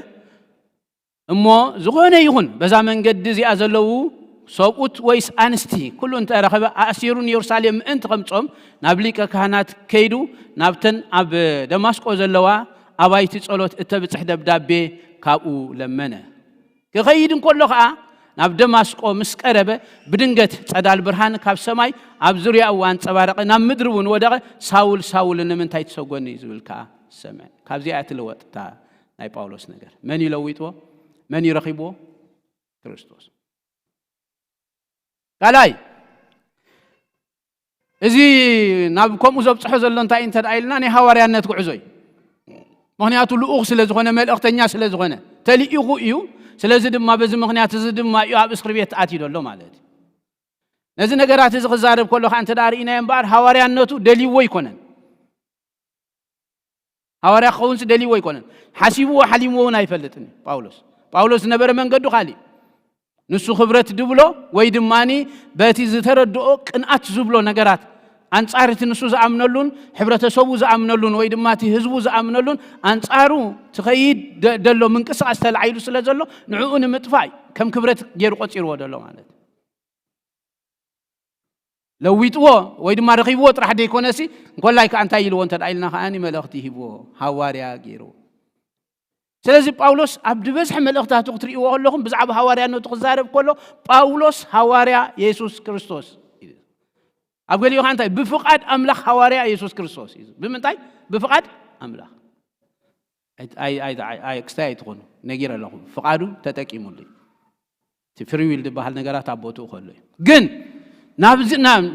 እሞ ዝኾነ ይኹን በዛ መንገዲ እዚኣ ዘለዉ ሰብኡት ወይስ ኣንስቲ ኩሉ እንተረኸበ ኣእሲሩ ንየሩሳሌም ምእንቲ ከምጾም ናብ ሊቀ ካህናት ከይዱ ናብተን ኣብ ደማስቆ ዘለዋ ኣባይቲ ጸሎት እተብጽሕ ደብዳቤ ካብኡ ለመነ። ክኸይድ እንከሎ ኸኣ ናብ ደማስቆ ምስ ቀረበ ብድንገት ጸዳል ብርሃን ካብ ሰማይ ኣብ ዙርያኡ ኣንጸባረቐ፣ ናብ ምድሪ እውን ወደቐ። ሳውል ሳውል ንምንታይ ትሰጎኒ ዝብል ከኣ ሰምዐ። ካብዚኣ እያ ትልወጥ እታ ናይ ጳውሎስ ነገር። መን እዩ ለዊጥዎ? መን እዩ ረኺብዎ? ክርስቶስ። ካልኣይ፣ እዚ ናብ ከምኡ ዘብፅሖ ዘሎ እንታይ እንተ ደኣ ኢልና ናይ ሃዋርያነት ጉዕዞ እዩ። ምክንያቱ ልኡኽ ስለ ዝኾነ፣ መልእኽተኛ ስለ ዝኾነ፣ ተልኢኹ እዩ። ስለዚ ድማ በዚ ምክንያት እዚ ድማ እዩ ኣብ እስሪ ቤት ኣትዩ ዘሎ ማለት እዩ። ነዚ ነገራት እዚ ክዛረብ ከሎ ከዓ እንተ ደኣ ርኢናዮ እምበኣር ሃዋርያነቱ ደልይዎ ኣይኮነን። ሃዋርያ ክኸውንስ ደልይዎ ኣይኮነን። ሓሲብዎ ሓሊምዎ እውን ኣይፈልጥን እዩ ጳውሎስ። ጳውሎስ ዝነበረ መንገዱ ካሊእ። ንሱ ክብረት ድብሎ ወይ ድማኒ በቲ ዝተረድኦ ቅንኣት ዝብሎ ነገራት ኣንጻር እቲ ንሱ ዝኣምነሉን ሕብረተሰቡ ዝኣምነሉን ወይ ድማ እቲ ህዝቡ ዝኣምነሉን ኣንጻሩ ትኸይድ ደ-፣ ደሎ ምንቅስቃስ ተላዒሉ ስለ ዘሎ ንዕኡ ንምጥፋእ እዩ ከም ክብረት ገይሩ ቆጺርዎ ደሎ ማለት እዩ። ለዊጥዎ ወይ ድማ ረኺብዎ ጥራሕ ደይኮነሲ እንኮላይ ከዓ እንታይ ኢልዎ እንተ ደኣ ኢልና ከዓኒ መልእኽቲ ሂብዎ፣ ሃዋርያ ገይርዎ። ስለዚ ጳውሎስ ኣብ ዝበዝሐ መልእኽታቱ ክትርእይዎ ከለኹም ብዛዕባ ሃዋርያነቱ ክዛረብ ከሎ ጳውሎስ ሃዋርያ የሱስ ክርስቶስ እዩ። ኣብ ገሊኡ ከዓ እንታይ ብፍቓድ ኣምላኽ ሃዋርያ የሱስ ክርስቶስ እዩ። ብምንታይ? ብፍቓድ ኣምላኽ። ኣይ-፣ ኣይ-፣ ኣይ-፣ ኣይ-፣ ኣይ-፣ ክስታይ ኣይትኾኑ፣ ነጊረ ኣለኹ። ፍቓዱ ተጠቂሙሉ እዩ። እቲ ፍሪ ዊል ዝበሃል ነገራት ኣብ ቦትኡ ከሎ እዩ። ግን ናብዚ ና-፣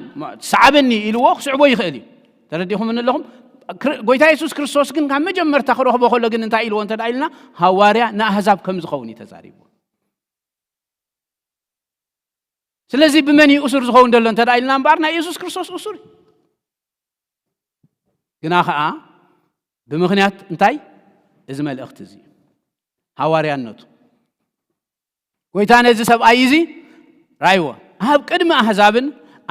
ሰዓበኒ ኢልዎ ክስዕቦ ይኽእል እዩ። ተረዲኹም ኣለኹም? ክር-፣ ጎይታ የሱስ ክርስቶስ ግን ካብ መጀመርታ ክረኽቦ ከሎ ግን እንታይ ኢልዎ እንተ ደኣ ኢልና ሃዋርያ ንኣህዛብ ከም ዝኸውን እዩ ተዛሪብዎ። ስለዚ ብመን እዩ እሱር ዝኸውን ዘሎ እንተ ደኣ ኢልና እምበኣር ናይ የሱስ ክርስቶስ እሱር እዩ። ግና ኸዓ ብምኽንያት እንታይ? እዚ መልእኽቲ እዚ ሃዋርያነቱ። ጎይታ ነዚ ሰብኣይ እዚ ራይዎ ኣብ ቅድሚ ኣህዛብን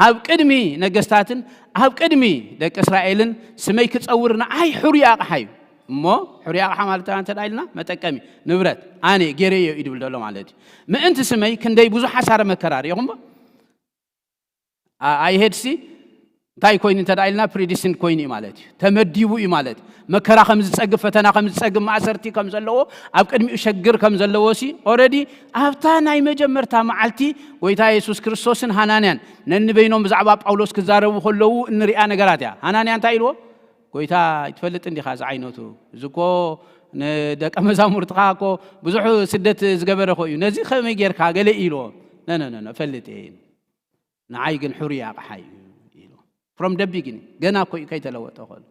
ኣብ ቅድሚ ነገስታትን ኣብ ቅድሚ ደቂ እስራኤልን ስመይ ክጸውር ንዓይ ሕሩይ ኣቕሓ እዩ። እሞ ሕሩይ ኣቕሓ ማለት እንታይ እንተ ደኣ ኢልና መጠቀሚ ንብረት ኣነ ገይረዮ እዩ ድብል ዘሎ ማለት እዩ። ምእንቲ ስመይ ክንደይ ብዙሕ ሓሳረ መከራ ርኢኹም እሞ ኣ-፣ ኣይሄድሲ እንታይ ኮይኑ እንተ ደኣ ኢልና ፕሪዲስቲንድ ኮይኑ እዩ ማለት እዩ። ተመዲቡ እዩ ማለት እዩ። መከራ ከም ዝጸግብ፣ ፈተና ከም ዝጸግብ፣ ማእሰርቲ ከም ዘለዎ፣ ኣብ ቅድሚኡ ሸግር ከም ዘለዎ ሲ ኦረዲ ኣብታ ናይ መጀመርታ መዓልቲ ጎይታ የሱስ ክርስቶስን ሃናንያን ነንበይኖም ብዛዕባ ጳውሎስ ክዛረቡ ከለዉ እንሪኣ ነገራት እያ። ሃናንያ እንታይ ኢልዎ? ጎይታ ይትፈልጥ እንዲኻ እዚ ዓይነቱ እዚ እኮ ንደቀ መዛሙርትኻ እኮ ብዙሕ ስደት ዝገበረ እኮ እዩ። ነዚ ከመይ ጌርካ ገለ ኢልዎ። ነነነነ እፈልጥ እየ። ንዓይ ግን ሕሩይ ኣቕሓ እዩ ኢሉ። ፍሮም ደ ቢግኒንግ ገና እኮ እዩ ከይተለወጠ ከሎ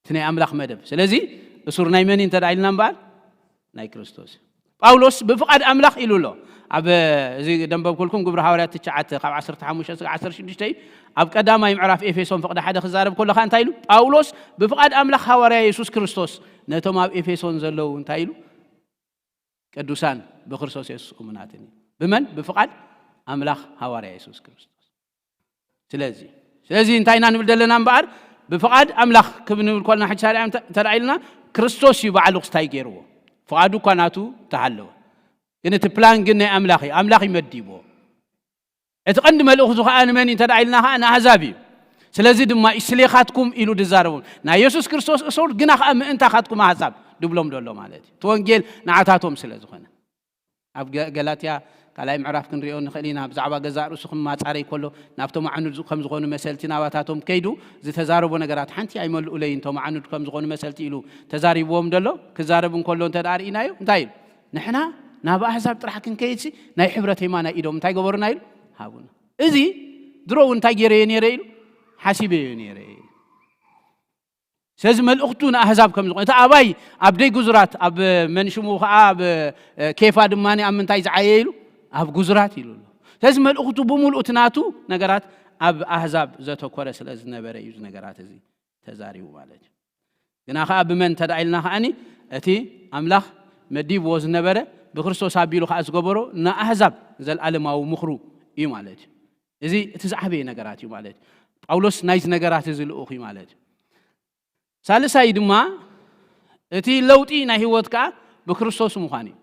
እቲ ናይ ኣምላኽ መደብ። ስለዚ እሱር ናይ መን እዩ እንተ ደኣ ኢልና እምበኣር ናይ ክርስቶስ እዩ። ጳውሎስ ብፍቓድ ኣምላኽ ኢሉ ኣሎ። ኣብ እዚ ደንበብኩልኩም ግብሪ ሃዋርያት ትሽዓተ ካብ ዓሰርተ ሓሙሽተ እስከ ዓሰርተ ሽዱሽተ እዩ። ኣብ ቀዳማይ ምዕራፍ ኤፌሶን ፍቕዲ ሓደ ክዛረብ ከሎ ከኣ እንታይ ኢሉ? ጳውሎስ ብፍቓድ ኣምላኽ ሃዋርያ የሱስ ክርስቶስ ነቶም ኣብ ኤፌሶን ዘለዉ እንታይ ኢሉ? ቅዱሳን ብክርስቶስ የሱስ እሙናትን እዩ። ብመን? ብፍቓድ ኣምላኽ ሃዋርያ የሱስ ክርስቶስ። ስለዚ ስለዚ እንታይ ኢና ንብል ዘለና እምበኣር ብፍቓድ ኣምላኽ ክብ ንብል ኮልና ሕጂ ሳሪያ እንተ እንተ ደኣ ኢልና ክርስቶስ እዩ ባዕሉ ክስታይ ገይርዎ። ፍቓዱ እኳ ናቱ ተሃለወ። ግን እቲ ፕላን ግን ናይ ኣምላኽ እዩ። ኣምላኽ እዩ መዲብዎ። እቲ ቀንዲ መልእኽቱ ከኣ ንመን እዩ እንተ ደኣ ኢልና ከኣ ንኣህዛብ እዩ። ስለዚ ድማ እዩ ስሌኻትኩም ኢሉ ድዛረቦም። ናይ የሱስ ክርስቶስ እሱር ግና ከኣ ምእንታኻትኩም ኣህዛብ ድብሎም ደሎ ማለት እዩ። እቲ ወንጌል ንዓታቶም ስለ ዝኾነ። ኣብ ገ-፣ ገላትያ ካልኣይ ምዕራፍ ክንሪኦ ንኽእል ኢና። ብዛዕባ ገዛእ ርእሱ ክማጻረይ ከሎ ናብቶም ኣዕኑድ ከም ዝኾኑ መሰልቲ ናባታቶም ከይዱ ዝተዛረቦ ነገራት ሓንቲ ኣይመልኡለይን፣ እቶም ኣዕኑድ ከም ዝኾኑ መሰልቲ ኢሉ ተዛሪብዎም ደሎ። ክዛረብ እንከሎ እንተ ደኣ ርኢናዮ እንታይ ኢሉ? ንሕና ናብ ኣህዛብ ጥራሕ ክንከይድሲ ናይ ሕብረት የማናይ ኢዶም እንታይ ገበሩና ኢሉ? ሃቡና። እዚ ድሮ እውን እንታይ ገይረዮ ነይረ ኢሉ? ሓሲበዮ ነይረ። ስለዚ መልእኽቱ ንኣህዛብ ከም ዝኾነ፣ እቲ ኣባይ ኣብ ደይ ጉዙራት፣ ኣብ መን ሽሙ ኸዓ ኣብ፣ እ፣ ኬፋ ድማ ኣብ ምንታይ ዝዓየ ኢሉ? ኣብ ጉዙራት ኢሉ ኣሎ። ስለዚ መልእኽቱ ብምሉእ እቲ ናቱ ነገራት ኣብ ኣህዛብ ዘተኮረ ስለ ዝነበረ እዩ እዚ ነገራት እዚ ተዛሪቡ ማለት እዩ። ግና ኸዓ ብመን እንተ ደኣ ኢልና ኸዓኒ እቲ ኣምላኽ መዲብዎ ዝነበረ፣ ብክርስቶስ ኣቢሉ ከኣ ዝገበሮ ንኣህዛብ ዘልኣለማዊ ምኽሩ እዩ ማለት እዩ። እዚ እቲ ዝዓበየ ነገራት እዩ ማለት እዩ። ጳውሎስ ናይዚ ነገራት እዚ ልኡኽ እዩ ማለት እዩ። ሳልሳይ ድማ እቲ ለውጢ ናይ ህይወት ከኣ ብክርስቶስ ምዃን እዩ።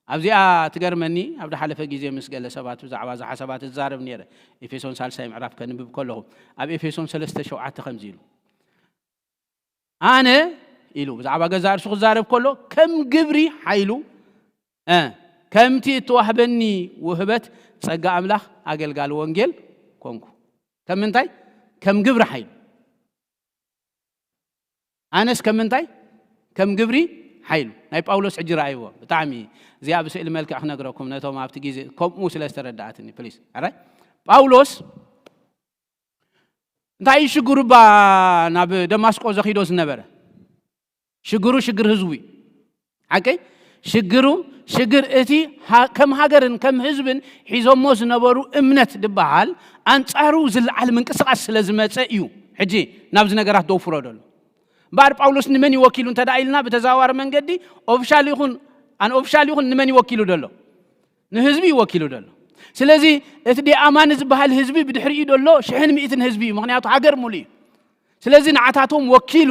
ኣብዚኣ ትገርመኒ፣ ኣብ ዝሓለፈ ግዜ ምስ ገለ ሰባት ብዛዕባ እዛ ሓሳባት እዛረብ ነይረ። ኤፌሶን ሳልሳይ ምዕራፍ ከንብብ ከለኹ፣ ኣብ ኤፌሶን ሰለስተ ሸውዓተ ከምዚ ኢሉ፣ ኣነ ኢሉ ብዛዕባ ገዛ እርሱ ክዛረብ ከሎ፣ ከም ግብሪ ሓይሉ፣ እ፣ ከምቲ እተዋህበኒ ውህበት ጸጋ ኣምላኽ ኣገልጋሊ ወንጌል ኮንኩ። ከም ምንታይ? ከም ግብሪ ሓይሉ። ኣነስ ከም ምንታይ? ከም ግብሪ ሓይሉ። ናይ ጳውሎስ ሕጂ ረኣይዎ። ብጣዕሚ እዚኣ ብስእሊ መልክዕ ክነግረኩም፣ ነቶም ኣብቲ ግዜ ከምኡ ስለ ዝተረዳኣትኒ፣ ፕሊስ። ኣራይ? ጳውሎስ እንታይ እዩ ሽግሩ እባ ናብ ደማስቆ ዘኺዶ ዝነበረ? ሽግሩ ሽግር ህዝቡ እዩ። ሓቀይ? ሽግሩ ሽግር እቲ ሃ-፣ ከም ሃገርን ከም ህዝብን ሒዞሞ ዝነበሩ እምነት ዝበሃል ኣንጻሩ ዝለዓል ምንቅስቃስ ስለ ዝመጸ እዩ። ሕጂ ናብዚ ነገራት ደውፍሮ ደሎ። እምበኣር ጳውሎስ ንመን እዩ ወኪሉ እንተ ደኣ ኢልና፣ ብተዘዋዋሪ መንገዲ ኦፊሻል ይኹን ኣን ኦፊሻል ይኹን ንመን እዩ ወኪሉ ደሎ? ንህዝቢ እዩ ወኪሉ ደሎ። ስለዚ እቲ ደኣማኒ ዝበሃል ህዝቢ ብድሕሪኡ ደሎ ሽሕን ሚእትን ህዝቢ እዩ። ምኽንያቱ ሃገር ሙሉ እዩ። ስለዚ ንዓታቶም ወኪሉ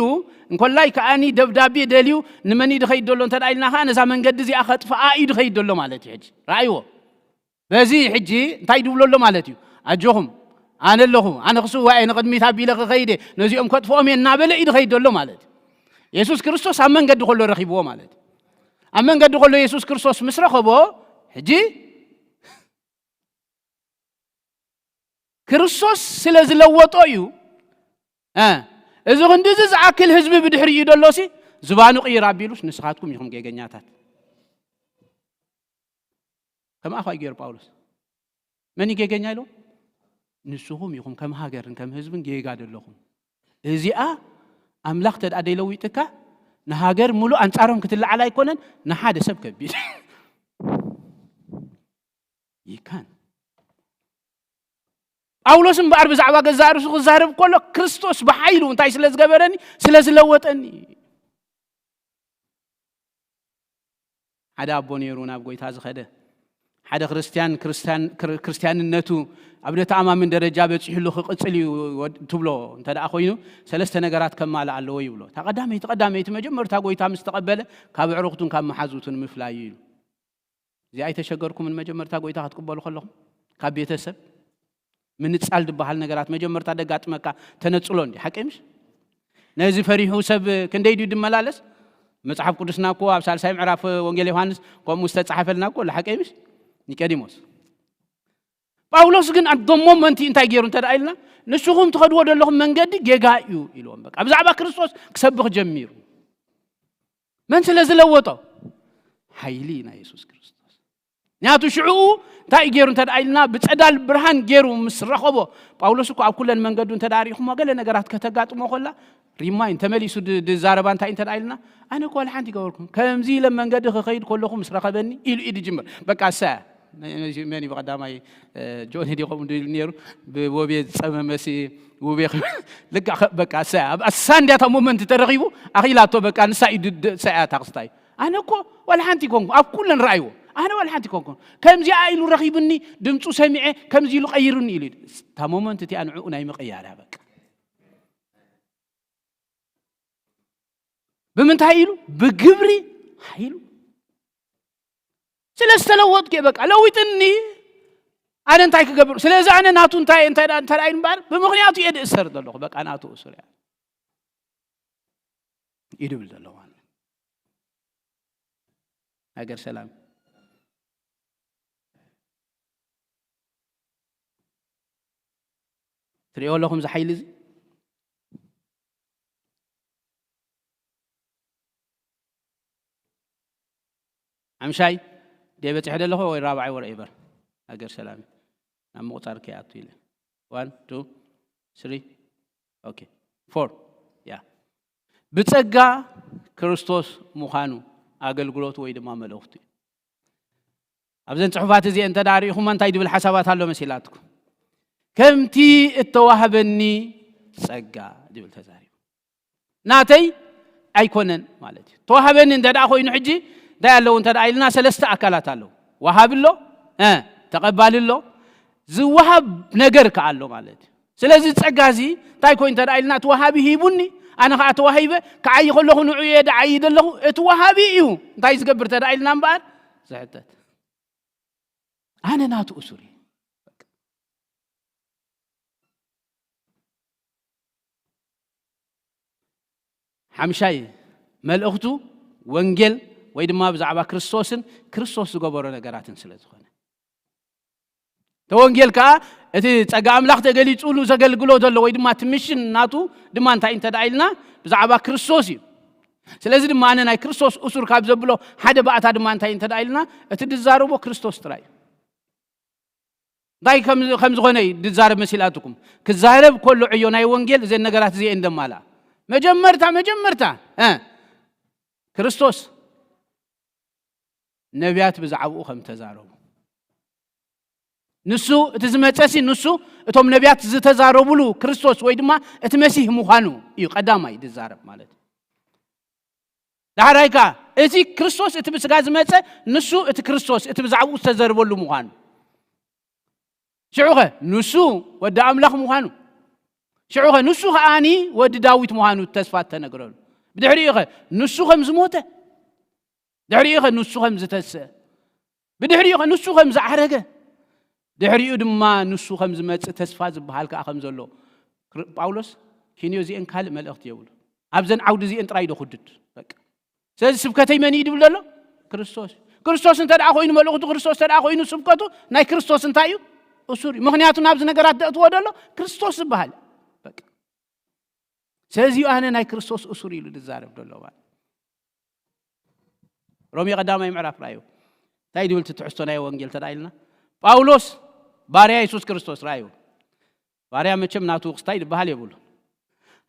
እንኮላይ ከኣኒ ደብዳቤ ደልዩ ንመን እዩ ድኸይድ ደሎ እንተ ደኣ ኢልና ከኣ ነዛ መንገዲ እዚኣ ከጥፍኣ እዩ ድኸይድ ደሎ ማለት እዩ። ሕጂ ረኣይዎ። በዚ ሕጂ እንታይ ድብሎ ኣሎ ማለት እዩ? ኣጆኹም፣ ኣነ ኣለኹ፣ ኣነ ክስዋእ እየ፣ ንቕድሚት ኣቢለ ክኸይድ እየ፣ ነዚኦም ከጥፍኦም እየ እናበለ እዩ ድኸይድ ደሎ ማለት እዩ። የሱስ ክርስቶስ ኣብ መንገዲ ከሎ ረኺብዎ ማለት እዩ። ኣብ መንገዲ ከሎ የሱስ ክርስቶስ ምስ ረኸቦ፣ ሕጂ ክርስቶስ ስለ ዝለወጦ እዩ። እ፣ እዚ ክንዲ እዚ ዝኣክል ህዝቢ ብድሕሪኡ ደሎሲ ዝባኑ ቅይር ኣቢሉስ ንስኻትኩም ኢኹም ጌገኛታት። ከምኣ ኳ ገይሩ ጳውሎስ። መን እዩ ጌገኛ ኢሉ? ንስኹም ኢኹም ከም ሃገርን ከም ህዝብን ጌጋ ደለኹም። እዚኣ ኣምላኽ ተድኣ ደይለዊጥካ ንሃገር ሙሉእ ኣንጻሮም ክትለዓል ኣይኮነን፣ ንሓደ ሰብ ከቢድ። ይካን። ጳውሎስ እምበኣር ብዛዕባ ገዛእ ርእሱ ክዛረብ ከሎ፣ ክርስቶስ ብሓይሉ እንታይ ስለ ዝገበረኒ? ስለ ዝለወጠኒ። ሓደ ኣቦ ነይሩ ናብ ጎይታ ዝኸደ። ሓደ ክርስትያን፣ ክርስትያን፣ ክር-፣ ክርስትያንነቱ ኣብ ደተኣማምን ደረጃ በጺሑሉ ክቕጽል እዩ ወድ-፣ ትብሎ እንተ ደኣ ኮይኑ፣ ሰለስተ ነገራት ከማልእ ኣለዎ ይብሎ። እታ ቀዳመይቲ፣ ቀዳመይቲ መጀመርታ ጎይታ ምስ ተቐበለ፣ ካብ ኣዕሩኽቱን ካብ መሓዙቱን ምፍላይ እዩ ኢሉ። እዚ ኣይተሸገርኩምን? መጀመርታ ጎይታ ክትቅበሉ ከለኹም ካብ ቤተሰብ ምንጻል ዝበሃል ነገራት መጀመርታ ደጋጥመካ ተነጽሎ እንዲ፣ ሓቂ ምሽ? ነዚ ፈሪሑ ሰብ ክንደይ ድዩ ድመላለስ? መጽሓፍ ቅዱስና እኮ ኣብ ሳልሳይ ምዕራፍ ወንጌል ዮሃንስ ከምኡ ዝተጻሓፈልና እኮ ኣሎ፣ ሓቂ ምሽ? ኒቆዲሞስ። ጳውሎስ ግን ኣት ሞመንቲ እንታይ ገይሩ እንተ ደኣ ኢልና፣ ንስኹም ትኸድዎ ዘለኹም መንገዲ ጌጋ እዩ ኢልዎም። በቃ ብዛዕባ ክርስቶስ ክሰብኽ ጀሚሩ። መን ስለ ዝለወጦ? ሓይሊ ናይ የሱስ ክርስቶስ። ምክንያቱ ሽዑኡ እንታይ እዩ ገይሩ እንተ ደኣ ኢልና፣ ብጸዳል ብርሃን ገይሩ ምስ ረኸቦ፣ ጳውሎስ እኮ ኣብ ኩለን መንገዱ እንተ ደኣ ርኢኹሞ፣ ገለ ነገራት ከተጋጥሞ ከላ፣ ሪማይን ተመሊሱ ድ-፣ ድዛረባ እንታይ እንተ ደኣ ኢልና፣ ኣነ እኮ ዋላ ሓንቲ ይገበርኩም፣ ከምዚ ኢለ መንገዲ ክኸይድ ከለኹ ምስ ረኸበኒ ኢሉ እዩ ዝጅምር። በቃ እሳ መን እዩ ብቐዳማይ፣ እ፣ ጆኒ ድዩ ከምኡ ድብል ነይሩ? ብወቤ ዝጸመመሲ ውቤ ኽ-፣ ልክዕ ከ-፣ በቃ እሳ እያ። ኣብ ኣሳ እንድያ እታ ሞመንት ተረኺቡ፣ ኣኺላቶ በቃ ንሳ እዩ ድ-፣ ድ-፣ እሳ እያ እታ ክስታይ። ኣነ እኮ ዋላ ሓንቲ ይኮንኩ፣ ኣብ ኩለን ረኣይዎ። ኣነ ዋላ ሓንቲ ይኮንኩ። ከምዚኣ ኢሉ ረኺቡኒ፣ ድምፁ ሰሚዐ፣ ከምዚ ኢሉ ቀይሩኒ ኢሉ። እታ ሞመንት እቲኣ ንዕኡ ናይ ምቕያር እያ በቃ። ብምንታይ ኢሉ? ብግብሪ ሓይሉ። ስለ ዝተለወጥኩ እየ በቃ፣ ለዊጥኒ። ኣነ እንታይ ክገብር? ስለዚ ኣነ ናቱ እንታይ፣ እንታይ፣ እንታይ ደኣ እምበኣር፣ ብምኽንያቱ እየ ድእሰር ዘለኹ። በቃ ናቱ እሱር እያ። እዩ ድብል ዘሎ ማለት እዩ። ሃገር ሰላም። ትሪኦ ኣለኹም እዚ ሓይሊ እዚ? ሓምሻይ ድየ በጺሐ ዘለኹ ወይ ራብዓይ ወረ ኤቨር? ሃገር ሰላም እዩ። ናብ ምቑጻር ከይኣቱ ኢለ። ዋን፣ ቱ፣ ስሪ፣ ኦኬ፣ ፎር። ያ። ብጸጋ ክርስቶስ ምዃኑ ኣገልግሎት ወይ ድማ መልእኽቱ እዩ። ኣብዘን ጽሑፋት እዚኤን እንተ ደኣ ርኢኹማ እንታይ ድብል ሓሳባት ኣሎ መሲላትኩም? ከምቲ እተዋህበኒ ጸጋ ድብል ተዛሪቡ። ናተይ ኣይኮነን ማለት እዩ። ተዋህበኒ እንተ ደኣ ኮይኑ ሕጂ እንታይ ኣለዉ እንተ ደኣ ኢልና ሰለስተ ኣካላት ኣለዉ። ወሃቢ ኣሎ፣ እ፣ ተቐባሊ ኣሎ፣ ዝወሃብ ነገር ከኣ ኣሎ ማለት እዩ። ስለዚ ጸጋ እዚ እንታይ ኮይኑ እንተ ደኣ ኢልና እቲ ወሃቢ ሂቡኒ፣ ኣነ ኸኣ ተዋሂበ፣ ክዓዪ ከለኹ ንዕኡ እየ ደዓዪ ዘለኹ፣ እቲ ወሃቢ እዩ እንታይ ዝገብር እንተ ደኣ ኢልና እምበኣር ዝሕተት። ኣነ ናቱ እሱር እየ። ሓምሻይ መልእኽቱ ወንጌል ወይ ድማ ብዛዕባ ክርስቶስን ክርስቶስ ዝገበሮ ነገራትን ስለ ዝኾነ፣ እቲ ወንጌል ከኣ እቲ ጸጋ ኣምላኽ ተገሊጹሉ ዘገልግሎ ዘሎ ወይ ድማ እቲ ምሽን ናቱ ድማ እንታይ እንተ ደኣ ኢልና ብዛዕባ ክርስቶስ እዩ። ስለዚ ድማ ኣነ ናይ ክርስቶስ እሱር ካብ ዘብሎ ሓደ ባእታ ድማ እንታይ እንተ ደኣ ኢልና እቲ ድዛረቦ ክርስቶስ ጥራይ እዩ። እንታይ ከም ከም ዝኾነ እዩ ድዛረብ መሲላትኩም። ክዛረብ ከሎ ዕዮ ናይ ወንጌል እዘን ነገራት እዚኤን ደማላ። መጀመርታ መጀመርታ እ፣ ክርስቶስ ነቢያት ብዛዕባኡ ከም ተዛረቡ፣ ንሱ እቲ ዝመጸሲ ንሱ እቶም ነቢያት ዝተዛረቡሉ ክርስቶስ ወይ ድማ እቲ መሲህ ምዃኑ እዩ ቀዳማይ ዝዛረብ ማለት እዩ። ዳሕራይ ከኣ እቲ ክርስቶስ እቲ ብስጋ ዝመጸ ንሱ እቲ ክርስቶስ እቲ ብዛዕባኡ ዝተዘርበሉ ምዃኑ፣ ሽዑኸ ንሱ ወዲ ኣምላኽ ምዃኑ፣ ሽዑኸ ንሱ ከኣኒ ወዲ ዳዊት ምዃኑ ተስፋ እተነግረሉ፣ ብድሕሪኡኸ ንሱ ከም ዝሞተ፣ ድሕሪኡኸ ንሱ ከም ዝተስአ፣ ብድሕሪኡኸ ንሱ ከም ዝዓረገ፣ ድሕሪኡ ድማ ንሱ ከም ዝመጽእ ተስፋ ዝበሃል ከኣ ከም ዘሎ ክር-፣ ጳውሎስ ኪንዮ እዚአን ካልእ መልእኽቲ የብሉ። ኣብዘን ዓውዲ እዚአን ጥራይ ዶ ክድድ? በቃ። ስለዚ ስብከተይ መን እዩ ድብል ዘሎ? ክርስቶስ። ክርስቶስ እንተ ደኣ ኮይኑ፣ መልእኽቱ ክርስቶስ እንተ ደኣ ኮይኑ፣ ስብከቱ ናይ ክርስቶስ እንታይ እዩ? እሱር እዩ። ምኽንያቱ ናብዚ ነገራት ደእትዎ ዘሎ ክርስቶስ ዝበሃል። በቃ። ስለዚ እዩ ኣነ ናይ ክርስቶስ እሱር ኢሉ ዝዛረብ ዘሎ ማለት። ሮሜ ቀዳማይ ምዕራፍ ራእዩ እንታይ ድብል እቲ ትሕዝቶ ናይ ወንጌል እንተ ደኣ ኢልና፣ ጳውሎስ ባርያ የሱስ ክርስቶስ ራእዩ። ባርያ መቸም ናቱ ክስታይ ዝበሃል የብሉ።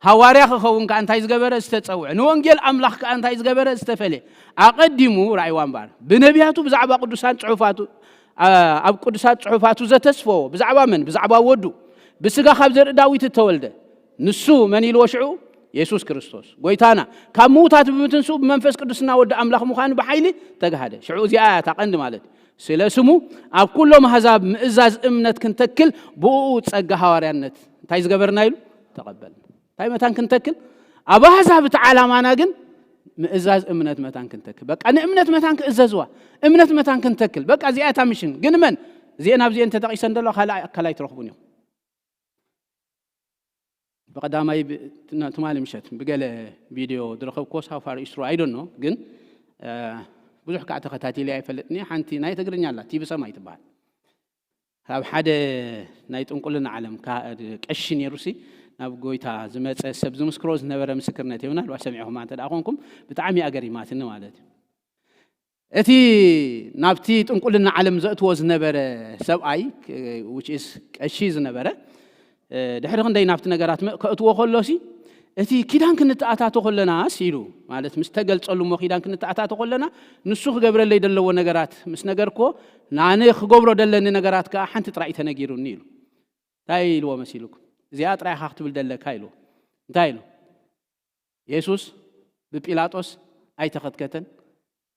ሃዋርያ ክኸውን ከኣ እንታይ ዝገበረ? ዝተጸውዐ። ንወንጌል ኣምላኽ ከኣ እንታይ ዝገበረ? ዝተፈልየ። ኣቐዲሙ ራእይዋ እምበኣር ብነቢያቱ ብዛዕባ ቅዱሳን ጽሑፋቱ፣ ኣ-፣ ኣብ ቅዱሳት ጽሑፋቱ ዘተስፈዎ። ብዛዕባ መን? ብዛዕባ ወዱ። ብስጋ ካብ ዘርኢ ዳዊት እተወልደ። ንሱ መን ኢልዎ ሽዑ? የሱስ ክርስቶስ። ጎይታና። ካብ ምዉታት ብምትንስኡ ብመንፈስ ቅዱስና ወዲ ኣምላኽ ምዃኑ ብሓይሊ ተጋህደ። ሽዑ እዚኣ እያ እታ ቀንዲ ማለት እዩ። ስለ ስሙ ኣብ ኩሎም ኣህዛብ ምእዛዝ እምነት ክንተክል ብእኡ ጸጋ ሃዋርያነት እንታይ ዝገበርና ኢሉ? ተቐበልና። እንታይ መታን ክንተክል? ኣብ ኣህዛብ እቲ ዓላማና ግን ምእዛዝ እምነት መታን ክንተክል። በቃ ንእምነት መታን ክእዘዝዋ። እምነት መታን ክንተክል። በቃ እዚኣ እታ ምሽን። ግን መን? እዚአን ኣብዚአን ተጠቒሰን ዘለዋ ካልእ ኣካል ኣይትረኽቡን ኢኹም። ብቐዳማይ ብ-፣ ትና-፣ ትማሊ ምሸት ብገለ ቪድዮ ዝረኸብኩዎ ሳው ፋር ኢስትሩ፣ I don't know፣ ግን፣ እ፣ ብዙሕ ከዓ ተኸታቲለ ኣይፈልጥን እየ። ሓንቲ ናይ ትግርኛ ኣላ፣ ቲቪ ሰማይ ትበሃል። ካብ ሓደ ናይ ጥንቁልና ዓለም ካ-፣ ቀሺ ነይሩሲ ናብ ጎይታ ዝመጸ ሰብ ዝምስክሮ ዝነበረ ምስክርነት እዩ። ምናልባት ሰሚዕኹማ እንተ ደኣ ኮንኩም፣ ብጣዕሚ እያ ገሪማትኒ ማለት እዩ። እቲ ናብቲ ጥንቁልና ዓለም ዘእትዎ ዝነበረ ሰብኣይ፣ which is ቀሺ ዝነበረ፣ እ፣ ድሕሪ ክንደይ ናብቲ ነገራት መ-፣ ከእትዎ ከሎሲ፣ እቲ ኪዳን ክንተኣታቶ ከለናስ ኢሉ፣ ማለት ምስ ተገልጸሉ እሞ ኪዳን ክንተኣታቶ ከለና፣ ንሱ ክገብረለይ ዘለዎ ነገራት ምስ ነገርክዎ፣ ናነ ክገብሮ ደለኒ ነገራት ከኣ ሓንቲ ጥራይ እዩ ተነጊሩኒ ኢሉ። እንታይ ኢልዎ መሲልኩም? እዚኣ ጥራይ ኢኻ ክትብል ደለካ ኢልዎ። እንታይ ኢሉ? የሱስ ብጲላጦስ ኣይተኸትከተን፣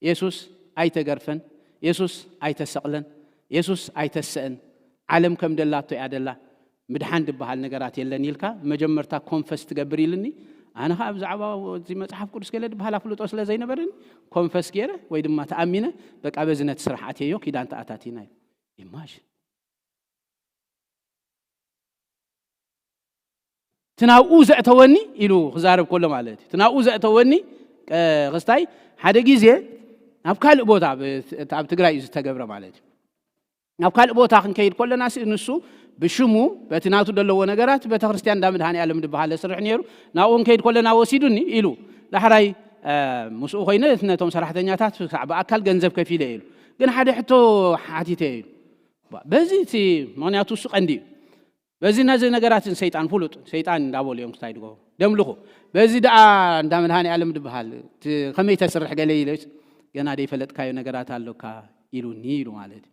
የሱስ ኣይተገርፈን፣ የሱስ ኣይተሰቕለን፣ የሱስ ኣይተሰአን፣ ዓለም ከም ደላቶ እያ ደላ፣ ምድሓን ዝበሃል ነገራት የለን ኢልካ መጀመርታ ኮንፈስ ትገብር ኢልኒ። ኣነ ኸዓ ብዛዕባ እዚ መጽሓፍ ቅዱስ ገለ ዝበሃል ኣፍልጦ ስለ ዘይነበረኒ ኮንፈስ ገይረ ወይ ድማ ተኣሚነ በቃ በዚ ነቲ ስራሕ ኣትየዮ ኪዳን ተኣታቲና እዩ። ኢማጅን። እቲ ናብኡ ዘእተወኒ ኢሉ ክዛረብ ከሎ ማለት እዩ። እቲ ናብኡ ዘእተወኒ፣ እ፣ ክስታይ ሓደ ግዜ ናብ ካልእ ቦታ፣ ብ-፣ ኣብ ትግራይ እዩ ዝተገብረ ማለት እዩ። ናብ ካልእ ቦታ ክንከይድ ከለና ሲ-፣ ንሱ ብሽሙ በቲ ናቱ ዘለዎ ነገራት ቤተ ክርስቲያን እንዳ መድሃኔ ዓለም ዝበሃል ዝሰርሕ ነይሩ። ናብኡ ክንከይድ ከለና ወሲዱኒ ኢሉ። ዳሕራይ፣ እ፣ ምስኡ ኮይነ ነቶም ሰራሕተኛታት ክሳዕ ብኣካል ገንዘብ ከፊለ ኢሉ። ግን ሓደ ሕቶ ሓቲተ ኢሉ። ባ-፣ በዚ እቲ ምኽንያቱ እሱ ቀንዲ እዩ። በዚ ነዚ ነገራትን ሰይጣን ፍሉጥ፣ ሰይጣን እንዳበሉ እዮም ክስታይ ድጎ ደምልኹ። በዚ ደኣ እንዳ መድሃኔ ዓለም ድበሃል፣ እቲ ከመይ ተስርሕ ገለ ኢለስ፣ ገና ደይፈለጥካዮ ነገራት ኣሎካ ኢሉኒ ኢሉ ማለት እዩ።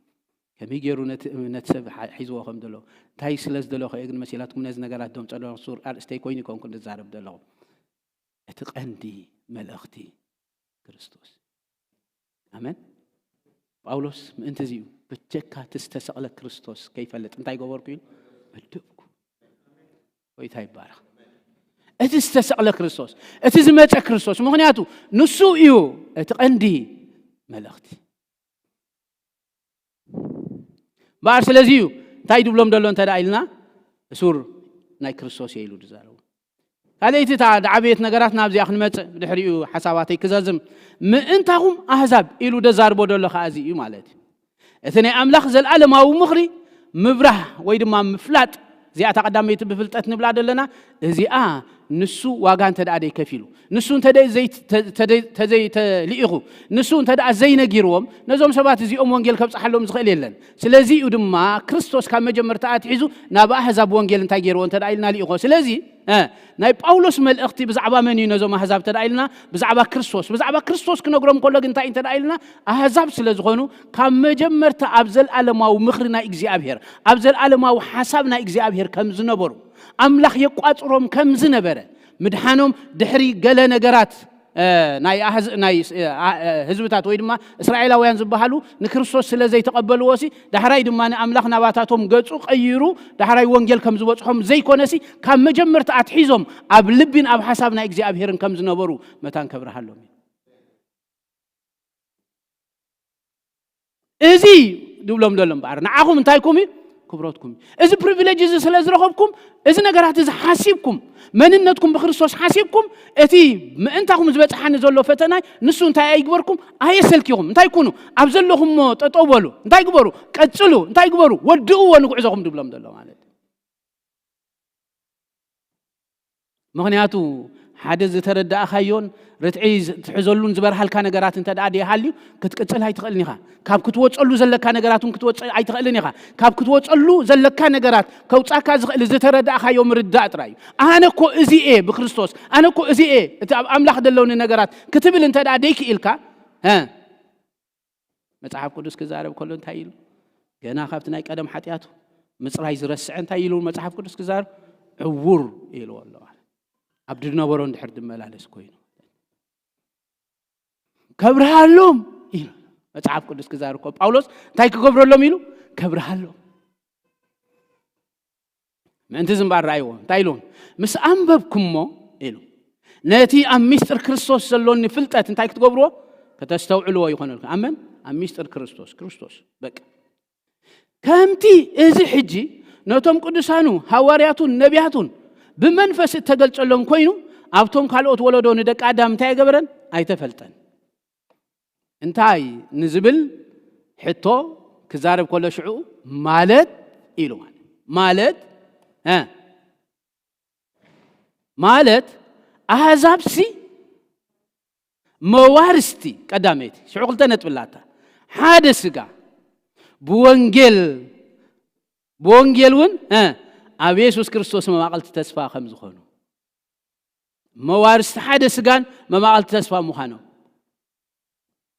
ከመይ ገይሩ ነቲ እምነት ሰብ ሓ-፣ ሒዝዎ ከም ዘሎ፣ እንታይ ስለ ዝደለኹ እየ ግን መሲላትኩም ነዚ ነገራት ደምጸ ኣለኹ? ሱር ኣርእስተይ ኮይኑ ይኮንኩ ዝዛረብ ዘለኹ። እቲ ቀንዲ መልእኽቲ ክርስቶስ። ኣመን። ጳውሎስ ምእንቲ እዚ እዩ፣ ብጀካ እቲ ዝተሰቕለ ክርስቶስ ከይፈልጥ እንታይ ገበርኩ ኢሉ? መደብኩ። ጎይታ ይባረኽ። እቲ ዝተሰቕለ ክርስቶስ፣ እቲ ዝመፀ ክርስቶስ፣ ምኽንያቱ ንሱ እዩ እቲ ቀንዲ መልእኽቲ። እምበኣር ስለዚ እዩ እንታይ ድብሎም ደሎ እንተ ደኣ ኢልና፣ እሱር ናይ ክርስቶስ እየ ኢሉ ዝዛረቡ። ካልኣይቲ እታ ዝዓበየት ነገራት ናብዚኣ ክንመጽእ፣ ብድሕሪኡ ሓሳባተይ ክዘዝም፣ ምእንታኹም ኣህዛብ ኢሉ ደዛርቦ ደሎ ከኣ እዚ እዩ ማለት እዩ። እቲ ናይ ኣምላኽ ዘልኣለማዊ ምኽሪ ምብራህ ወይ ድማ ምፍላጥ፣ እዚኣ እታ ቀዳመይቲ ብፍልጠት ንብላ ደለና። እዚኣ ንሱ ዋጋ እንተ ደኣ ደይከፊሉ፣ ንሱ እንተ ደይ-፣ ዘይ-፣ ተ-፣ ተ-፣ ተዘይተልኢኹ፣ ንሱ እንተ ደኣ ዘይነጊርዎም፣ ነዞም ሰባት እዚኦም ወንጌል ከብጽሓሎም ዝኽእል የለን። ስለዚ እዩ ድማ ክርስቶስ ካብ መጀመርታ ኣትሒዙ ናብ ኣህዛብ ወንጌል እንታይ ገይርዎ እንተ ደኣ ኢልና ልኢኾ። ስለዚ፣ እ፣ ናይ ጳውሎስ መልእኽቲ ብዛዕባ መን እዩ ነዞም ኣህዛብ እንተ ደኣ ኢልና? ብዛዕባ ክርስቶስ። ብዛዕባ ክርስቶስ ክነግሮም ከሎ ግን እንታይ እንተ ደኣ ኢልና? ኣህዛብ ስለ ዝኾኑ ካብ መጀመርታ ኣብ ዘልኣለማዊ ምኽሪ ናይ እግዚኣብሔር፣ ኣብ ዘልኣለማዊ ሓሳብ ናይ እግዚኣብሔር ከም ዝነበሩ፣ ኣምላኽ የቋጽሮም ከም ዝነበረ፣ ምድሓኖም ድሕሪ ገለ ነገራት፣ እ፣ ናይ ኣህዝ-፣ ናይ፣ እ፣ ኣ-፣ እ፣ ህዝብታት ወይ ድማ እስራኤላውያን ዝበሃሉ ንክርስቶስ ስለ ዘይተቐበልዎ ሲ፣ ዳሕራይ ድማ ንኣምላኽ ናባታቶም ገጹ ቀይሩ፣ ዳሕራይ ወንጌል ከም ዝበጽሖም ዘይኮነ ሲ፣ ካብ መጀመርታ ኣትሒዞም ኣብ ልቢን ኣብ ሓሳብ ናይ እግዚኣብሔርን ከም ዝነበሩ መታን ከብርሃሎም እዩ። እዚ ድብሎም ዘሎ እምበኣር፣ ንዓኹም እንታይኩም እዩ? ክብረትኩም እዩ። እዚ ፕሪቪሌጅ እዚ ስለ ዝረኸብኩም፣ እዚ ነገራት እዚ ሓሲብኩም፣ መንነትኩም ብክርስቶስ ሓሲብኩም፣ እቲ ምእንታኹም ዝበጽሓኒ ዘሎ ፈተናይ፣ ንሱ እንታይ ኣይግበርኩም? ኣየሰልኪኹም። እንታይ ኩኑ? ኣብ ዘለኹሞ ጠጠው በሉ። እንታይ ግበሩ? ቀጽሉ። እንታይ ግበሩ? ወድእዎ ንጉዕዞኹም ድብሎም ዘሎ ማለት እዩ። ምኽንያቱ ሓደ ዝተረዳእካዮን ርትዒ ዝ-፣ ትሕዘሉን ዝበርሃልካ ነገራት እንተ ደኣ ደይሃልዩ፣ ክትቅጽል ኣይትኽእልን ኢኻ። ካብ ክትወጸሉ ዘለካ ነገራት እውን ክትወጽእ ኣይትኽእልን ኢኻ። ካብ ክትወጸሉ ዘለካ ነገራት ከውጻካ ዝኽእል ዝተረዳእካዮ ምርዳእ ጥራይ እዩ። ኣነ እኮ እዚ እየ ብክርስቶስ፣ ኣነ እኮ እዚ እየ እቲ ኣብ ኣምላኽ ዘለውኒ ነገራት ክትብል እንተ ደኣ ደይክኢልካ፣ እ፣ መጽሓፍ ቅዱስ ክዛረብ ከሎ እንታይ ኢሉ? ገና ካብቲ ናይ ቀደም ሓጢኣቱ ምጽራይ ዝረስዐ እንታይ ኢሉ መጽሓፍ ቅዱስ ክዛረብ? ዕዉር ኢልዎ ኣሎ ማለት። ኣብ ዝነበሮ እንድሕር ዝመላለስ ኮይኑ። ከብርሃሎም ኢሉ መጽሓፍ ቅዱስ ክዛረብ ከሎ ጳውሎስ እንታይ ክገብረሎም ኢሉ? ከብርሃሎም። ምእንቲ እዚ እምበኣር ረኣይዎ። እንታይ ኢሉ? ምስ ኣንበብኩሞ ኢሉ። ነቲ ኣብ ሚስጥር ክርስቶስ ዘሎኒ ፍልጠት እንታይ ክትገብርዎ? ከተስተውዕልዎ ይኾነልኩም። ኣመን? ኣብ ሚስጥር ክርስቶስ፣ ክርስቶስ። በቃ። ከምቲ እዚ ሕጂ ነቶም ቅዱሳኑ፣ ሃዋርያቱን ነቢያቱን ብመንፈስ እተገልጸሎም ኮይኑ፣ ኣብቶም ካልኦት ወለዶ ንደቂ ኣዳም እንታይ ኣይገበረን? ኣይተፈልጠን። እንታይ ንዝብል ሕቶ ክዛረብ ከሎ ሽዑ ማለት ኢሉ ማለት፣ ማለት፣ እ፣ ማለት ኣህዛብሲ መዋርስቲ፣ ቀዳመይቲ ሽዑ ክልተ ነጥቢ ኣላታ። ሓደ ስጋ ብወንጌል፣ ብወንጌል እውን፣ እ፣ ኣብ የሱስ ክርስቶስ መማቐልቲ ተስፋ ከም ዝኾኑ፣ መዋርስቲ ሓደ ስጋን መማቐልቲ ተስፋ ምዃኖም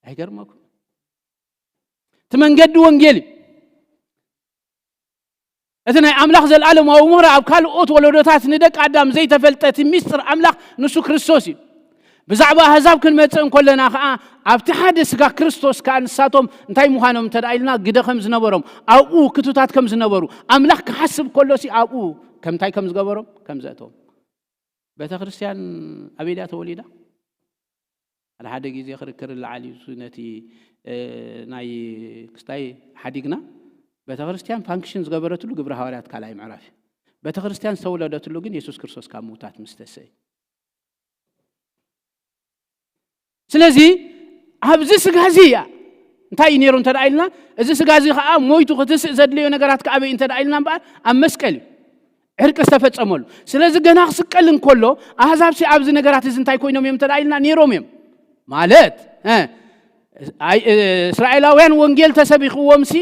ኣይገርመኩም? እቲ መንገዲ ወንጌል እዩ። እቲ ናይ ኣምላኽ ዘለኣለማዊ ምኽሪ ኣብ ካልኦት ወለዶታት ንደቂ ኣዳም ዘይተፈልጠ እቲ ሚስጥር ኣምላኽ ንሱ ክርስቶስ እዩ። ብዛዕባ ኣህዛብ ክንመጽእ እንከለና ኸኣ ኣብቲ ሓደ ስጋ ክርስቶስ ከኣ ንሳቶም እንታይ ምዃኖም እንተ ደኣ ኢልና ግደ ከም ዝነበሮም፣ ኣብኡ ክቱታት ከም ዝነበሩ፣ ኣምላኽ ክሓስብ ከሎሲ ኣብኡ ከም እንታይ ከም ዝገበሮም ከም ዘእተዎም። ቤተ ክርስቲያን ኣበይ ድያ ተወሊዳ? ሓደ ሓደ ግዜ ክርክር ይለዓል እዩ። እሱ ነቲ፣ እ፣ ናይ ክስታይ ሓዲግና ቤተ ክርስቲያን ፋንክሽን ዝገበረትሉ ግብረ ሃዋርያት ካልኣይ ምዕራፍ እዩ። ቤተ ክርስቲያን ዝተወለደትሉ ግን የሱስ ክርስቶስ ካብ ምውታት ምስ ተሰ እዩ። ስለዚ ኣብዚ ስጋ እዚ እያ እንታይ እዩ ነይሩ እንተ ደኣ ኢልና፣ እዚ ስጋ እዚ ኸዓ ሞይቱ ክትስእ ዘድለዮ ነገራት ከኣበይ እንተ ደኣ ኢልና እምበኣር ኣብ መስቀል እዩ ዕርቂ ዝተፈጸመሉ። ስለዚ ገና ክስቀል እንከሎ ኣህዛብሲ ኣብዚ ነገራት እዚ እንታይ ኮይኖም እዮም እንተ ደኣ ኢልና፣ ነይሮም እዮም ማለት፣ እ፣ ኣይ፣ እ፣ እስራኤላውያን ወንጌል ተሰቢኽዎምሲ፣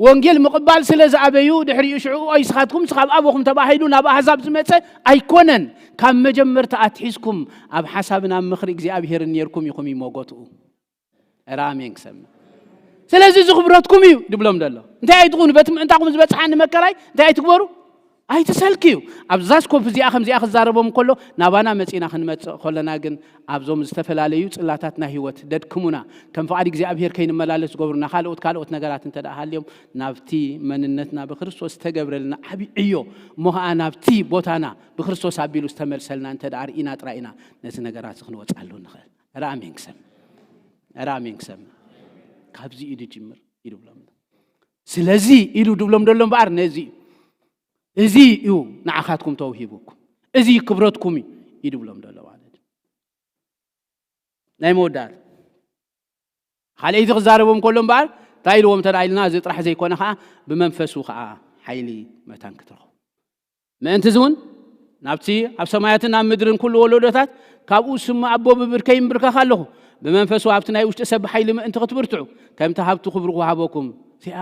ወንጌል ምቕባል ስለ ዝኣበዩ፣ ድሕሪኡ ሽዑ፣ "ኦይ፣ ንስኻትኩምሲ ካብ ኣቦኹም ተባሂሉ ናብ ኣህዛብ ዝመጸ ኣይኮነን፣ ካብ መጀመርታ ኣትሒዝኩም ኣብ ሓሳብን ኣብ ምኽሪ እግዚኣብሄርን ኔርኩም ኢኹም" እዩ መጎትኡ። እረ ኣሜን ክሰምዕ። ስለዚ እዚ ክብረትኩም እዩ ድብሎም ደሎ። እንታይ ኣይትኹኑ፣ በቲ ምእንታኹም ዝበጽሓኒ መከራይ እንታይ ኣይትግበሩ? ኣይትሰልክዩ። ኣብዛ ስኮፕ እዚኣ ከምዚኣ ክዛረቦም ከሎ ናባና መጺና ክንመጽእ ከለና ግን ኣብዞም ዝተፈላለዩ ጽላታት ናይ ህይወት ደድክሙና፣ ከም ፍቓድ እግዚኣብሔር ከይንመላለስ ዝገብሩና ካልኦት ካልኦት ነገራት እንተ ደኣ ሃልዮም ናብቲ መንነትና ብክርስቶስ ዝተገብረልና ዓቢ ዕዮ እሞ ኸኣ ናብቲ ቦታና ብክርስቶስ ኣቢሉ ዝተመልሰልና እንተ ደኣ ርኢና ጥራይ ኢና ነዚ ነገራት እዚ ክንወጽኣሉ ንኽእል። ኧረ ኣሜን ክሰም ኧረ ኣሜን ክሰም ካብዚ እዩ ዝጅምር እዩ ድብሎም። ስለዚ ኢሉ ድብሎም ደሎ እምበኣር ነዚ እዩ። እዚ እዩ ንዓኻትኩም ተውሂቡኩም፣ እዚ ክብረትኩም እዩ ይድብሎም ዘሎ ማለት እዩ። ናይ መወዳእታ ካልኣይቲ ክዛረቦም ከሎ እምበኣር እንታይ ኢልዎም እንተ ኢልና፣ እዚ ጥራሕ ዘይኮነ ከዓ ብመንፈሱ ከዓ ሓይሊ መታን ክትረኽቡ ምእንቲ እዚ እውን ናብቲ ኣብ ሰማያትን ኣብ ምድርን ኩሉ ወለዶታት ካብኡ ስም ኣቦ ብብርከይ ይምብርከኽ ኣለኹ፣ ብመንፈሱ ኣብቲ ናይ ውሽጢ ሰብ ሓይሊ ምእንቲ ክትብርትዑ ከምቲ ሃብቲ ክብሩ ክወሃበኩም። እዚኣ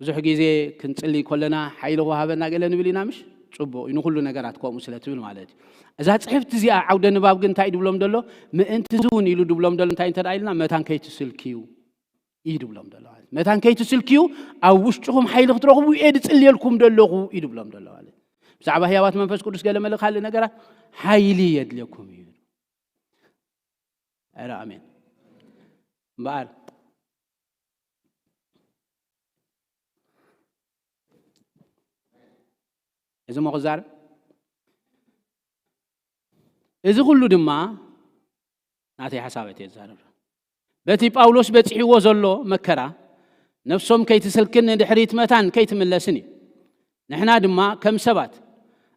ብዙሕ ግዜ ክንጽሊ ከለና ሓይሊ ክወሃበና ገለ ንብል ኢና፣ ምሽ ጽቡቕ እዩ ንኹሉ ነገራት ከምኡ ስለ ትብል ማለት እዩ። እዛ ጽሕፍቲ እዚኣ ዓውደ ንባብ ግን እንታይ ድብሎም ደሎ? ምእንቲ እዚ እውን ኢሉ ድብሎም ደሎ እንታይ እንተ ኢልና፣ መታን ከይትስልክዩ እዩ ድብሎም ደሎ ማለት እዩ። መታን ከይትስልክዩ ኣብ ውሽጥኹም ሓይሊ ክትረኽቡ እየ ድጽልየልኩም ደለኹ እዩ ድብሎም ደሎ ማለት እዩ። ብዛዕባ ህያባት መንፈስ ቅዱስ ገለ መለ ካልእ ነገራት ሓይሊ የድልየኩም እዩ። ኧረ ኣሜን። እምበኣር እዚ ሞ ክዛረብ፣ እዚ ኩሉ ድማ ናተይ ሓሳብ እየ ዝዛረብ። በቲ ጳውሎስ በጺሕዎ ዘሎ መከራ ነፍሶም ከይትስልክን ንድሕሪት መታን ከይትምለስን እዩ። ንሕና ድማ ከም ሰባት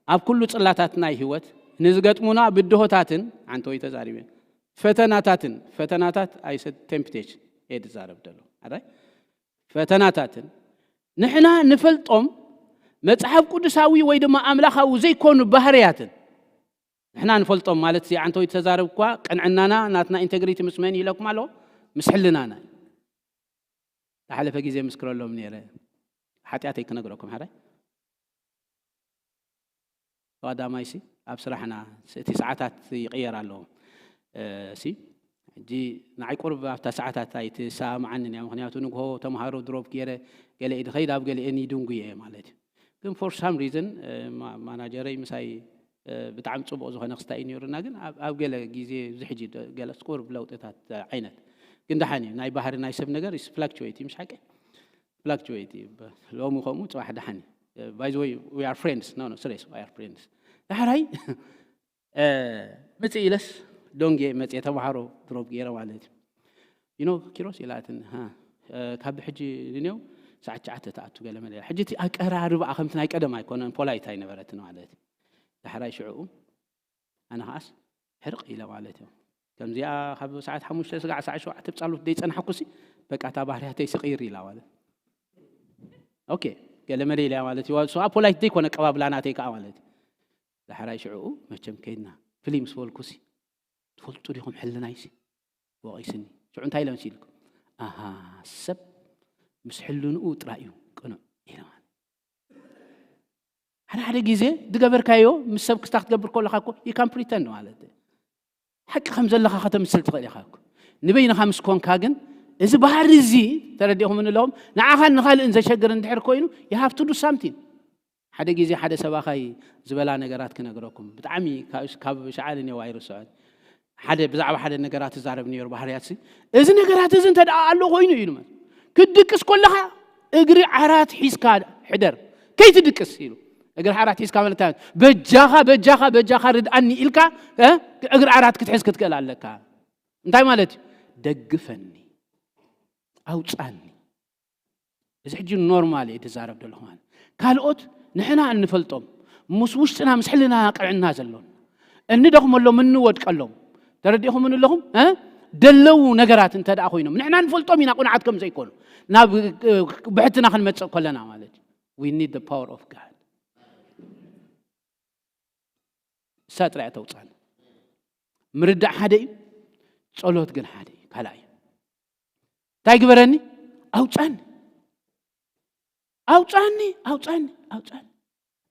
ኣብ ኩሉ ጽላታት ናይ ህይወት ንዝገጥሙና ብድሆታትን፣ ዓንተወይ ተዛሪበ፣ ፈተናታትን፣ ፈተናታት ኣይሰ ቴምፕቴሽን እየ ዝዛረብ ዘሎ ኣራይ ፈተናታትን ንሕና ንፈልጦም መጽሓፍ ቅዱሳዊ ወይ ድማ ኣምላኻዊ ዘይኮኑ ባህርያትን ንሕና ንፈልጦም ማለት እዚ ዓንተወይ ተዛረብ እኳ ቅንዕናና ናትና ኢንቴግሪቲ ምስ መን ኢለኩም ኣሎ? ምስ ሕልናና እዩ። ዝሓለፈ ግዜ ምስክረሎም ነይረ። ሓጢኣተይ ክነግረኩም ሓራይ ቀዳማይ ሲ ኣብ ስራሕና እቲ ሰዓታት ይቕየር ኣለዎ እ፣ ሲ ሕጂ ንዓይ ቁርብ ኣብታ ሰዓታት ኣይትሰማማዓንን እያ። ምክንያቱ ንግሆ ተምሃሮ ድሮፕ ገይረ ገለ ኢድ ኸይድ ኣብ ገሊኤን ይድንጉ እየ ማለት እዩ። ግን for some reason እ፣ ማ- ማናጀረይ ምሳይ እ፣ ብጣዕሚ ጽቡቕ ዝኾነ ክስታይ እዩ ነይሩና። ግን ኣብ ኣብ ገለ ግዜ እዚ ሕጂ ደ- ገለ ቁርብ ለውጥታት ዓይነት ግን ደሓን እዩ። ናይ ባህሪ ናይ ሰብ ነገር ፍላክቹዌት እዩ፣ ምሽ ሓቂ ፍላክቹዌት እዩ። ብ- ሎሚ ከምኡ ጽባሕ ደሓን እዩ። By the way, we are friends. No, no, serious, we are friends. ዳሕራይ እ፣ ምጽእ ኢለስ ዶንጌ መጽየ ተምሃሮ ድሮፕ ገይረ ማለት እዩ። You know ኪሮስ ኢላትን ሃ፣ እ፣ ካብ ሕጂ ንኔው ሰዓት ትሽዓተ ተኣቱ ገለ መለ። ሕጂ እቲ ኣቀራርባኣ ከምቲ ናይ ቀደም ኣይኮነን፣ ፖላይት ኣይነበረትን ማለት እዩ። ዳሕራይ ሽዕኡ ኣነ ከዓስ ሕርቕ ኢለ ማለት እዩ። ከምዚኣ ካብ ሰዓት ሓሙሽተ ስጋዕ ሰዓት ሸውዓተ ብጻሎት ደይጸናሕኩሲ በቃ እታ ባህርያተይ ስቕይር ኢላ ማለት ኦኬ ገለ መለ ኢለያ ማለት እዩ። እሱ ፖላይት ዘይኮነ ቀባብላ ናተይ ከዓ ማለት እዩ። ዳሕራይ ሽዕኡ መቸም ከይድና ፍልይ ምስ በልኩሲ ትፈልጡ ዲኹም ሕልናይሲ ወቒስኒ። ሽዑ እንታይ ኢለ መሲልኩም? ኣሃ ሰብ ምስ ሕልንኡ ጥራይ እዩ ቅኑዕ ኢለ ማለት ሓደ ሓደ ግዜ ዝገበርካዮ ምስ ሰብ ክስታ ክትገብር ከለካ እኮ you can pretend ማለት እዩ። ሓቂ ከም ዘለካ ከተምስል ትኽእል ኢኻ እኮ። ንበይንኻ ምስ ኮንካ ግን እዚ ባህሪ እዚ ተረዲእኹም ኣለኹም ንዓኻን ንኻልእን ዘሸግር እንድሕር ኮይኑ you have to do something። ሓደ ግዜ ሓደ ሰባኻይ ዝበላ ነገራት ክነግረኩም ብጣዕሚ ካብ- ካብ ሸዓል እኔው ኣይርስዖን። ሓደ ብዛዕባ ሓደ ነገራት ትዛረብ ነይሩ ባህርያት እዚ ነገራት እዚ እንተ ደኣ ኣሎ ኮይኑ እዩ ንመ ክትድቅስ ከለኻ እግሪ ዓራት ሒዝካ ሕደር ከይትድቅስ ኢሉ እግሪ ዓራት ሒዝካ ማለት እንታይ? በጃኻ በጃኻ በጃኻ ርድኣኒ ኢልካ እ? እግሪ ዓራት ክትሕዝ ክትክእል ኣለካ። እንታይ ማለት እዩ? ደግፈኒ ኣውፃኒ። እዚ ሕጂ ኖርማል እየ ዝዛረብ ዘለኹ ማለት ካልኦት ንሕና እንፈልጦም ምስ ውሽጥና ምስ ሕልና ቅንዕና ዘሎን እንደኽመሎም እንወድቀሎም ተረዲእኹም ኣለኹም እ? ደለዉ ነገራት እንተ ደኣ ኮይኖም ንሕና ንፈልጦም ኢና ቁንዓት ከም ዘይኮኑ ናብ እ፣ ብሕትና ክንመጽእ ከለና ማለት እዩ we need the power of God እሳ ጥራይ ተውፃን ምርዳእ ሓደ እዩ ጸሎት ግን ሓደ እዩ ካልኣይ እዩ እንታይ ግበረኒ ኣውፃኒ ኣውፃኒ ኣውፃኒ ኣውፃኒ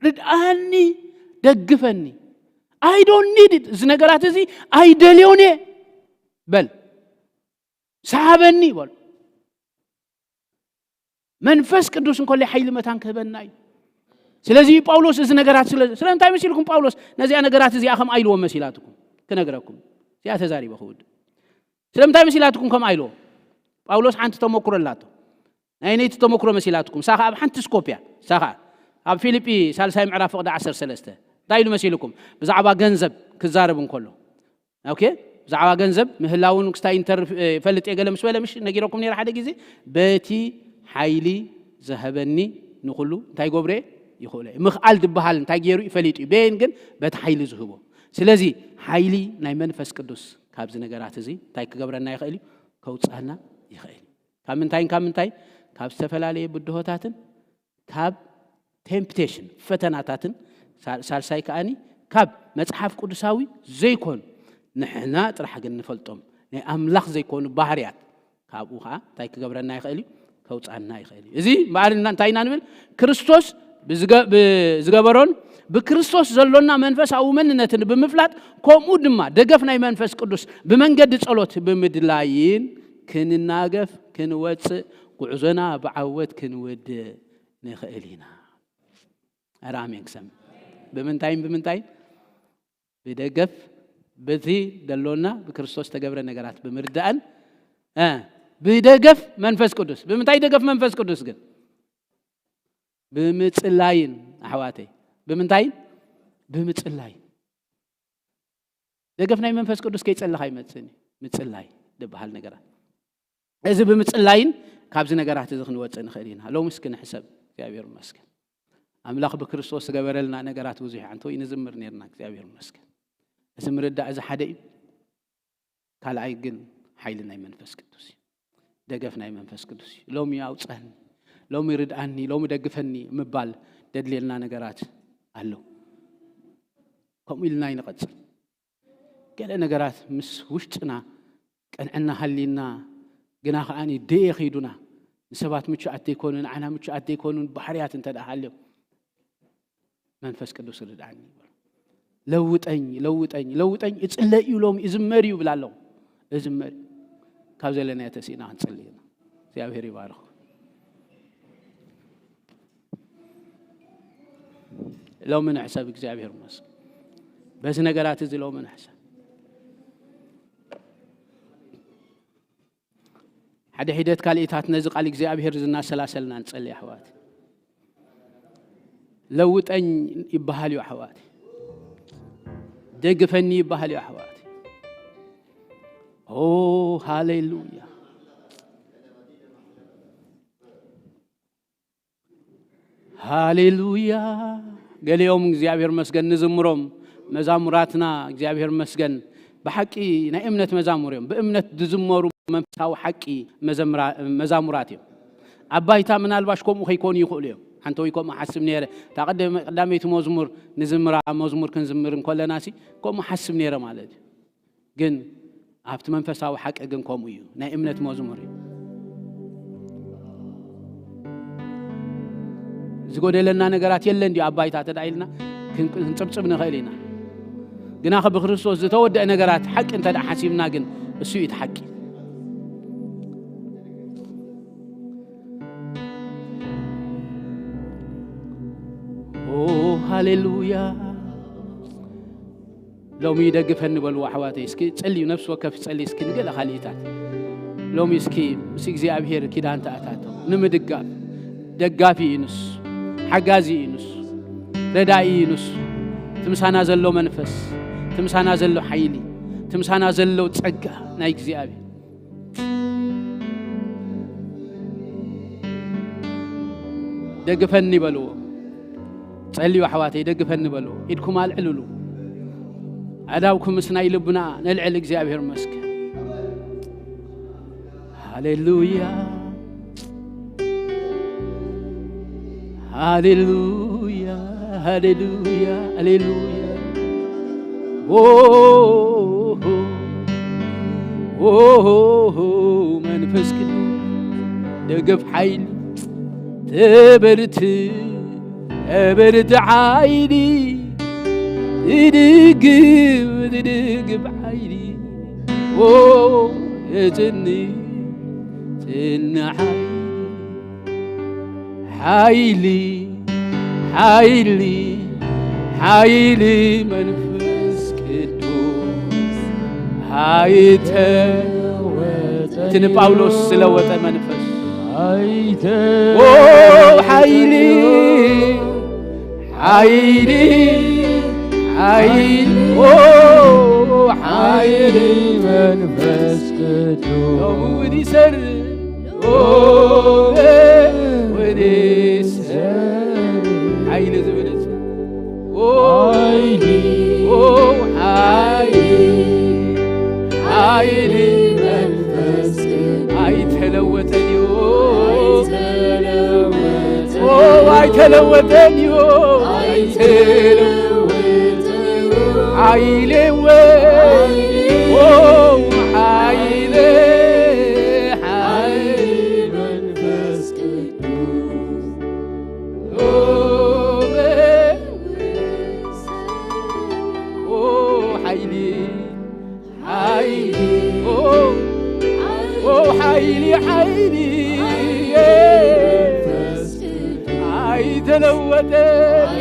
ርድኣኒ ደግፈኒ I don't need it እዚ ነገራት እዚ ኣይደልዮን እየ በል ሰሓበኒ በሉ መንፈስ ቅዱስ እንኮለይ ሓይሊ መታን ክህበና እዩ ስለዚ ጳውሎስ እዚ ነገራት ስለ ስለምንታይ መሲልኩም ጳውሎስ ነዚኣ ነገራት እዚኣ ከም ኣይልዎም መሲላትኩም ክነግረኩም እዚኣ ተዛሪበ ክውድ ስለምንታይ መሲላትኩም ከም ኣይልዎም ጳውሎስ ሓንቲ ተመክሮ ኣላቶ ናይ ነይቲ ተመክሮ መሲላትኩም ሳኻ ኣብ ሓንቲ ስኮፕ እያ ሳኻ ኣብ ፊልጲ ሳልሳይ ምዕራፍ ፍቕዲ ዓሰርተ ሰለስተ እንታይ ኢሉ መሲልኩም ብዛዕባ ገንዘብ ክዛረብ እንከሎ ኦኬ ብዛዕባ ገንዘብ ምህላውን ክስታይ እንተርፍ ፈልጥ እየ ገለ ምስ በለ ምሽ ነጊረኩም ነይረ ሓደ ግዜ በቲ ሓይሊ ዝሀበኒ ንኩሉ እንታይ ገብረ ይኽእሎ እዩ ምኽኣል ዝበሃል እንታይ ገይሩ ይፈሊጡ እዩ በየን ግን በቲ ሓይሊ ዝህቦ ስለዚ ሓይሊ ናይ መንፈስ ቅዱስ ካብዚ ነገራት እዚ እንታይ ክገብረና ይኽእል እዩ ከውፅኣና ይኽእል እዩ ካብ ምንታይን ካብ ምንታይ ካብ ዝተፈላለየ ብድሆታትን ካብ ቴምፕቴሽን ፈተናታትን ሳልሳይ ከኣኒ ካብ መፅሓፍ ቅዱሳዊ ዘይኮኑ ንሕና ጥራሕ ግን ንፈልጦም ናይ ኣምላኽ ዘይኮኑ ባህርያት ካብኡ ከዓ እንታይ ክገብረና ይኽእል እዩ ከውፃና ይኽእል እዩ እዚ በዓል እንታይ ኢና ንብል ክርስቶስ ዝገበሮን ብክርስቶስ ዘሎና መንፈሳዊ መንነትን ብምፍላጥ ከምኡ ድማ ደገፍ ናይ መንፈስ ቅዱስ ብመንገዲ ጸሎት ብምድላይን ክንናገፍ ክንወፅእ ጉዕዞና ብዓወት ክንውድእ ንኽእል ኢና። ኣረ ኣሜን ክሰም ብምንታይን ብምንታይን ብደገፍ በቲ ደሎና ብክርስቶስ ተገብረ ነገራት ብምርዳእን ብደገፍ መንፈስ ቅዱስ ብምንታይ ደገፍ መንፈስ ቅዱስ ግን ብምጽላይን ኣሕዋተይ ብምንታይን ብምጽላይን ደገፍ ናይ መንፈስ ቅዱስ ከይጸለኻ ይመጽእን እዩ ምጽላይ ዝበሃል ነገራት እዚ ብምጽላይን ካብዚ ነገራት እዚ ክንወፅእ ንኽእል ኢና ሎም እስኪ ንሕሰብ እግዚኣብሔር ይመስገን ኣምላኽ ብክርስቶስ ዝገበረልና ነገራት ብዙሕ ኣንተ ወይ ንዝምር ነርና እግዚኣብሔር ይመስገን እዚ ምርዳእ እዚ ሓደ እዩ ካልኣይ ግን ሓይሊ ናይ መንፈስ ቅዱስ እዩ ደገፍ ናይ መንፈስ ቅዱስ እዩ ሎሚ ኣውፀህኒ ሎሚ ርድኣኒ ሎሚ ደግፈኒ ምባል ደድልየልና ነገራት ኣሎ ከምኡ ኢልና ይንቐፅል ገለ ነገራት ምስ ውሽጥና ቀንዕና ሃሊና ግና ከኣ ደየ ከይዱና ንሰባት ምቹኣት ዘይኮኑ ንዓና ምቹኣት ዘይኮኑ ባህርያት እንተ ደኣ ሃልዮም መንፈስ ቅዱስ ርድኣኒ ይበሉ ለውጠኝ ለውጠኝ ለውጠኝ እጽለ እዩ ሎም እዝመር እዩ ብላ ኣለኹ እዝመር ካብ ዘለናዮ ተሲእና ክንጽሊ ኢና እግዚኣብሔር ይባርኹ ሎሚ ንሕሰብ እግዚኣብሔር ይመስገን በዚ ነገራት እዚ ሎሚ ንሕሰብ ሓደ ሒደት ካልኢታት ነዚ ቃል እግዚኣብሔር ዝናሰላሰልና ንጸሊ ኣሕዋት ለውጠኝ ይበሃል እዩ ኣሕዋት ደግፈኒ ይበሃል እዩ ኣሕዋት ኦ ሃሌሉያ ሃሌሉያ ገሊኦም እግዚኣብሔር መስገን ንዝምሮም መዛሙራትና እግዚኣብሔር መስገን ብሓቂ ናይ እምነት መዛሙር እዮም ብእምነት ዝዝመሩ መንፈሳዊ ሓቂ መዛሙራት እዮም ኣብ ባይታ ምናልባሽ ከምኡ ከይኮኑ ይኽእሉ እዮም ሓንተ ወይ ከምኡ ሓስብ ነረ እታ ቀዳመይቲ መዝሙር ንዝምራ መዝሙር ክንዝምር እንከለና ሲ ከምኡ ሓስብ ነረ ማለት እዩ ግን ኣብቲ መንፈሳዊ ሓቂ ግን ከምኡ እዩ ናይ እምነት መዝሙር እዩ ዝጎደለና ነገራት የለን ድዩ ኣብ ባይታ ተዳ ኢልና ክንጽብጽብ ንኽእል ኢና ግና ብክርስቶስ ዝተወደአ ነገራት ሓቂ እንተ ሓሲብና ግን እሱ እዩ ሓቂ ሃሌሉያ ሎሚ ይደግፈኒ በልዎ ኣሕዋተይ እስኪ ጸልዩ ነፍሲ ወከፍ ጸሊ እስኪ ንገለ ካልኢታት ሎሚ እስኪ ምስ እግዚኣብሔር ኪዳን ተኣታተው ንምድጋፍ ደጋፊ እዩ ንሱ ሓጋዚ እዩ ንሱ ረዳኢ እዩ ንሱ ትምሳና ዘሎ መንፈስ ትምሳና ዘሎ ሓይሊ ትምሳና ዘሎ ጸጋ ናይ እግዚኣብሔር ደግፈኒ በልዎ ጸልዩ ኣሕዋተይ ደግፈኒ በልዎ ኢድኩም ኣልዕልሉ ኣዳውኩም ምስ ናይ ልብና ነልዕል እግዚኣብሔር መስገን ሃሌሉያ ሃሌሉያ ሃሌሉያ ሃሌሉያ ኦሆ መንፈስ ቅዱስ ደገፍ ሓይሊ ተበርት ተበርት ዓይኒ ትድግፍ ትድግፍ ዓይኒ ኦ እፅኒ ፅኒ ሓይሊ ሓይሊ ሓይሊ ሓይሊ መንፈስ ቅዱስ ኣይተለወጠ። እቲ ንጳውሎስ ዝለወጠ መንፈስ። ኣይተ- ኦ፣ ሓይሊ ሓይሊ ሓይሊ ኦ፣ ሓይሊ መንፈስ ቅዱስ ሎሚ እውን ይሰርሕ። ኦ፣ ወዲሰ ሓይሊ ዝብል እዚ። ኦ፣ ሓይሊ። ኦ፣ ሓይሊ። ሓይሊ መንፈስ ቅዱስ። ኣይተለወጠን እዩ። ኣይተለወጠን። ኦ፣ ኣይተለወጠን እዩ። ኣይተለወጠን። ሓይሊ ወ-፣ ኦ፣ ሓይሊ፣ ሓይሊ መንፈስ ቅዱስ። ኦ፣ ሓይሊ፣ ሓይሊ፣ ኦ፣ ኦ፣ ሓይሊ፣ ሓይሊ፣ ኣይተለወጠን።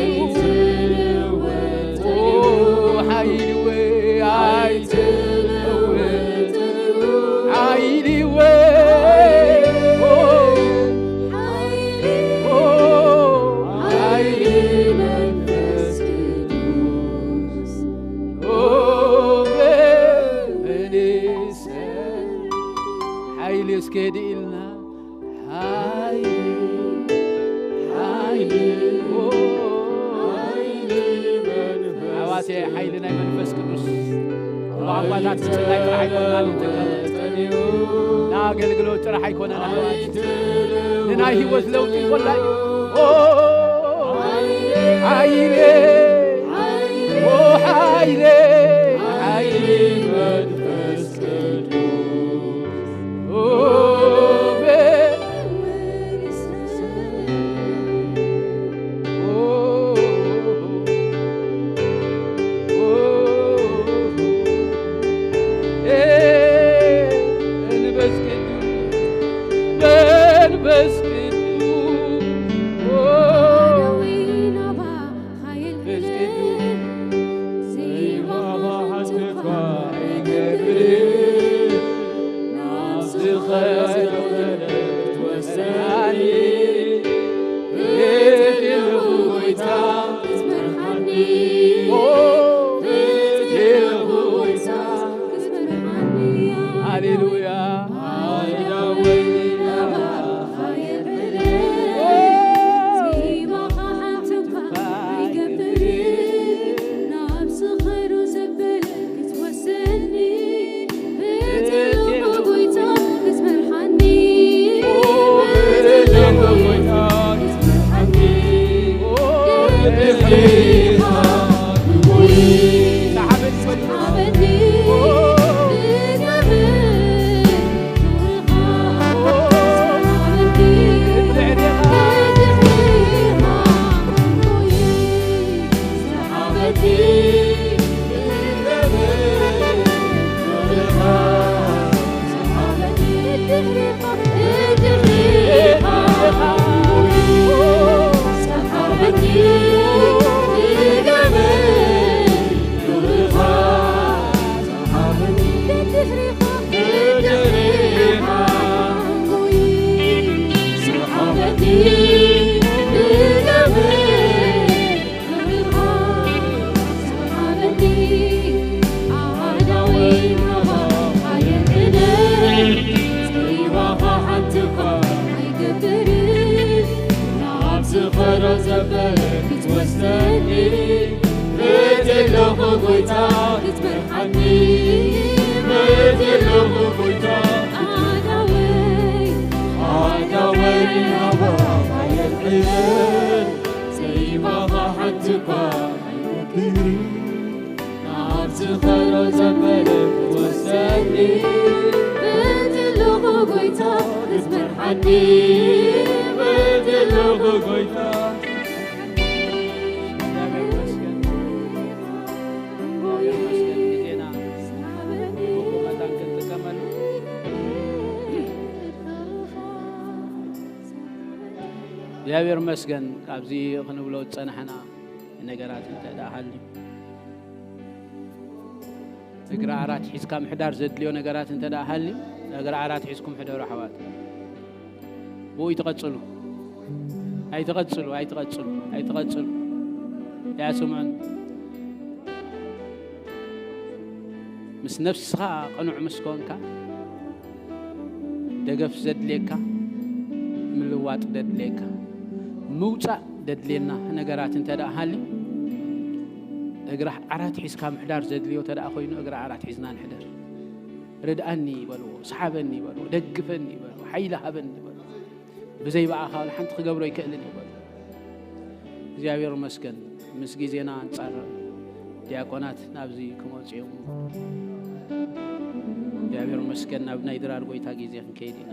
ኦ፣ ሓይሊ ወይ፣ ኣይተለወጠን። ሓይሊ ወይ፣ ኦ፣ ኦ፣ ሓይሊ መንፈስ ቅዱስ። ኦ፣ በእኔሰ ሓይሊ እስከ ድኢልና። ሓይሊ፣ ሓይሊ፣ ኦ፣ ሓይሊ መንፈስ ኣሕዋተይ፣ ሓይሊ ናይ መንፈስ ቅዱስ ብቋንቋታት ምጽላይ ጥራሕ ኣይኮንና ንጥቀም። ንኣገልግሎት ጥራሕ ኣይኮነን ኣሕዋት። ንናይ ህይወት ለውጢ ኮላ እዩ። ኦ፣ ሓይሊ፣ ኦ፣ ሓይሊ፣ ሓይሊ መንፈስ ቅዱስ። ኦ፣ በ-፣ ኦ፣ ኦ፣ ኦ፣ ኤ፣ መንፈስ ቅዱስ፣ መንፈስ ቅዱስ፣ ኦ፣ መንፈስ ቅዱስ። ዘይባኻ ሓንቲ እኳ ኣይገብርን። ናብ ዝኸዶ ክትወስደኒ ፍትሕ ኢልኹ ጎይታ ክትመርሓኒ። ፍትሕ ኢልኹ ጎይታ ክትመርሓኒ። ሃሌሉያ። እግዚኣብሔር ይመስገን። ካብዚ ክንብሎ ዝጸናሕና ነገራት እንተ ደኣ ሃልዩ፣ እግሪ ዓራት ሒዝካ ምሕዳር ዘድልዮ ነገራት እንተ ደኣ ሃልዩ፣ እግሪ ዓራት ሒዝኩም ሕደሩ ኣሕዋት። ብኡ ይትቐጽሉ። ኣይትቐጽሉ፣ ኣይትቐጽሉ፣ ኣይትቐጽሉ። ያ ስምዑን። ምስ ነፍስኻ ቅኑዕ ምስ ኮንካ፣ ደገፍ ዘድልየካ፣ ምልዋጥ ዘድልየካ፣ ምውጻእ ዘድልየና ነገራት እንተ ደኣ ሃልዩ፣ እግራ ዓራት ሒዝካ ምሕዳር ዘድልዮ እንተ ደኣ ኮይኑ፣ እግራ ዓራት ሒዝና ንሕደር። ርድኣኒ ይበልዎ፣ ሰሓበኒ ይበልዎ፣ ደግፈኒ ይበልዎ፣ ሓይሊ ሃበኒ ይበልዎ። ብዘይ ብኣኻ ወላ ሓንቲ ክገብሮ ኣይክእልን እዩ በልዎ። እግዚኣብሔር ይመስገን፣ ምስ ግዜና ኣንጻር ዲያቆናት ናብዚ ክመጹ እዮም። እግዚኣብሔር ይመስገን፣ ናብ ናይ ድራር ጎይታ ግዜ ክንከይድ ኢና።